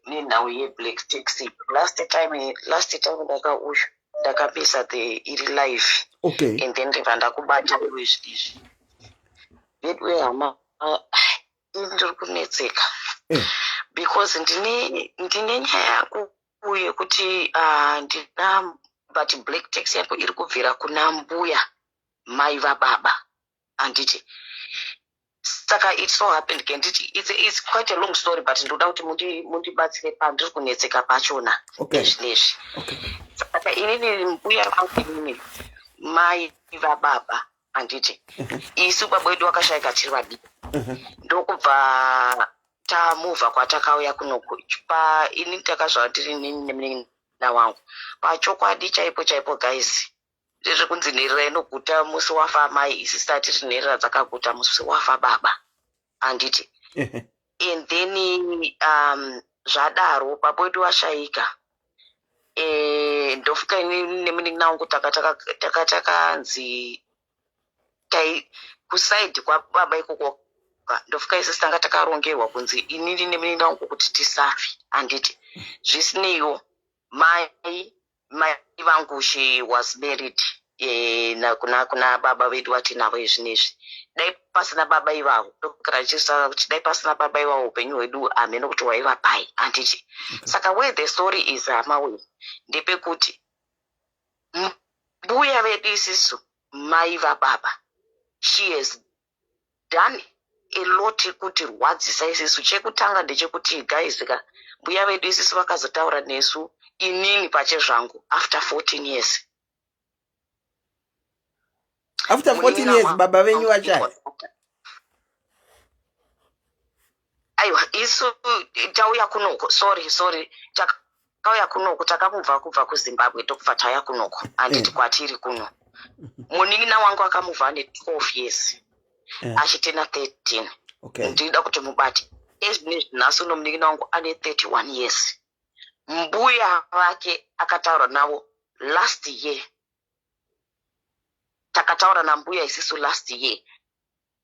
nenhau yeblack tax. Last time ndakauya ndakapisa the iri live and then ndibva ndakubata iwe izvi. Vedu hama, ini ndiri kunetseka because ndine nyaya yangu yekuti ndina, but black tax yangu iri kubvira kuna mbuya mai vababa, handiti? Saka it so happened ke nditi it's quite a long story, but ndoda kuti mundibatsire pandiri kunetseka pachona. Ezvinezvi saka inini mbuya vangu, inini mai vababa, handiti? Isu baba wedu wakashayika tiri vadiki, ndokubva tamuvha kwatakauya kunoku. Pa ini takazvarwa tiri inini nemunin'ina wangu. Pachokwadi chaipo chaipo, guys, ndezvekunzi nherera inoguta musi wafa mai. Isi tati nherera dzakaguta musi wafa baba, handiti? And then zvadaro baba wedu vashayika, ndofuka ini nemunin'ina wangu taka takanzi tai kuside kwababa ikoko. Ndofuka isusu tanga takarongerwa kunzi inini nemunin'ina wangu kuti tisafi, handiti? Zvisineiwo mai vangu, she was married kuna baba vedu vatinavo izvinezvi. Dai pasina baba ivavo, ndokugara ndichitaura kuti dai pasina baba ivavo, upenyu hwedu hameno kuti hwaiva pai, handiti? Saka where the story is, hama we, ndepekuti mbuya vedu isisu mai vababa, she has done a lot kutirwadzisa isisu. Chekutanga ndechekuti guys ka, mbuya vedu isisu vakazotaura nesu, inini pachezvangu, after 14 years. After 14 years baba venyu vachaya? Aiwa, isu tauya kunoko, sorry, sorry, takauya kunoko, takamubva kubva kuZimbabwe, tokubva tauya kunoko, handiti? Kwatiri kuno, munin'ina wangu akamubva ane 12 years, achitena 13. Ndinoda kuti mubate ezvinezvi, nhasi uno munin'ina wangu ane 31 years. Mbuya vake akataura navo last year. Takataura nambuya isisu last year,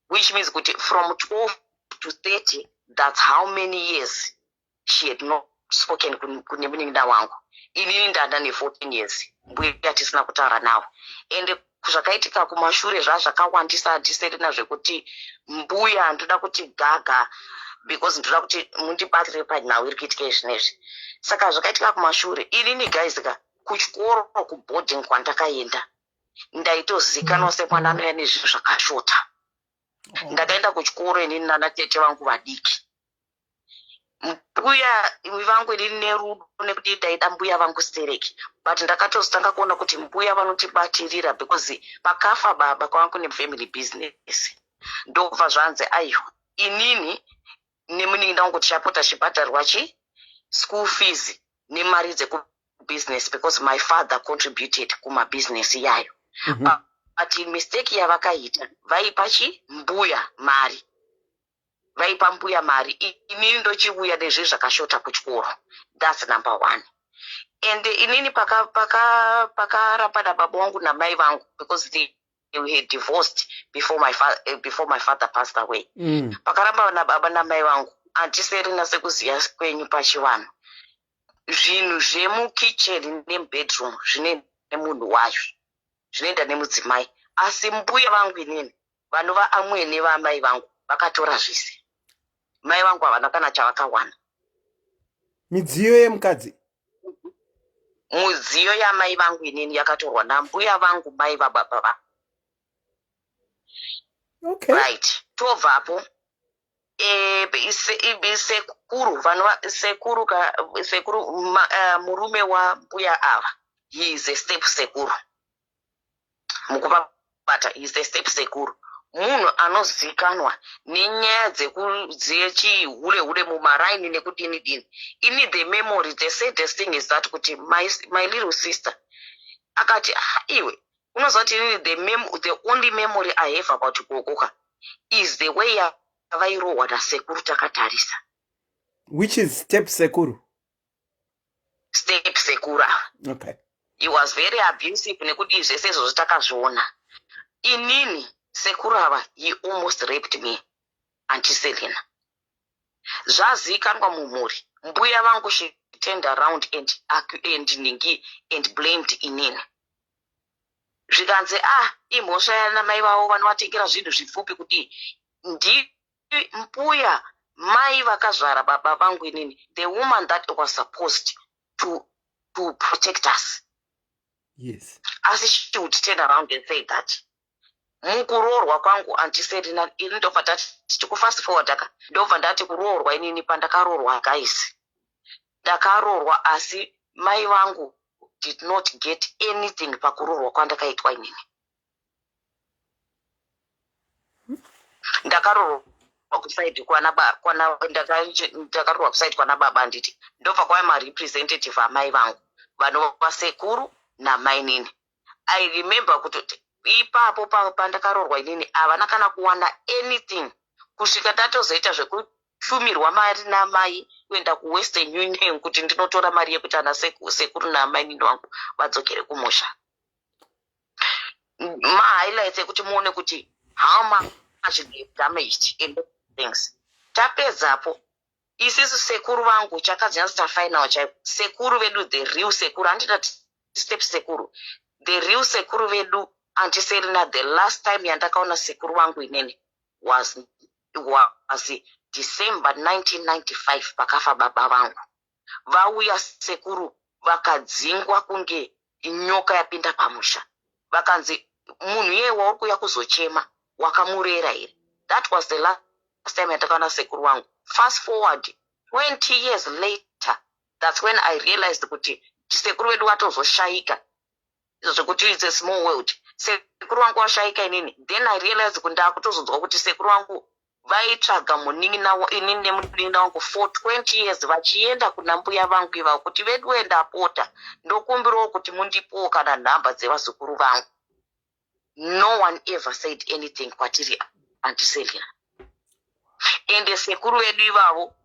which means kuti from 12 to 30, that's how many years she had not spoken kune munin'ina wangu. Inini ndanda ne14 years mbuya tisina kutaura navo. Ende zvakaitika kumashure zvazvakawandisa, handiserina zvekuti mbuya ndoda kuti gaga, because ndoda kuti mundibatsire panhau iri kuitika izvinezvi. Saka zvakaitika kumashure, inini guys ka, kuchikoro, kuboarding kwandakaenda, ndaitozikanwa semwana anouya nezvinhu zvakashota. Ndakaenda kuchikoro inini nana tete vangu vadiki. Mbuya vangu inini nerudo, nekuti ndaida mbuya vangu stereki, but ndakatozotanga kuona kuti mbuya vanotibatirira because pakafa baba kwava kune family business. Ndobva zvanzi, aiwa, inini nemunin'ina wangu tichapota chibhadharwa chi school fees nemari dzekubusiness, because my father contributed kumabusiness iyayo. But mistake yavakaita, vaipa chi mbuya mari, vaipa mbuya mari, inini ndochiuya nezvinhu zvakashota kuchikoro. That's number one. And inini pakaramba nababa vangu namai vangu, because they were divorced before my father passed away. Pakaramba nababa namai vangu, handiserina, sekuziva kwenyu pachivanhu, zvinhu zvemukicheni nemubedroom zvine nemunhu wayo, zvinoenda nemudzimai. Asi mbuya vangu inini, vanova amwene vamai vangu, vakatora zvese. Mai vangu havana kana chavakawana. Midziyo yemukadzi? Mudziyo yamai vangu inini yakatorwa nambuya vangu, mai vababa vangu. Right, tobvapo. Sekuru vanova sekuru sekuru murume wambuya ava, he is a step sekuru. Mukuvabata, he is a step sekuru, munhu anozikanwa nenyaya dzechihule hule mumaraini nekudini dini. Ini the memory, the saddest thing is that kuti my little sister akati, "Ah, iwe unoziva kuti inini the only memory I have about gogoka is the way yavairohwa nasekuru takatarisa." Which is step sekuru? Step sekuru ava. He was very abusive nekuti zvese izvozvo takazviona. Inini sekuru ava, he almost raped me, Auntie Selina. Zvazivikanwa mumhuri. Mbuya vangu, she turned around and ningi and blamed inini. Zvikanzi, ah, imhosva yanamai vavo, vanovatengera zvinhu zvipfupi. Kuti ndi mbuya mai vakazvara baba vangu inini, the woman that was supposed to protect us, asi she would turn around and say that. Mukuroorwa kwangu, Auntie Selina, ini ndobva ndati, tikufast forward aka, ndobva ndati kuroorwa inini, pandakaroorwa guys, ndakaroorwa, asi mai vangu did not get anything pakuroorwa kwandakaitwa inini. Ndakaroorwa kuside kwana ndakaroorwa kuside kwana baba, handiti? Ndobva kwaya marepresentative amai vangu, vanova sekuru namainini. I remember kuti ipapo pandakaroorwa inini, havana kana kuwana anything, kusvika tatozoita zvekutumirwa mari namai kuenda kuWestern Union kuti ndinotora mari yekuti ana sekuru namainini vangu vadzokere kumusha. Mahighlights ekuti muone kuti how much they damaged in things. Tapedzapo, isisu sekuru vangu, chakadzinatsa final chaipo, sekuru vedu, the real sekuru, handida step sekuru, the real sekuru vedu, Auntie Selina, the last time yandakaona sekuru vangu inini was December 1995, pakafa baba vangu. Vauya sekuru, vakadzingwa kunge nyoka yapinda pamusha. Vakanzi, munhu iyeye wauri kuuya kuzochema, wakamurera here? That was the last. time yandakaona sekuru vangu. Fast forward 20 years later, that's when I realized kuti sekuru vedu vatozoshaika. Zvekuti it's a small world. Sekuru vangu vashaika inini, then I realized kuti ndakutozonzwa kuti sekuru vangu vaitsvaga munin'ina, inini nemunin'ina wangu, for 20 years, vachienda kuna mbuya vangu ivavo kuti, "Veduwe, ndapota, ndokumbirawo kuti mundipowo kana nhamba dzevazukuru vangu." No one ever said anything kwatiri, Auntie Selina. Ende sekuru vedu ivavo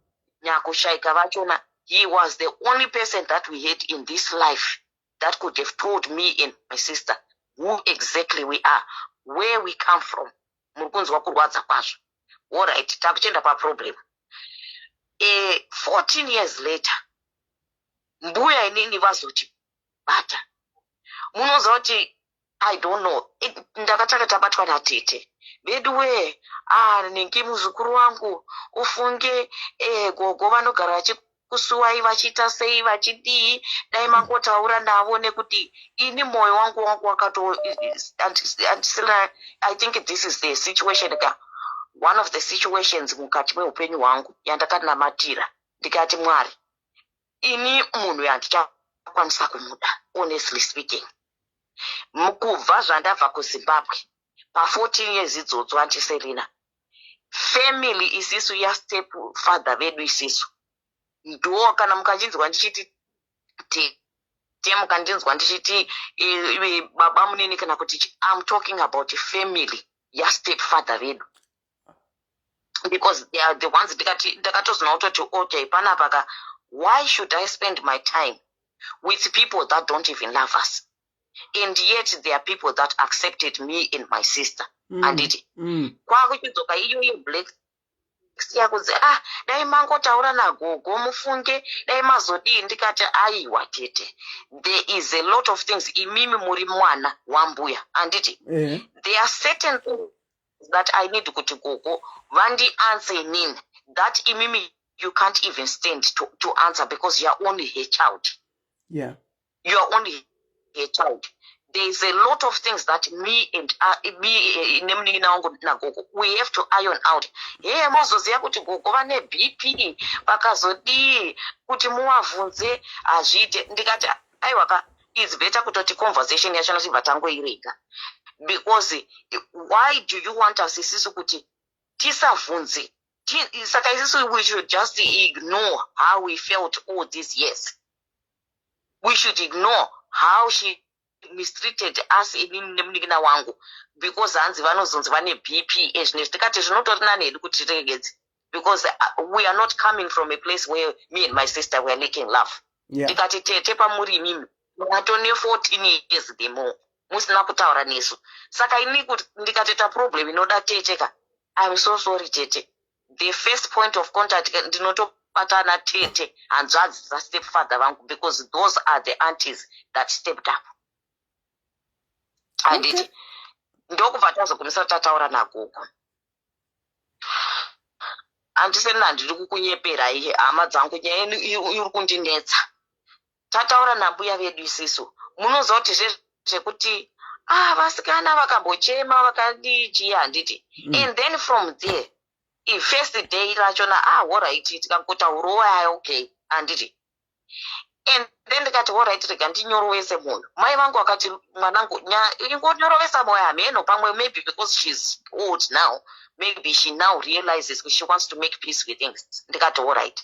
nyakushaika vachona, he was the only person that we had in this life that could have told me and my sister who exactly we are, where we come from. Muri kunzwa kurwadza kwazvo? Alright, takuchienda paproblem. 14 years later, mbuya inini vazoti bata, munoziva kuti, I don't know, ndakatanga tabatwa natete vedu wee. Ah, ningi muzukuru wangu, ufunge gogo vanogara vachikusuwai, vachiita sei, vachidii, dai mangotaura navo, nekuti ini mwoyo wangu wakato andisina. I think this is the situation ka, one of the situations mukati meupenyu hwangu yandakanamatira, ndikati, "Mwari, ini munhu yandichakwanisa kumuda, honestly speaking, kubva zvandabva kuZimbabwe pa14 years idzodzo, Auntie Selina, family isisu yastep father vedu isisu, ndo kana mukachinzwa ndichiti tete, mukandinzwa ndichiti baba munini kana kuti, I'm talking about family yastep father vedu, because they are the ones." Ndikati ndakatozoona kutoti, okay, panapa ka, why should I spend my time with people that don't even love us, and yet there are people that accepted me and my sister? Handiti? Kwakuchidzoka iyo yeblack yakunzi, "Ah, dai mangotaura nagogo, mufunge, dai mazodii." Ndikati, "Aiwa tete, there is a lot of things. Imimi muri mwana wambuya, handiti? There are certain things that I need kuti gogo vandianswer inini that imimi you can't even stand to answer because you are only her child. You are only her child. There is a lot of things that me and me nemunin'ina wangu nagogo, we have to iron out. He, mozoziva kuti gogo vane BP, vakazodii, kuti muvabvunze hazviite." Ndikati, "Aiwa ka, it's better kutoti conversation yachona tibva tangoirega, because why do you want us isisu kuti tisabvunze? Saka isisu we should just ignore how we felt all these years? We should ignore how she mistreated us, inini nemunin'ina wangu, because hanzi vanozonzi vane BP ezvinezvi?" Tikati zvinotori nani hedu kuti tiregedze, because we are not coming from a place where me and my sister were lacking love. Ndikati, "Tete, pamuri imimi matone 14 years the more musina kutaura nesu. Saka ini kuti ndikatoita problem inoda tete ka, I'm so sorry tete, the first point of contact ndinotobatana tete, hanzvadzi dzastepfather vangu, because those are the aunties that stepped up," handiti? Ndokubva tazogumisa tataura nagogo. Handiseni, handiri kukunyeperai, hama dzangu, nyaya inu iri kundinetsa. Tataura nambuya vedu isisu, munoziva kuti zvezvekuti, ah, vasikana vakambochema, vakadii chii, handiti? And then from there, first day rachona, ah, alright, tikangotaurawo, aya, okay, handiti? And then ndikati, alright, rega ndinyorovese mwoyo. Mai vangu vakati, "Mwanangu, ingonyorovesa mwoyo, hameno pamwe maybe because she's old now, maybe she now realizes she wants to make peace with things." Ndikati, alright.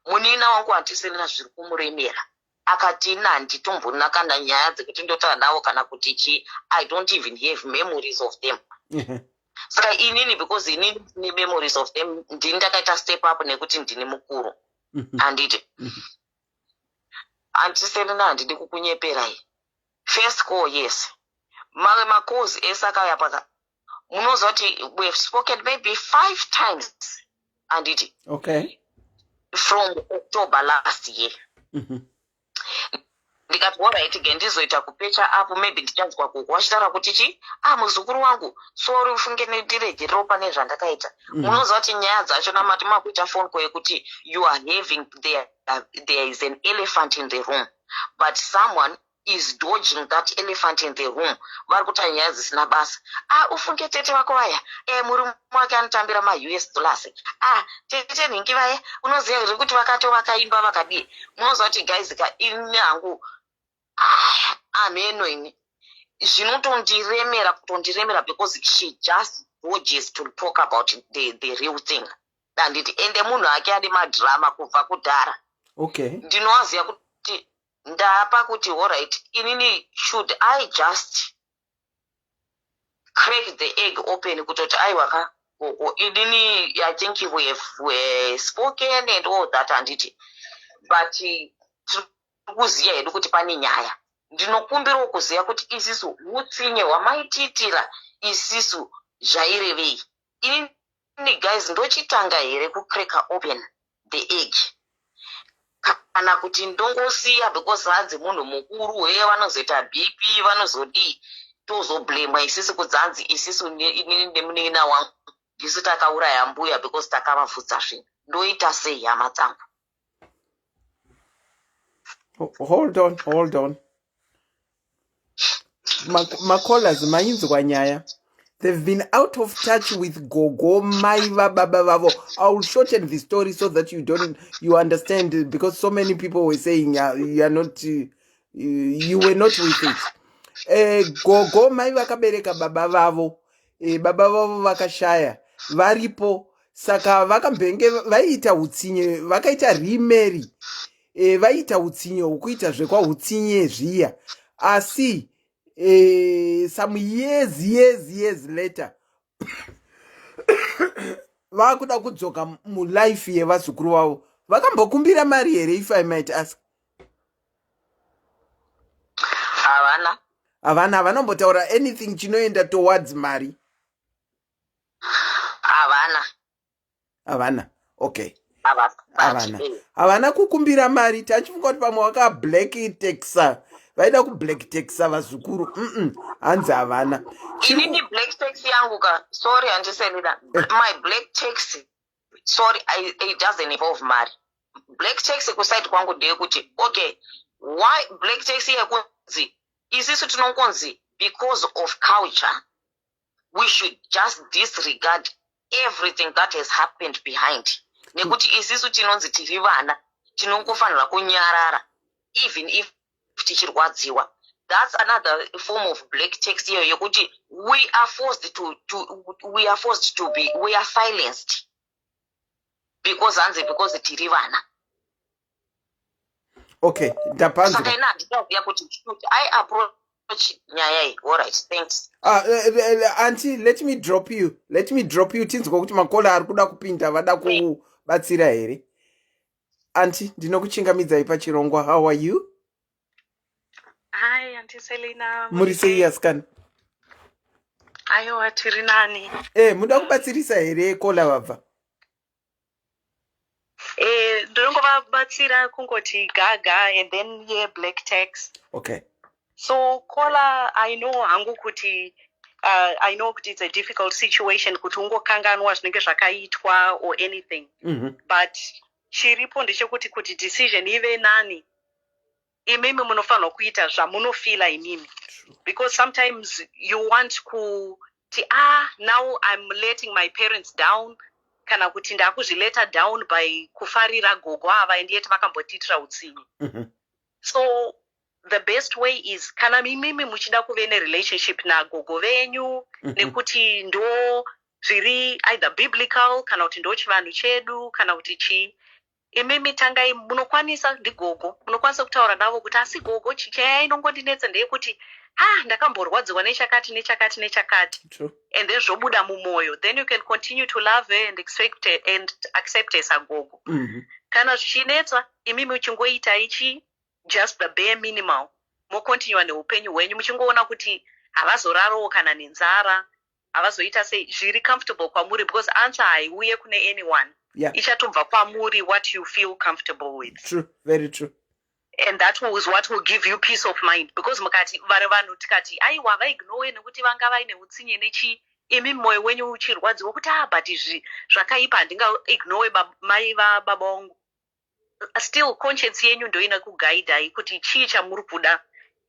Munina wangu handisina zviri kumuremera. Akati, "Ina handitombona kana nyaya dzekuti ndotaura navo kana kuti chii. I don't even have memories of them." Saka inini, because inini ndine memories of them, ndini ndakaita step up nekuti ndini mukuru, handiti? Handisenina, handidi kukunyeperai. First call, yes. Mamwe macalls ese akauya paka, munoziva kuti we have spoken maybe five times, handiti? From October last year. Ndikati, alright, ge ndizoita kupatcha up, maybe ndichanzwa kuku vachitaura kuti chi, "Ah, muzukuru wangu, sorry, ufunge, ndiregerewo pane zvandakaita." Munoziva kuti nyaya dzacho namati makuita phone call yekuti you are having, there is an elephant in the room, but someone is dodging that elephant in the room. Vari kutaura nyaya dzisina basa. Ah, ufunge tete vako vaya, eh, murume wake anotambira maUS dollars. Ah, tete nhingi vaya, unoziva here kuti vakatovaka imba vakadii? Munoziva kuti guys ka, ini hangu, ah, ameno ini zvinotondiremera, kutondiremera, because she just dodges to talk about the real thing, handiti? Ende munhu ake ane madrama kubva kudhara. Ndinowaziva kuti ndapa kuti alright, inini should I just crack the egg open kutoti aiwa ka gogo, inini I think we have spoken and all that, handiti? But tiri kuziva hedu kuti pane nyaya. Ndinokumbirawo kuziva kuti isisu utsinye hwamaitiitira isisu zvairevei? Inini guys, ndochitanga here kucracka open the egg, kana kuti ndongosiya because hanzi munhu mukuru he, vanozoita BP, vanozodii, tozoblamwa isisu kudzanzi isisu, inini nemunin'ina wangu ndisu takauraya mbuya because takavabvudza zvinhu? Ndoita sei, hama dzangu? Hold on, hold on. Macallers, mainzwa nyaya. They've been out of touch with gogo mai vababa vavo. I will shorten the story so that you don't, you understand, because so many people were saying you are not, you were not with it. Gogo mai vakabereka baba vavo, baba vavo vakashaya varipo, saka vakambenge vaiita utsinye, vakaita remarry, vaiita utsinye hwokuita zvekwautsinye zviya. Asi some years, years, years later, vakuda kudzoka mulife yevazukuru vavo. Vakambokumbira mari here, if I might ask? Havana. Havana, havanombotaura anything chinoenda towards mari? Havana. Havana, okay. Havana. Havana, havana kukumbira mari. Tachifunga kuti pamwe vakablack taxa, vaida kublack taxa vazukuru. Hanzi havana. Inini black tax yangu ka, sorry Auntie Selina, my black tax, sorry, it doesn't involve mari. Black tax kuside kwangu ndeyekuti, okay, why black tax yekunzi isisu tinongonzi because of culture we should just disregard everything that has happened behind, nekuti isisu tinonzi tiri vana, tinongofanirwa kunyarara even if tichirwadziwa. That's another form of black tax iyo yekuti we are forced to be, we are silenced because hanzi because tiri vana. Okay, ndapanzwa. Saka ina handitaziva kuti should I approach nyaya iyi. Alright, thanks. Auntie, let me drop you, let me drop you, tinzwa kuti macaller ari kuda kupinda vada kubatsira here. Auntie, ndinokuchingamidzai pachirongwa. How are you? Hi, Auntie Selina. Muri sei, asikana? Aiwa, tiri nani. Muda kubatsirisa here caller vabva? Ndinongovabatsira kungoti gaga and then ye black tax. So caller, I know hangu kuti I know kuti it's a difficult situation kuti ungokanganwa zvinenge zvakaitwa or anything. But chiripo ndechekuti kuti decision ive nani, imimi munofanirwa kuita zvamunofeela imimi, because sometimes you want kuti, ah, now I'm letting my parents down, kana kuti ndakuzvileta down by kufarira gogo ava and yet vakambotiitira utsinye. So the best way is kana imimi muchida kuve nerelationship nagogo venyu, nekuti ndo zviri either biblical kana kuti ndo chivanhu chedu kana kuti chii, imimi tangai, munokwanisa, ndigogo, munokwanisa kutaura navo kuti, asi gogo, chinyaya inongondinetsa ndeyekuti, ah, ndakamborwadziwa nechakati nechakati nechakati. And then zvobuda mumwoyo, then you can continue to love her and expect and accept her sagogo. Kana zvichinetsa, imimi muchingoita ichi just the bare minimal, mocontinua neupenyu hwenyu, muchingoona kuti havazorarawo kana nenzara, havazoita sei, zviri comfortable kwamuri, because answer haiuye kune anyone, ichatobva kwamuri, what you feel comfortable with. True, very true. And that was what will give you peace of mind, because mukati vari vanhu tikati aiwa, vaignore nekuti vanga vaine utsinye nechi, imi mwoyo wenyu uchirwadziwa kuti, ah, but izvi zvakaipa, handingaignore mai vababa vangu. Still conscience yenyu ndo ina kuguidai kuti chii chamuri kuda.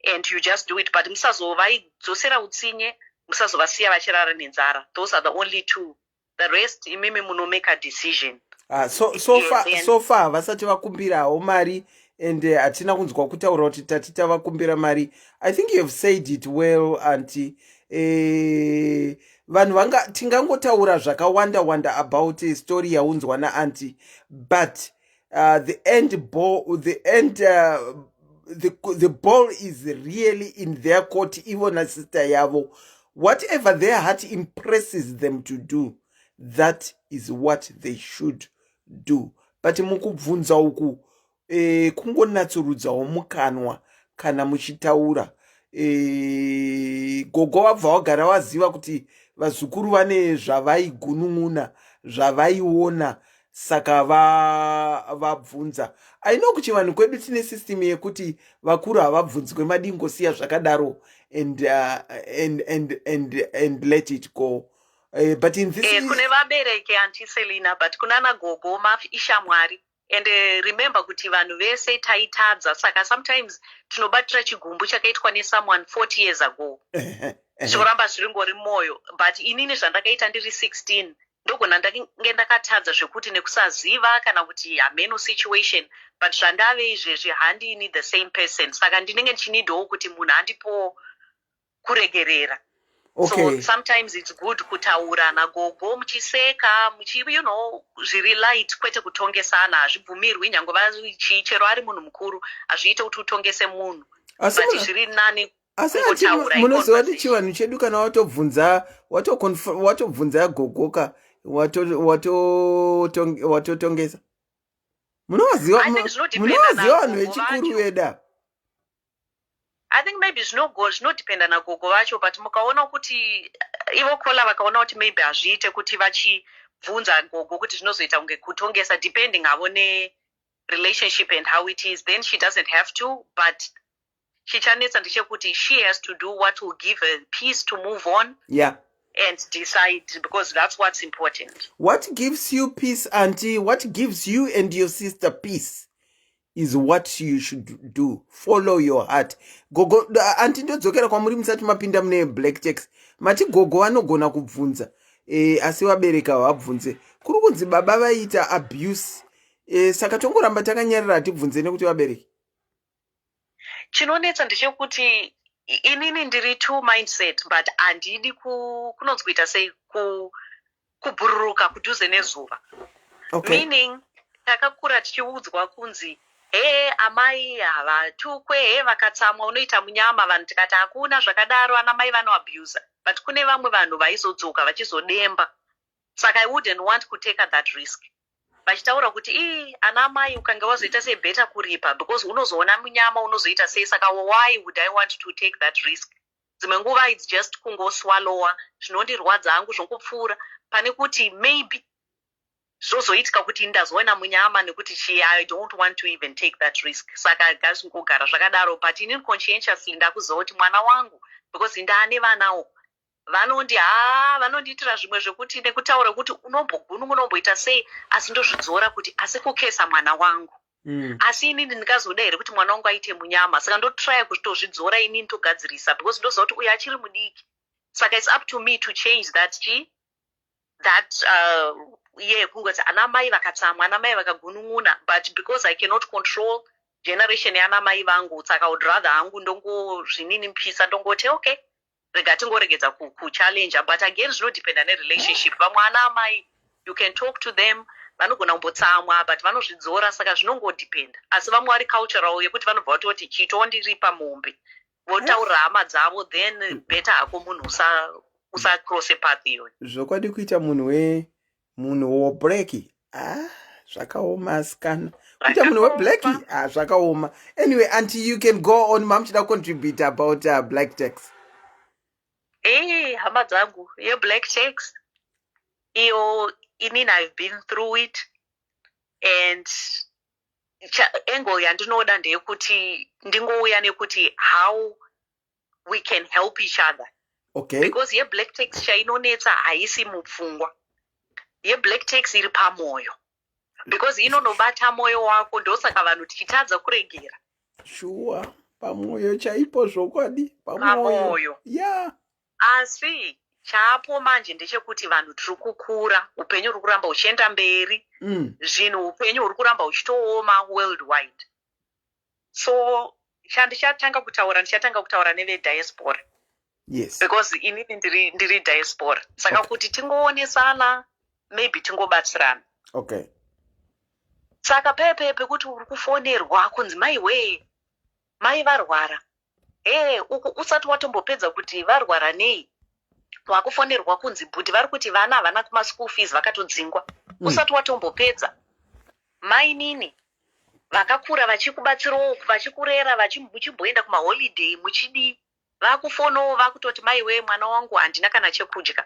And you just do it, but musazovaidzosera utsinye, musazovasiya vachirara nenzara. Those are the only two. The rest imimi munomake a decision. Ah, so far, so far vasati vakumbirawo mari and hatina kunzwa kutaura kuti tati tavakumbira mari. I think you have said it well, aunty. Vanhu vanga tingangotaura zvakawanda wanda about story yaunzwa naaunty, but the end ball the end the ball is really in their court, ivo nasister yavo. Whatever their heart impresses them to do, that is what they should do. But mukubvunza uku kungonatsurudzawo mukanwa kana muchitaura. Gogo vabva wagara waziva kuti vazukuru vane zvavaigunun'una, zvavaiona, saka vabvunza. Aino kuchivanhu kwedu tine system yekuti vakuru havabvunzwe madingosiya zvakadaro and let it go. But in this Kune vabereki, Aunty Selina, but kuna nagogo ishamwari. And remember kuti vanhu vese taitadza, saka sometimes tinobatira chigumbu chakaitwa nesomeone 40 years ago, zvoramba zviringori mwoyo. But inini zvandakaita ndiri 16, ndogona ndange ndakatadza zvekuti nekusaziva kana kuti hameno situation, but zvandave izvezvi handini the same person, saka ndinenge ndichinidawo kuti munhu andipowo kuregerera. So sometimes it's good kutaura nagogo muchiseka, muchi zviri light, kwete kutongesana. Hazvibvumirwi, nyange vachi chero ari munhu mukuru, hazviite kuti utongese munhu, but zviri nani Asi ati kungotaura. Munoziva kuti chivanhu chedu, kana watobvunza, watobvunza gogoka, watotongesa. Munovaziva I think zvinodependa munovaziva vanhu nagogo vechikuru vacho. veda. I think maybe zvinodependa nagogo vacho, but mukaona kuti ivo caller vakaona kuti maybe hazviite kuti vachibvunza gogo, kuti zvinozoita kunge kutongesa, depending havo nerelationship and how it is, then she doesn't have to. But chichanetsa ndechekuti she has to do what will give her peace to move on and decide, because that's what's important. What gives you peace, auntie, what gives you and your sister peace is what you should do. Follow your heart. Gogo, auntie, ndodzokera kwamuri musati mapinda mune black tax. Mati gogo vanogona kubvunza, asi vabereki havabvunze. Kuri kunzi baba vaita abuse, saka tongoramba takanyarara, hatibvunze nekuti vabereki. Chinonetsa ndechekuti inini ndiri two mindset, but handidi kunonzi kuita sei, kubhururuka kudhuze nezuva. Meaning takakura tichiudzwa kunzi he, amai havatukwe, he, vakatsamwa unoita munyama. Vanhu tikati hakuna zvakadaro, ana mai vanoabusa, but kune vamwe vanhu vaizodzoka vachizodemba, saka I wouldn't want kutake that risk vachitaura kuti ii, ana mai, ukange wazoita sei, better kuripa because unozoona munyama, unozoita sei. Saka why would I want to take that risk? Dzimwe nguva it's just kungoswallowa zvinondirwadza hangu, zvongopfuura, pane kuti maybe zvozoitika kuti ndazoona munyama nekuti chii. I don't want to even take that risk, saka ngazvingogara zvakadaro. But inini conscientiously ndakuziva kuti mwana wangu, because ndaane vanawo vanondi, ha, vanondiitira zvimwe zvekuti nekutaura kuti unombogununga, unomboita sei, asi ndozvidzora kuti asi kukesa mwana wangu. Asi inini ndingazoda here kuti mwana wangu aite munyama? Saka ndotrya kutozvidzora inini, togadzirisa, because ndoziva kuti uyu achiri mudiki, saka it's up to me to change that chi that yeah, kungoti ana mai vakatsamwa, ana mai vakagunun'una, but because I cannot control generation yaana mai vangu, saka would rather hangu ndongozvininipisa, ndongoti okay, rega tingoregedza kuchallenge. But again zvinodependa nerelationship. Vamwe ana amai you can talk to them, vanogona kumbotsamwa but vanozvidzora, saka zvinongodependa. Asi vamwe vari cultural yekuti vanobva vatoti chitondiripa mombe, votaurira hama dzavo, then better hako munhu usacrosse path iyoyo. Zvokwadi, kuita munhu we munhu weblack, ah, zvakaoma asikana. Kuita munhu weblack, ah, zvakaoma. Anyway, auntie, you can go on. Mamuchida contribute about black tax. Ei, hama dzangu, yeblack tax iyo, inini I've been through it, and angle yandinoda ndeyekuti ndingouya nekuti how we can help each other. Because yeblack tax chainonetsa haisi mupfungwa, yeblack tax iri pamwoyo, because inonobata mwoyo wako, ndosaka vanhu tichitadza kuregera. Sure. Pamwoyo chaipo zvokwadi, pamwoyo. Yeah. Asi chaapo manje ndechekuti vanhu tiri kukura, upenyu huri kuramba huchienda mberi. Zvinhu upenyu huri kuramba huchitooma worldwide. So chandichatanga kutaura, ndichatanga kutaura nevediaspora. Yes. Because inini ndiri, ndiri diaspora. Saka okay, kuti tingoonesana, maybe tingobatsirana. Okay. Saka pepe pekuti uri kufonerwa kunzi mai wee, mai varwara. Ee, uku usati watombopedza kuti varwara nei, wakufonerwa kunzi bhuti vari kuti vana havana kuma school fees vakatodzingwa. Usati watombopedza, mainini vakakura vachikubatsirawo, vachikurera, muchimboenda kumaholiday muchidii, vakufonawo vakutoti maiwee mwana wangu handina kana chekudya.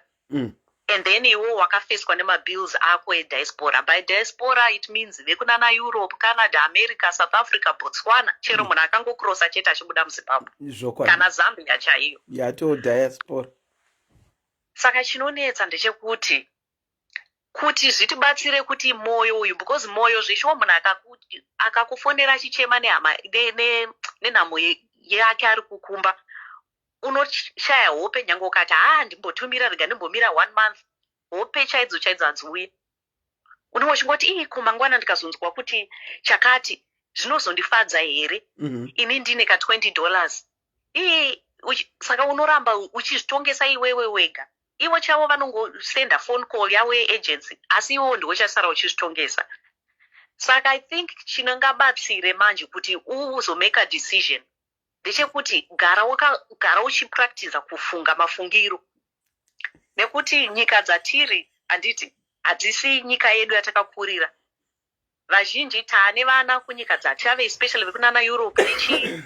And then iwo wakafeswa nemabills ako ediaspora. By diaspora it means vekunana Europe, Canada, America, South Africa, Botswana, chero munhu akangokrosa chete achibuda muZimbabwe. Zvokwadi. Kana Zambia chaiyo. Yato diaspora. Saka chinonetsa ndechekuti kuti zvitibatsire kuti moyo uyu, because moyo zveshuwa munhu akakufonera achichema nehama nenhamo yake ari kukumba, unoshaya hope. Nyange ukati haa ndimbotumira, rega ndimbomira one month, hope chaidzo chaidzo hadziuye. Unenge uchingoti ii ko mangwana ndikazonzwa kuti chakati zvinozondifadza here? Ini ndine ka 20 dollars ii saka unoramba uchizvitongesa iwewe wega. Ivo chavo vanongosenda phone call yavo yeagency, asi iwewo ndiwe uchasara uchizvitongesa. Saka I think chinongabatsire manje kuti uzomake a decision ndechekuti gara wakagara uchipractiza kufunga mafungiro, nekuti nyika dzatiri handiti hadzisi nyika yedu yatakakurira. Vazhinji taane vana kunyika dzatave, especially vekunana Europe nechii,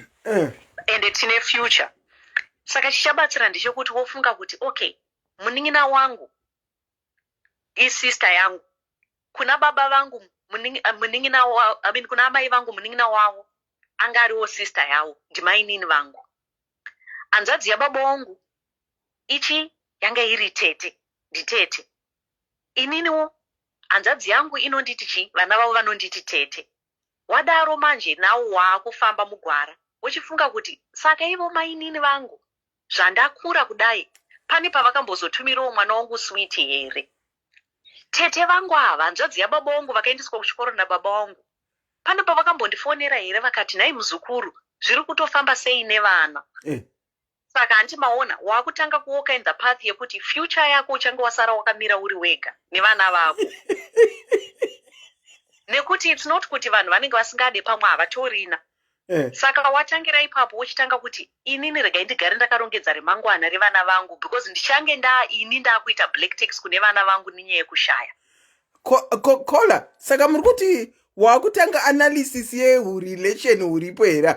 ende tine future. Saka chichabatsira ndechekuti wofunga kuti okay, munin'ina wangu isister yangu, kuna baba vangu munin'ina wa, I mean, kuna amai vangu munin'ina wavo anga ariwo sister yavo, ndimainini vangu. Hanzvadzi yababa vangu ichi yanga iri tete, nditete. Ininiwo hanzvadzi yangu inonditi chi, vana vavo vanonditi tete. Wadaro manje nawo waakufamba mugwara wochifunga kuti saka ivo mainini vangu zvandakura kudai pane pavakambozotumirawo mwana wangu switi here? Tete vangu ava, hanzvadzi yababa vangu vakaendeswa kuchikoro nababa vangu, pane pavakambondifonera here vakati nhai muzukuru zviri kutofamba sei nevana? Saka hanti maona wakutanga kuwalka in the path yekuti future yako uchange wasara wakamira uri wega nevana vako, nekuti it's not kuti vanhu vanenge vasingade, pamwe havatorina. Saka watangira ipapo wochitanga kuti inini regai ndigare ndakarongedza remangwana revana vangu, because ndichange nda ini ndakuita black tax kune vana vangu nenyaya yekushaya. Kola, saka muri kuti wakutanga analysis yehurelation huripo here?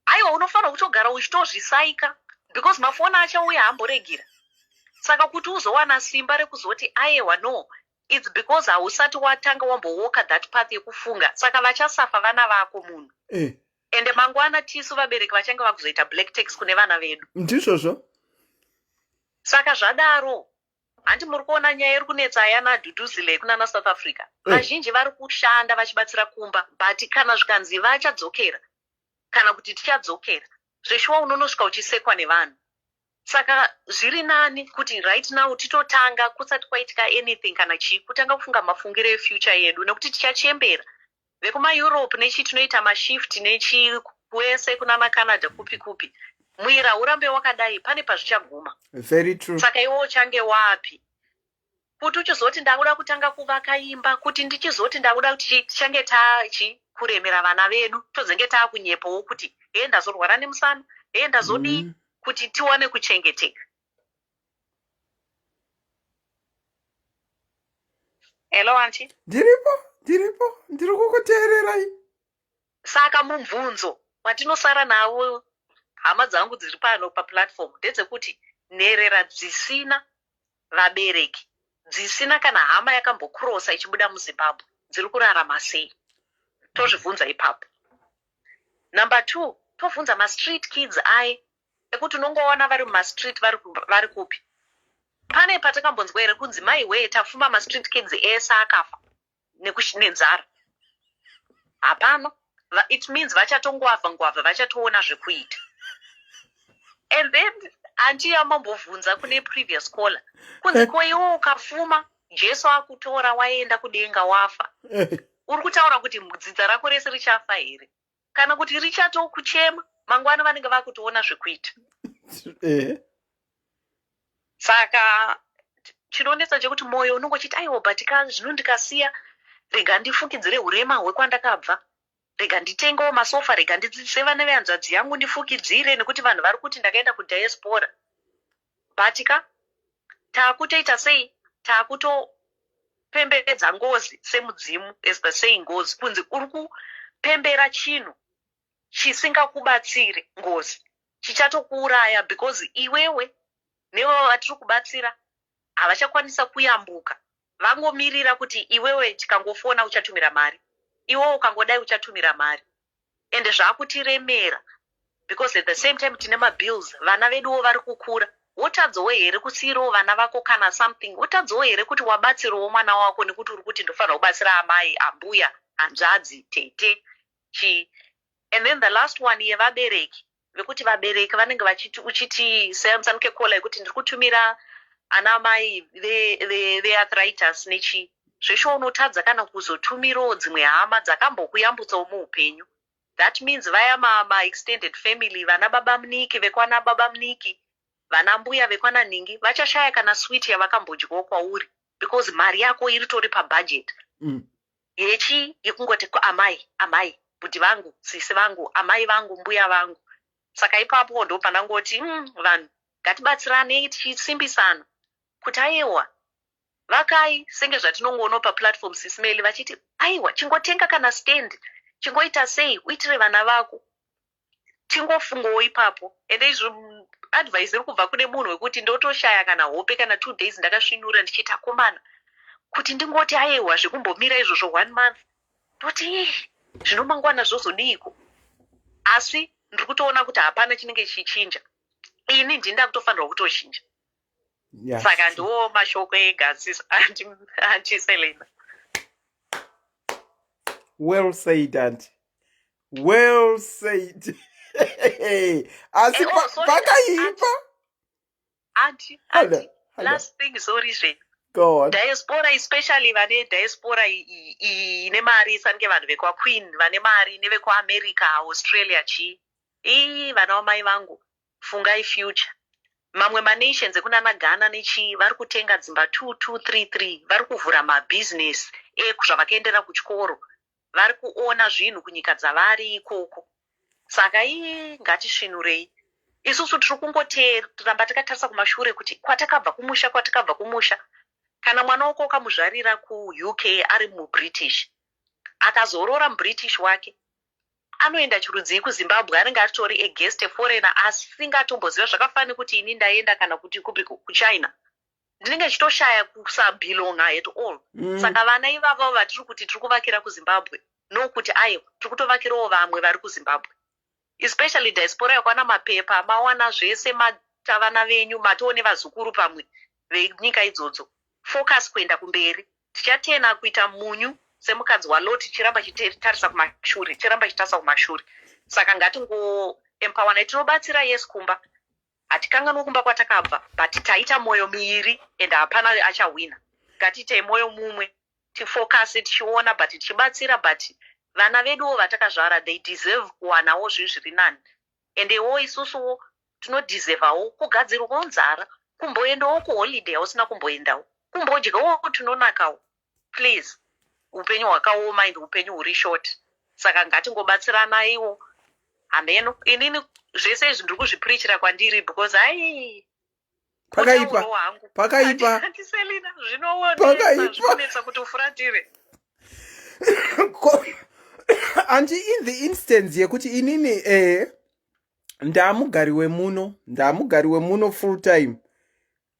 Aiwa, unofanira kutogara uchitozvisaika because mafoni achauya haamboregira. Saka kuti uzowana simba rekuzoti aiwa no, it's because hausati watanga wambowoka that path yekufunga. Saka vachasafa vana vako munhu, ende mangwana tisu vabereki vachange vakuzoita black tax kune vana vedu. Ndizvozvo. Saka zvadaro, handi muri kuona nyaya iri kunetsa yana Dhudhuzile kunana South Africa? Vazhinji vari kushanda vachibatsira kumba, but kana zvikanzi vachadzokera kana kuti tichadzokera, zveshuwa unonosvika uchisekwa nevanhu. Saka zviri nani kuti right now titotanga kusati kwaitika anything kana chii, kutanga kufunga mafungiro efuture yedu, nekuti tichachembera. VekumaEurope nechi tinoita mashift nechi kwese kunana Canada kupi kupi, mwira urambe wakadai pane pazvichaguma. Very true. Saka iwe uchange wapi kuti uchizoti ndakuda kutanga kuvaka imba, kuti ndichizoti ndakuda kuti tichange tachi kuremera vana vedu, tozenge taakunyepawo kuti hee ndazorwara nemusana, hee ndazodii, kuti tiwane kuchengeteka. Hello auntie. Ndiripo, ndiripo, ndiri kukuteererai. Saka mubvunzo watinosara navo hama dzangu dziri pano paplatform ndedzekuti nherera dzisina vabereki, dzisina kana hama yakambokurosa ichibuda muZimbabwe, dziri kurarama sei? Tozvibvunza ipapo. Number 2, tovhunza mastreet kids aye ekuti unongoona vari mumastreet vari kupi. Pane patakambonzwa here kunzi mai wee tafuma mastreet kids ese akafa nenzara? Hapana. It means vachatongwavha ngwavha, vachatoona zvekuita. And then anti yamambovhunza kune previous caller kunzi, ko iwe ukafuma, Jesu akutora, waenda kudenga, wafa, uri kutaura kuti dzidza rako rese richafa here, kana kuti richatokuchema mangwana? Vanenge vakutoona zvekuita. Saka chinonetsa chekuti mwoyo unonge uchiti, aiwa, but ka zvino ndikasiya, rega ndifukidzire urema hwekwandakabva, rega nditengewo masofa, rega ndidzidzise vana vehanzvadzi yangu, ndifukidzire nekuti vanhu vari kuti ndakaenda kudiaspora. But ka taakutoita sei? Taakutopembedza ngozi semudzimu, as the saying goes, kunzi uri kupembera chinhu chisingakubatsiri, ngozi chichatokuuraya, because iwewe nevavo vatiri kubatsira havachakwanisa kuyambuka. Vangomirira kuti iwewe tikangofona uchatumira mari, iwewe ukangodai uchatumira mari. Ende zvaakutiremera because at the same time tine mabills, vana veduwo vari kukura. Wotadzowo here kusiyirawo vana vako kana something? Wotadzowo here kuti wabatsirawo mwana wako nekuti uri kuti ndofanira kubatsira amai, ambuya, hanzvadzi, tete, chii? And then the last one yevabereki, vekuti vabereki vanenge vachiti, uchiti semusanike caller yekuti ndiri kutumira ana mai vearthritis nechii zvesho, unotadza kana kuzotumirawo dzimwe hama dzakambokuyambutsawo muupenyu. That means vaya maextended family, vana baba muniki, vekwana baba muniki, vana mbuya vekwana nhingi, vachashaya kana sweet yavakambodyawo kwauri because mari yako iri tori pabudget yechi yekungoti amai, amai, bhudhi vangu, sisi vangu, amai vangu, mbuya vangu. Saka ipapo ndo panangoti vanhu ngatibatsiranei tichisimbisana kuti aiwa, vakai senge zvatinongoona paplatform Sismail vachiti, aiwa, chingotenga kana stand, chingoita sei, uitire vana vako. Tingofungawo ipapo. Ende izvo advice iri kubva kune munhu wekuti ndotoshaya kana hope kana 2 days ndakasvinura ndichiita akomana, kuti ndingoti aiwa, zvekumbomira izvozvo one month, ndoti, "Ih, zvino mangwana zvozodiiko?" Asi ndiri kutoona kuti hapana chinenge chichichinja. Ini ndini ndakutofanirwa kutochinja. Saka ndiwo mashoko ega, Auntie Selena. Well said, auntie, well said. Asi Oh, sorry, pakaipa. Auntie. Hello, Auntie, hello. last thing, sorry zvenyu. Go on. Diaspora, especially vane diaspora ine mari, sanike vanhu vekwaQueen vane mari, nevekuAmerica, Australia, chii, ii, vana vamai vangu, fungai future. Mamwe manations ekunana Ghana nechii vari kutenga dzimba 2 2 3 3, vari kuvhura mabhizinesi ezvavakaendera kuchikoro, vari kuona zvinhu kunyika dzavari ikoko. Saka ii, ngatisvinurei. Isusu tiri kungoramba takatarisa kumashure kuti kwatakabva kumusha, kwatakabva kumusha. Kana mwana wako ukamuzvarira kuUK ari muBritish, akazoroora muBritish wake, anoenda chirudzii kuZimbabwe? Anenge atori aguest, foreigner, asingatomboziva. Zvakafanana nekuti ini ndaenda kana kuti kupi, kuChina, ndinenge ndichitoshaya kusabelonga at all. Saka vana ivavo vatiri kuti tiri kuvakira kuZimbabwe, nokuti aiwa, tiri kutovakirawo vamwe vari kuZimbabwe, especially diaspora yakwana mapepa, mawana zvese, mata vana venyu, matoo nevazukuru pamwe venyika idzodzo. Focus kuenda kumberi. Tichatena kuita munyu semukadzi waLot, tichiramba chitarisa kumashure, tichiramba chitarisa kumashure. Saka ngatingoempowerna. Tinobatsira, yes, kumba hatikanganwi kumba kwatakabva, but taita mwoyo miiri and hapana achahwina. Ngatiitei mwoyo mumwe, tifocus tichiona, but tichibatsira, but vana veduwo vatakazvara, they deserve kuwanawo zvinhu zviri nani. Endewo isusuwo tinodeservawo kugadzirwawo nzara, kumboendawo kuholiday hausina kumboendawo, kumbodyawo tunonakawo. Please, upenyu hwakaoma and upenyu huri short, saka ngatingobatsiranaiwo. Hameno, inini zvese izvi ndiri kuzvipreachira kwandiri because ai Pakaipa. kutaurawo hangu. Pakaipa. Auntie Selina, zvinonetsa. Pakaipa. Zvinonetsa kuti ufuratire. Auntie, in the instance yekuti inini ndamugari wemuno, ndamugari wemuno full time,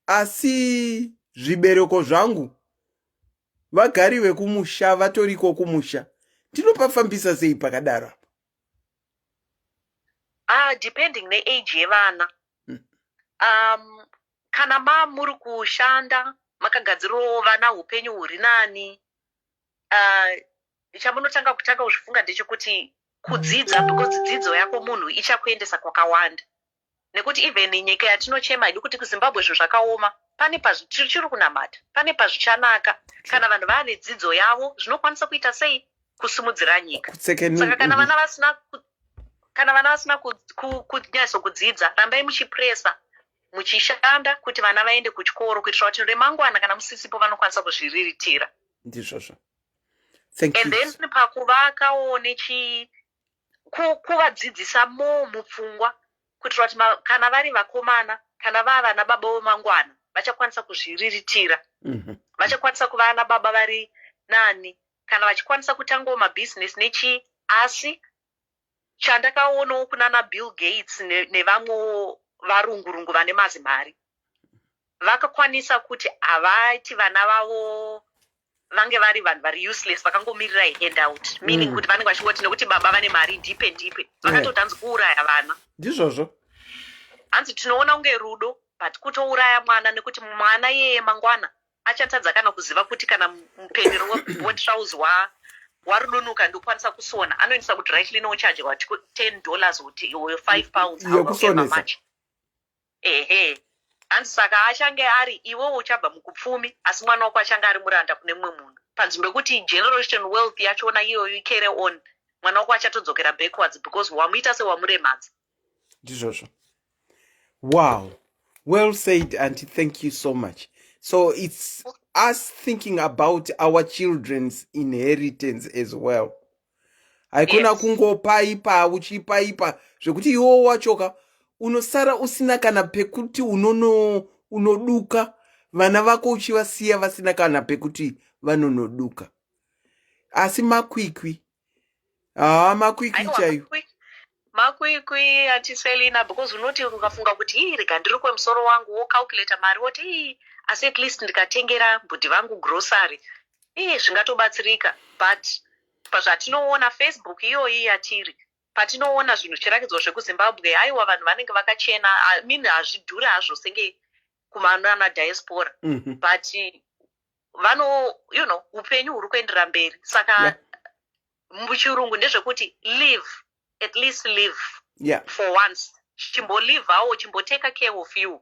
asi zvibereko zvangu vagari vekumusha, vatoriko kumusha, ndinopafambisa sei pakadaro apa? Ah, depending neage yevana. Kana ma muri kushanda, makagadzirawo vana upenyu huri nani, chamunotanga kutanga kuzvifunga ndechekuti Kudzidza, because dzidzo yako munhu ichakuendesa kwakawanda, nekuti even nyika yatinochema idi kuti kuZimbabwe zvinhu zvakaoma, pane pazvichiri kunamata, pane pazvichanaka kana vanhu vaane dzidzo yavo, zvinokwanisa kuita sei kusimudzira nyika. Saka kana vana vasina kana vana vasina kunyatsokudzidza, rambai muchipresa, muchishanda kuti vana vaende kuchikoro, kuitira kuti remangwana kana musisipo vanokwanisa kuzviriritira. Ndizvozvo. Thank And then pakuvakawo nechi kuvadzidzisa more mupfungwa, kuitira kuti kana vari vakomana, kana vava vana baba vemangwana, vachakwanisa kuzviriritira, vachakwanisa kuva ana baba vari nani kana vachikwanisa kutangawo mabhizinesi nechii. Asi chandakaonawo kunana Bill Gates nevamwewo varungurungu vane mazimari, vakakwanisa kuti havaiti vana vavo vange vari vanhu vari useless, vakangomirira handout, meaning kuti vanenge vachingoti nekuti baba vane mari, ndipe, ndipe. Vakatoti hanzi kuuraya vana. Ndizvozvo. Hanzi tinoona kunge rudo, but kutouraya mwana, nekuti mwana iyeye mangwana achatadza kana kuziva kuti kana mupendero wetrauzi warudunuka ndokwanisa kusona, anoendesa kudry cleaner, ochajwa $10 kuti or £5 Yekusonesa. Much. Ehe, hanzi saka achange ari iwewo uchabva mukupfumi, asi mwana wako achange ari muranda kune mumwe munhu. Panzvimbo yekuti generation wealth yachona iyoyo icarry on, mwana wako achatodzokera backwards because wamuita sewamuremadza. Ndizvozvo. Wow, well said, auntie. Thank you so much. So it's us thinking about our children's inheritance as well. Haikona kungopaipa uchipaipa zvekuti iwo wachoka unosara usina kana pekuti unono unoduka vana vako, uchivasiya vasina kana pekuti vanonoduka. Asi makwikwi, haa, makwikwi Aiwa, chaiyo. Makwikwi, Auntie Selina, because unoti ukafunga kuti ii, rega ndiri kwemusoro wangu, wocalculata mari, woti ii, asi at least ndikatengera bhudhi vangu grocery, ii, zvingatobatsirika. But pazvatinoona Facebook iyoyi yatiri, patinoona zvinhu zvichirakidzwa zvekuZimbabwe, aiwa, vanhu vanenge vakachena. I mean, hazvidhuri hazvo senge kumanana diaspora, but vano upenyu huri kuendera mberi. Saka muchirungu ndezvekuti live, at least live for once. Chimbolivhawo, chimbotake care of you.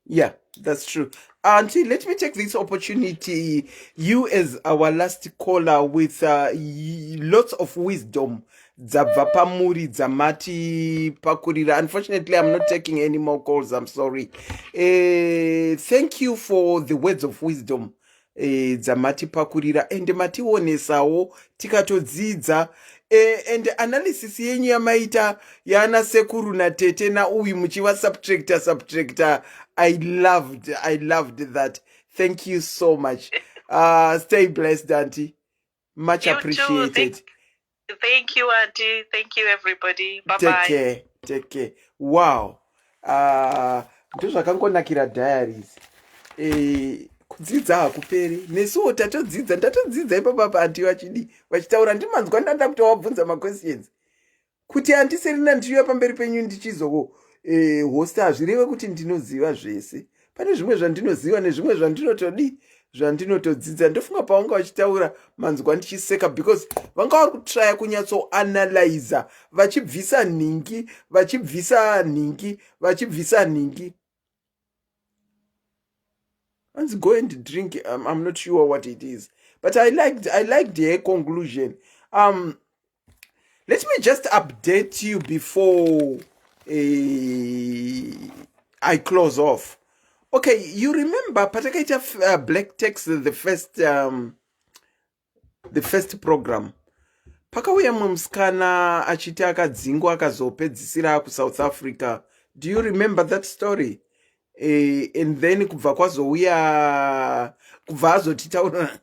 Yeah, that's true. Auntie, let me take this opportunity, you as our last caller with lots of wisdom dzabva pamuri dzamati pakurira. Unfortunately, I'm not taking any more calls. I'm sorry. Thank you for the words of wisdom dzamati pakurira and mationesawo tikatodzidza, and analysis yenyu yamaita yana sekuru natete nauyu muchiva subtractor subtractor, I loved that. Thank you so much. Stay blessed, auntie. Much You too. appreciated. Thank you, Auntie. Thank you, everybody. Bye. Take bye. care, take care. Wow, ndozvakangonakira diaries. Kudzidza hakuperi. Nesuwo tatodzidza, ndatodzidza ipapapa. Auntie vachidi vachitaura, ndimanzwa ndanda kuti wabvunza maquestions kuti Auntie Selina, ndichiuya pamberi penyu ndichizo hosta, hazvireve kuti ndinoziva zvese. Pane zvimwe zvandinoziva nezvimwe zvandinotodi zvandinotodzidza. Ndofunga pavanga vachitaura, manzwa ndichiseka because vanga vari kutraya kunyatsoanalyza, vachibvisa nhingi, vachibvisa nhingi, vachibvisa nhingi. Hanzi go and drink. I'm not sure what it is, but I liked her conclusion. Let me just update you before I close off. Okay, you remember patakaita black tax, the first program, pakauya mumwe musikana achiti akadzingwa, akazopedzisira kuSouth Africa. Do you remember that story? And then kubva kwazouya, kubva azotitaura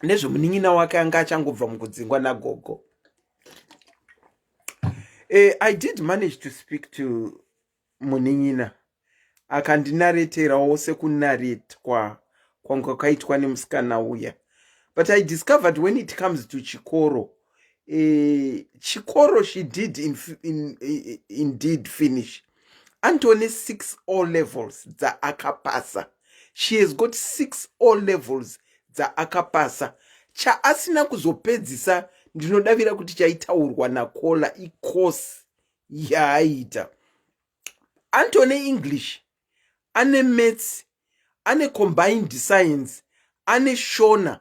nezvemunin'ina wake anga achangobva mukudzingwa nagogo. I did manage to speak to munin'ina, akandinareterawo sekunaretwa kwanga kwakaitwa nemusikana uya. But I discovered when it comes to chikoro, chikoro she did indeed finish. Antone six O levels dzaakapasa. She has got six O levels dzaakapasa. Chaasina kuzopedzisa ndinodavira kuti chaitaurwa nakola icourse yaaita. Antone English, ane maths, ane combined science, ane Shona,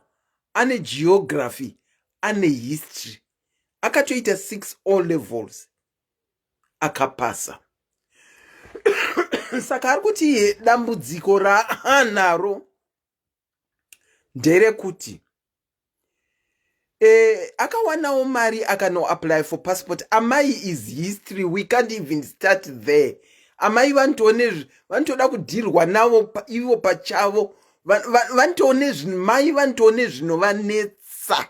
ane geography, ane history. Akatoita 6 O levels, akapasa. Saka ari kuti dambudziko raanaro nderekuti akawanawo mari, akanoapply for passport. Amai is history, we can't even start there. Amai vanotone vanotoda kudhirwa navo ivo pachavo. Vanotone mai vanotone zvinovanetsa.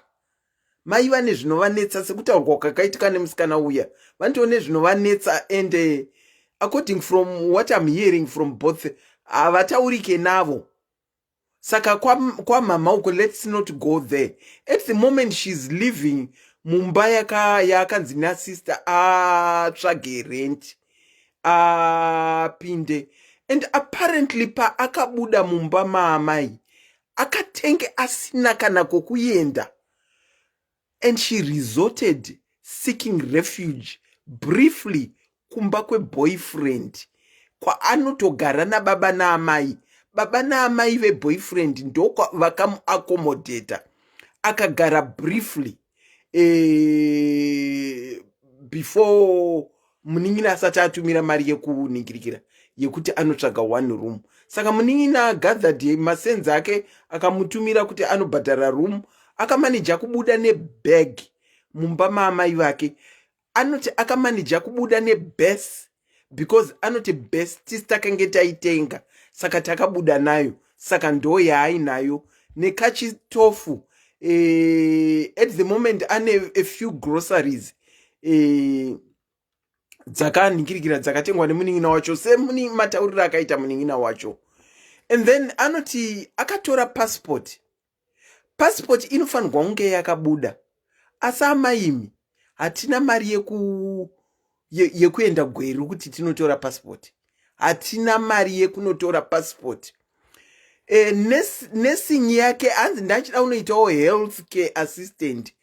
Mai vane zvinovanetsa, sekutaurwa kwakaitika nemusikana uya, vanotone zvinovanetsa. And according from what I'm hearing from both, havataurike navo. Saka kwamama uko, let's not go there at the moment. She's living mumba yaakanzi nasister atsvage rent apinde. And apparently paakabuda mumba maamai, akatenge asina kana kwokuenda, and she resorted seeking refuge briefly kumba kweboyfriend, kwaanotogara nababa naamai. Baba naamai veboyfriend ndo vakamuaccommodata, akagara briefly before munin'ina asati atumira mari yekuningirikira yekuti anotsvaga one room. Saka munin'ina gathered masenzi ake, akamutumira kuti anobhadhara room. Akamanija kubuda nebag mumba maamai vake. Anoti akamanija kubuda nebes because anoti bes tisi takange taitenga, saka takabuda nayo, saka ndo yaainayo nekachitofu. At the moment ane a few groceries dzakanhingirikira, dzakatengwa nemunin'ina wacho, sematauriro akaita munin'ina wacho. And then anoti akatora passport. Passport inofanirwa kunge yakabuda, asi amaimi hatina mari yekuenda Gweru kuti tinotora passport. Hatina mari yekunotora passport. Nursing yake, hanzi ndachida kunoitawo health care assistant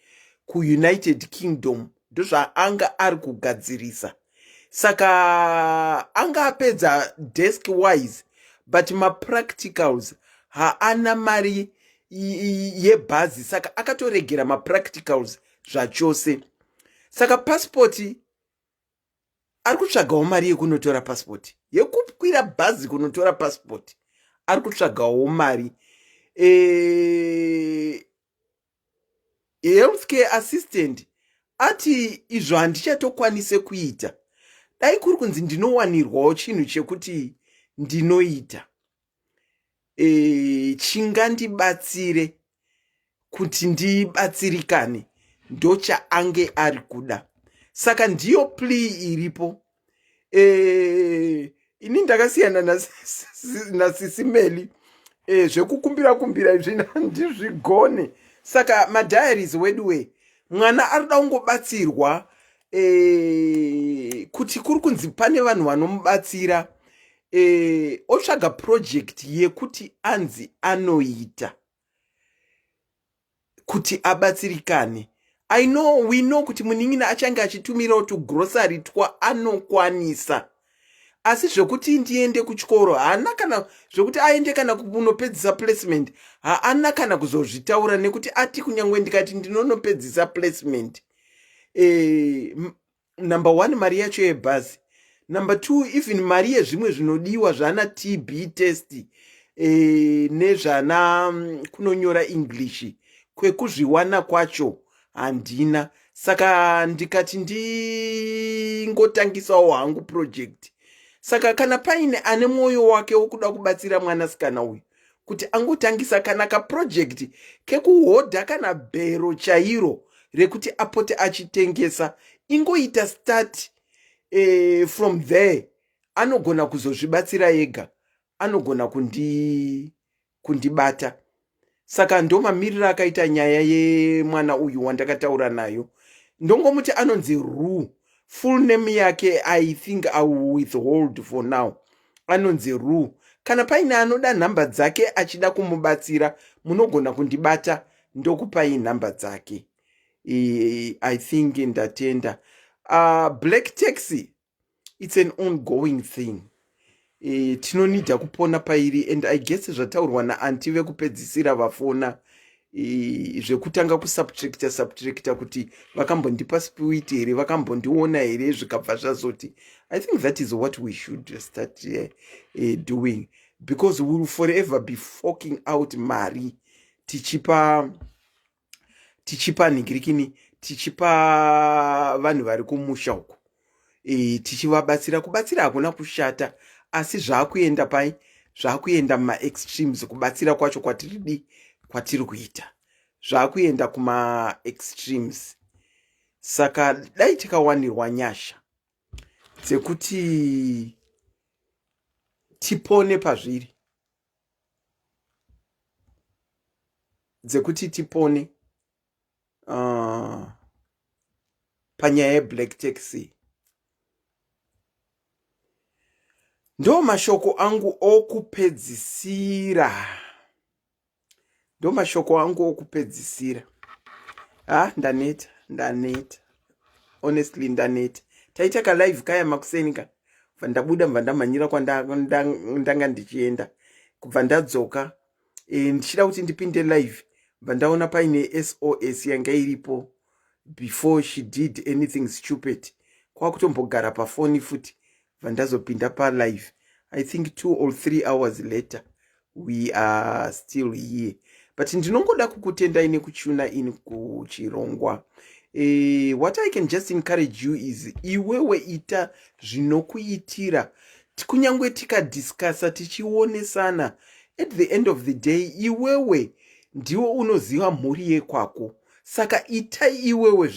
kuUnited Kingdom, ndozvaanga ari kugadzirisa. Saka anga apedza desk wise, but mapracticals haana mari yebhazi, saka akatoregera mapracticals zvachose. Saka pasipoti ari kutsvagawo mari yekunotora pasipoti, yekukwira bhazi kunotora pasipoti, ari kutsvagawo mari. Healthcare assistant ati izvo handichatokwanise kuita. Dai kuri kunzi ndinowanirwawo chinhu chekuti ndinoita chingandibatsire kuti ndibatsirikane, ndochaange ari kuda. Saka ndiyo plea iripo. Ini ndakasiyana nasisimeli zvekukumbira kumbira izvi ndizvigone. Saka madiaries wedu we, mwana ari kuda kungobatsirwa. Kuti kuri kunzi pane vanhu vanomubatsira, otsvaga project yekuti anzi anoita kuti abatsirikane. I know, we know kuti munin'ina achange achitumirawo tugrocery twaanokwanisa, asi zvekuti ndiende kuchikoro haana, kana zvekuti aende kana kunopedzisa placement haana kana kuzozvitaura, nekuti ati kunyange ndikati ndinonopedzisa placement, number one, mari yacho yebhazi; number two, even mari yezvimwe zvinodiwa zvana TB test nezvana kunonyora English, kwekuzviwana kwacho handina. Saka ndikati ndingotangisawo hangu project. Saka kana paine ane mwoyo wake wokuda kubatsira mwanasikana uyu kuti angotangisa kana kaproject kekuhodha kana bhero chairo rekuti apote achitengesa, ingoita start from there, anogona kuzozvibatsira ega, anogona kundibata. Saka ndo mamiriro akaita nyaya yemwana uyu wandakataura nayo. Ndongomuti anonzi Ru. Full name yake I think I will withhold for now. Anonzi Ru. Kana paine anoda nhamba dzake achida kumubatsira, munogona kundibata. Ndokupai nhamba dzake. I think ndatenda. Black taxi, it's an ongoing thing. Tinonida kupona pairi, and I guess zvataurwa naanti vekupedzisira vafona, zvekutanga kusubtracta subtracta kuti vakambondipa spirit here, vakambondiona here, zvikabva zvazoti. I think that is what we should start doing, because we will forever be forking out mari tichipa nhingirikini, tichipa vanhu vari kumusha uku, tichivabatsira. Kubatsira hakuna kushata, asi zvaakuenda pai? Zvaakuenda mumaextremes. Kubatsira kwacho kwatiridi kwatiri kuita zvaakuenda kumaextremes. Saka dai tikawanirwa nyasha dzekuti tipone pazviri, dzekuti tipone panyaya yeblack taxi. Ndo mashoko angu okupedzisira, ndo mashoko angu okupedzisira. Ha, ndaneta, ndaneta, honestly ndaneta. Taita kalive kaya makuseni ka, bva ndabuda, bva ndamhanyira kwandanga ndichienda, kubva ndadzoka, ndichida kuti ndipinde live, bva ndaona paine SOS yanga iripo before she did anything stupid. Kwakutombogara pafoni futi, bva ndazopinda palive. I think 2 or 3 hours later we are still here, but ndinongoda kukutendai nekutuna in kuchirongwa. What I can just encourage you is, iwewe ita zvinokuitira. Kunyange tikadiscussa, tichionesana, at the end of the day iwewe ndiwo unoziva mhuri yekwako. Saka ita iwewe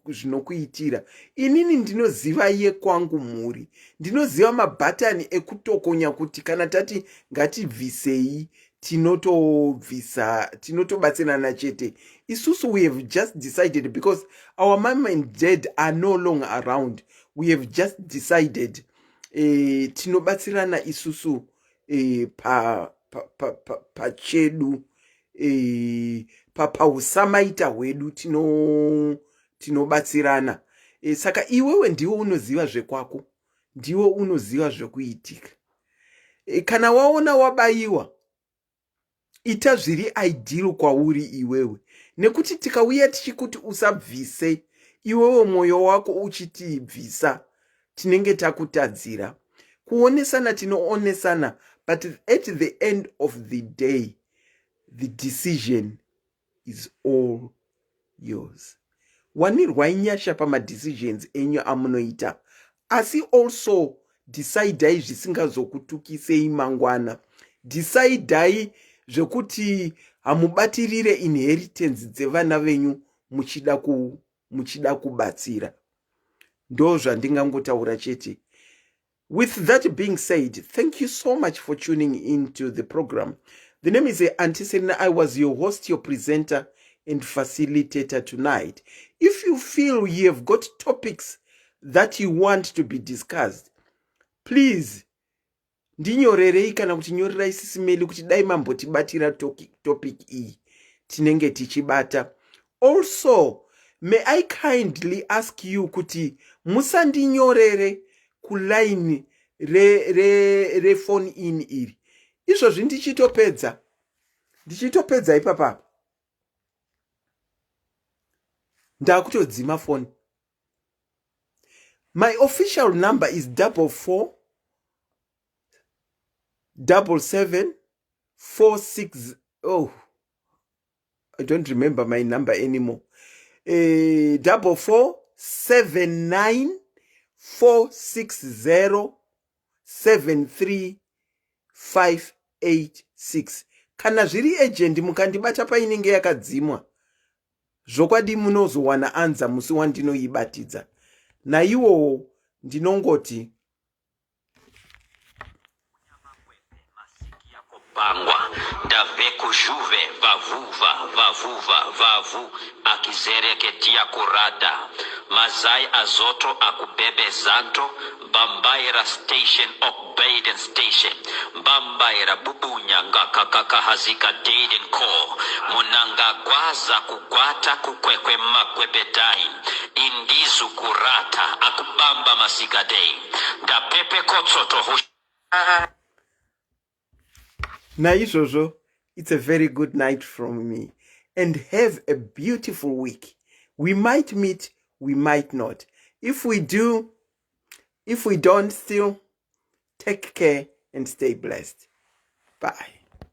zvinokuitira. Inini ndinoziva yekwangu mhuri, ndinoziva mabhatani ekutokonya kuti kana tati ngatibvisei, tinotobvisa, tinotobatsirana chete. Isusu we have just decided, because our mom and dad are no longer around, we have just decided, tinobatsirana isusu pachedu pa, pa, pa, pa pausamaita hwedu, tinobatsirana tino. Saka iwewe ndiwe unoziva zvekwako, ndiwe unoziva zvekuitika. Kana waona wabayiwa, ita zviri ideal kwauri iwewe, nekuti tikauya tichikuti usabvise, iwewe mwoyo wako uchitibvisa, tinenge takutadzira. Kuonesana tinoonesana, but at the end of the day the decision is all yours. Wanirwai nyasha pamadecisions enyu amunoita, asi also decidai zvisingazokutukisei mangwana. Decidai zvekuti hamubatirire inheritance dzevana venyu muchida kubatsira. Ndo zvandingangotaura chete. With that being said, thank you so much for tuning into the program. The name is Auntie Selina. I was your host, your presenter and facilitator tonight. If you feel you have got topics that you want to be discussed, please ndinyorerei kana kuti nyorerai Sisi Melly kuti dai mambotibatira topic iyi, tinenge tichibata. Also, may I kindly ask you kuti musandinyorere kuline refone re, re in iri. Izvozvi ndichitopedza ipapapa, ndakutodzima foni. My official number is 44 77 46. Oh, I don't remember my number anymore. 44 79 460 73586. Kana zviri urgent, mukandibata painenge yakadzimwa, zvokwadi munozowana anza musi wandinoibatidza. Naiwowo ndinongoti Bangwa ndavekuzhuve vavuva vavuva vavu akizereke kurada mazai azoto akubebe zanto bambaira station ok baden station bambaira bubunya ngakakakahazika daden co munangagwaza kugwata kukwekwe makwebedai indizu kurata akubamba masikadei ndapepe kotsoto. Naizvozvo, it's a very good night from me and have a beautiful week. We might meet, we might not. If we do, if we don't, still take care and stay blessed. Bye.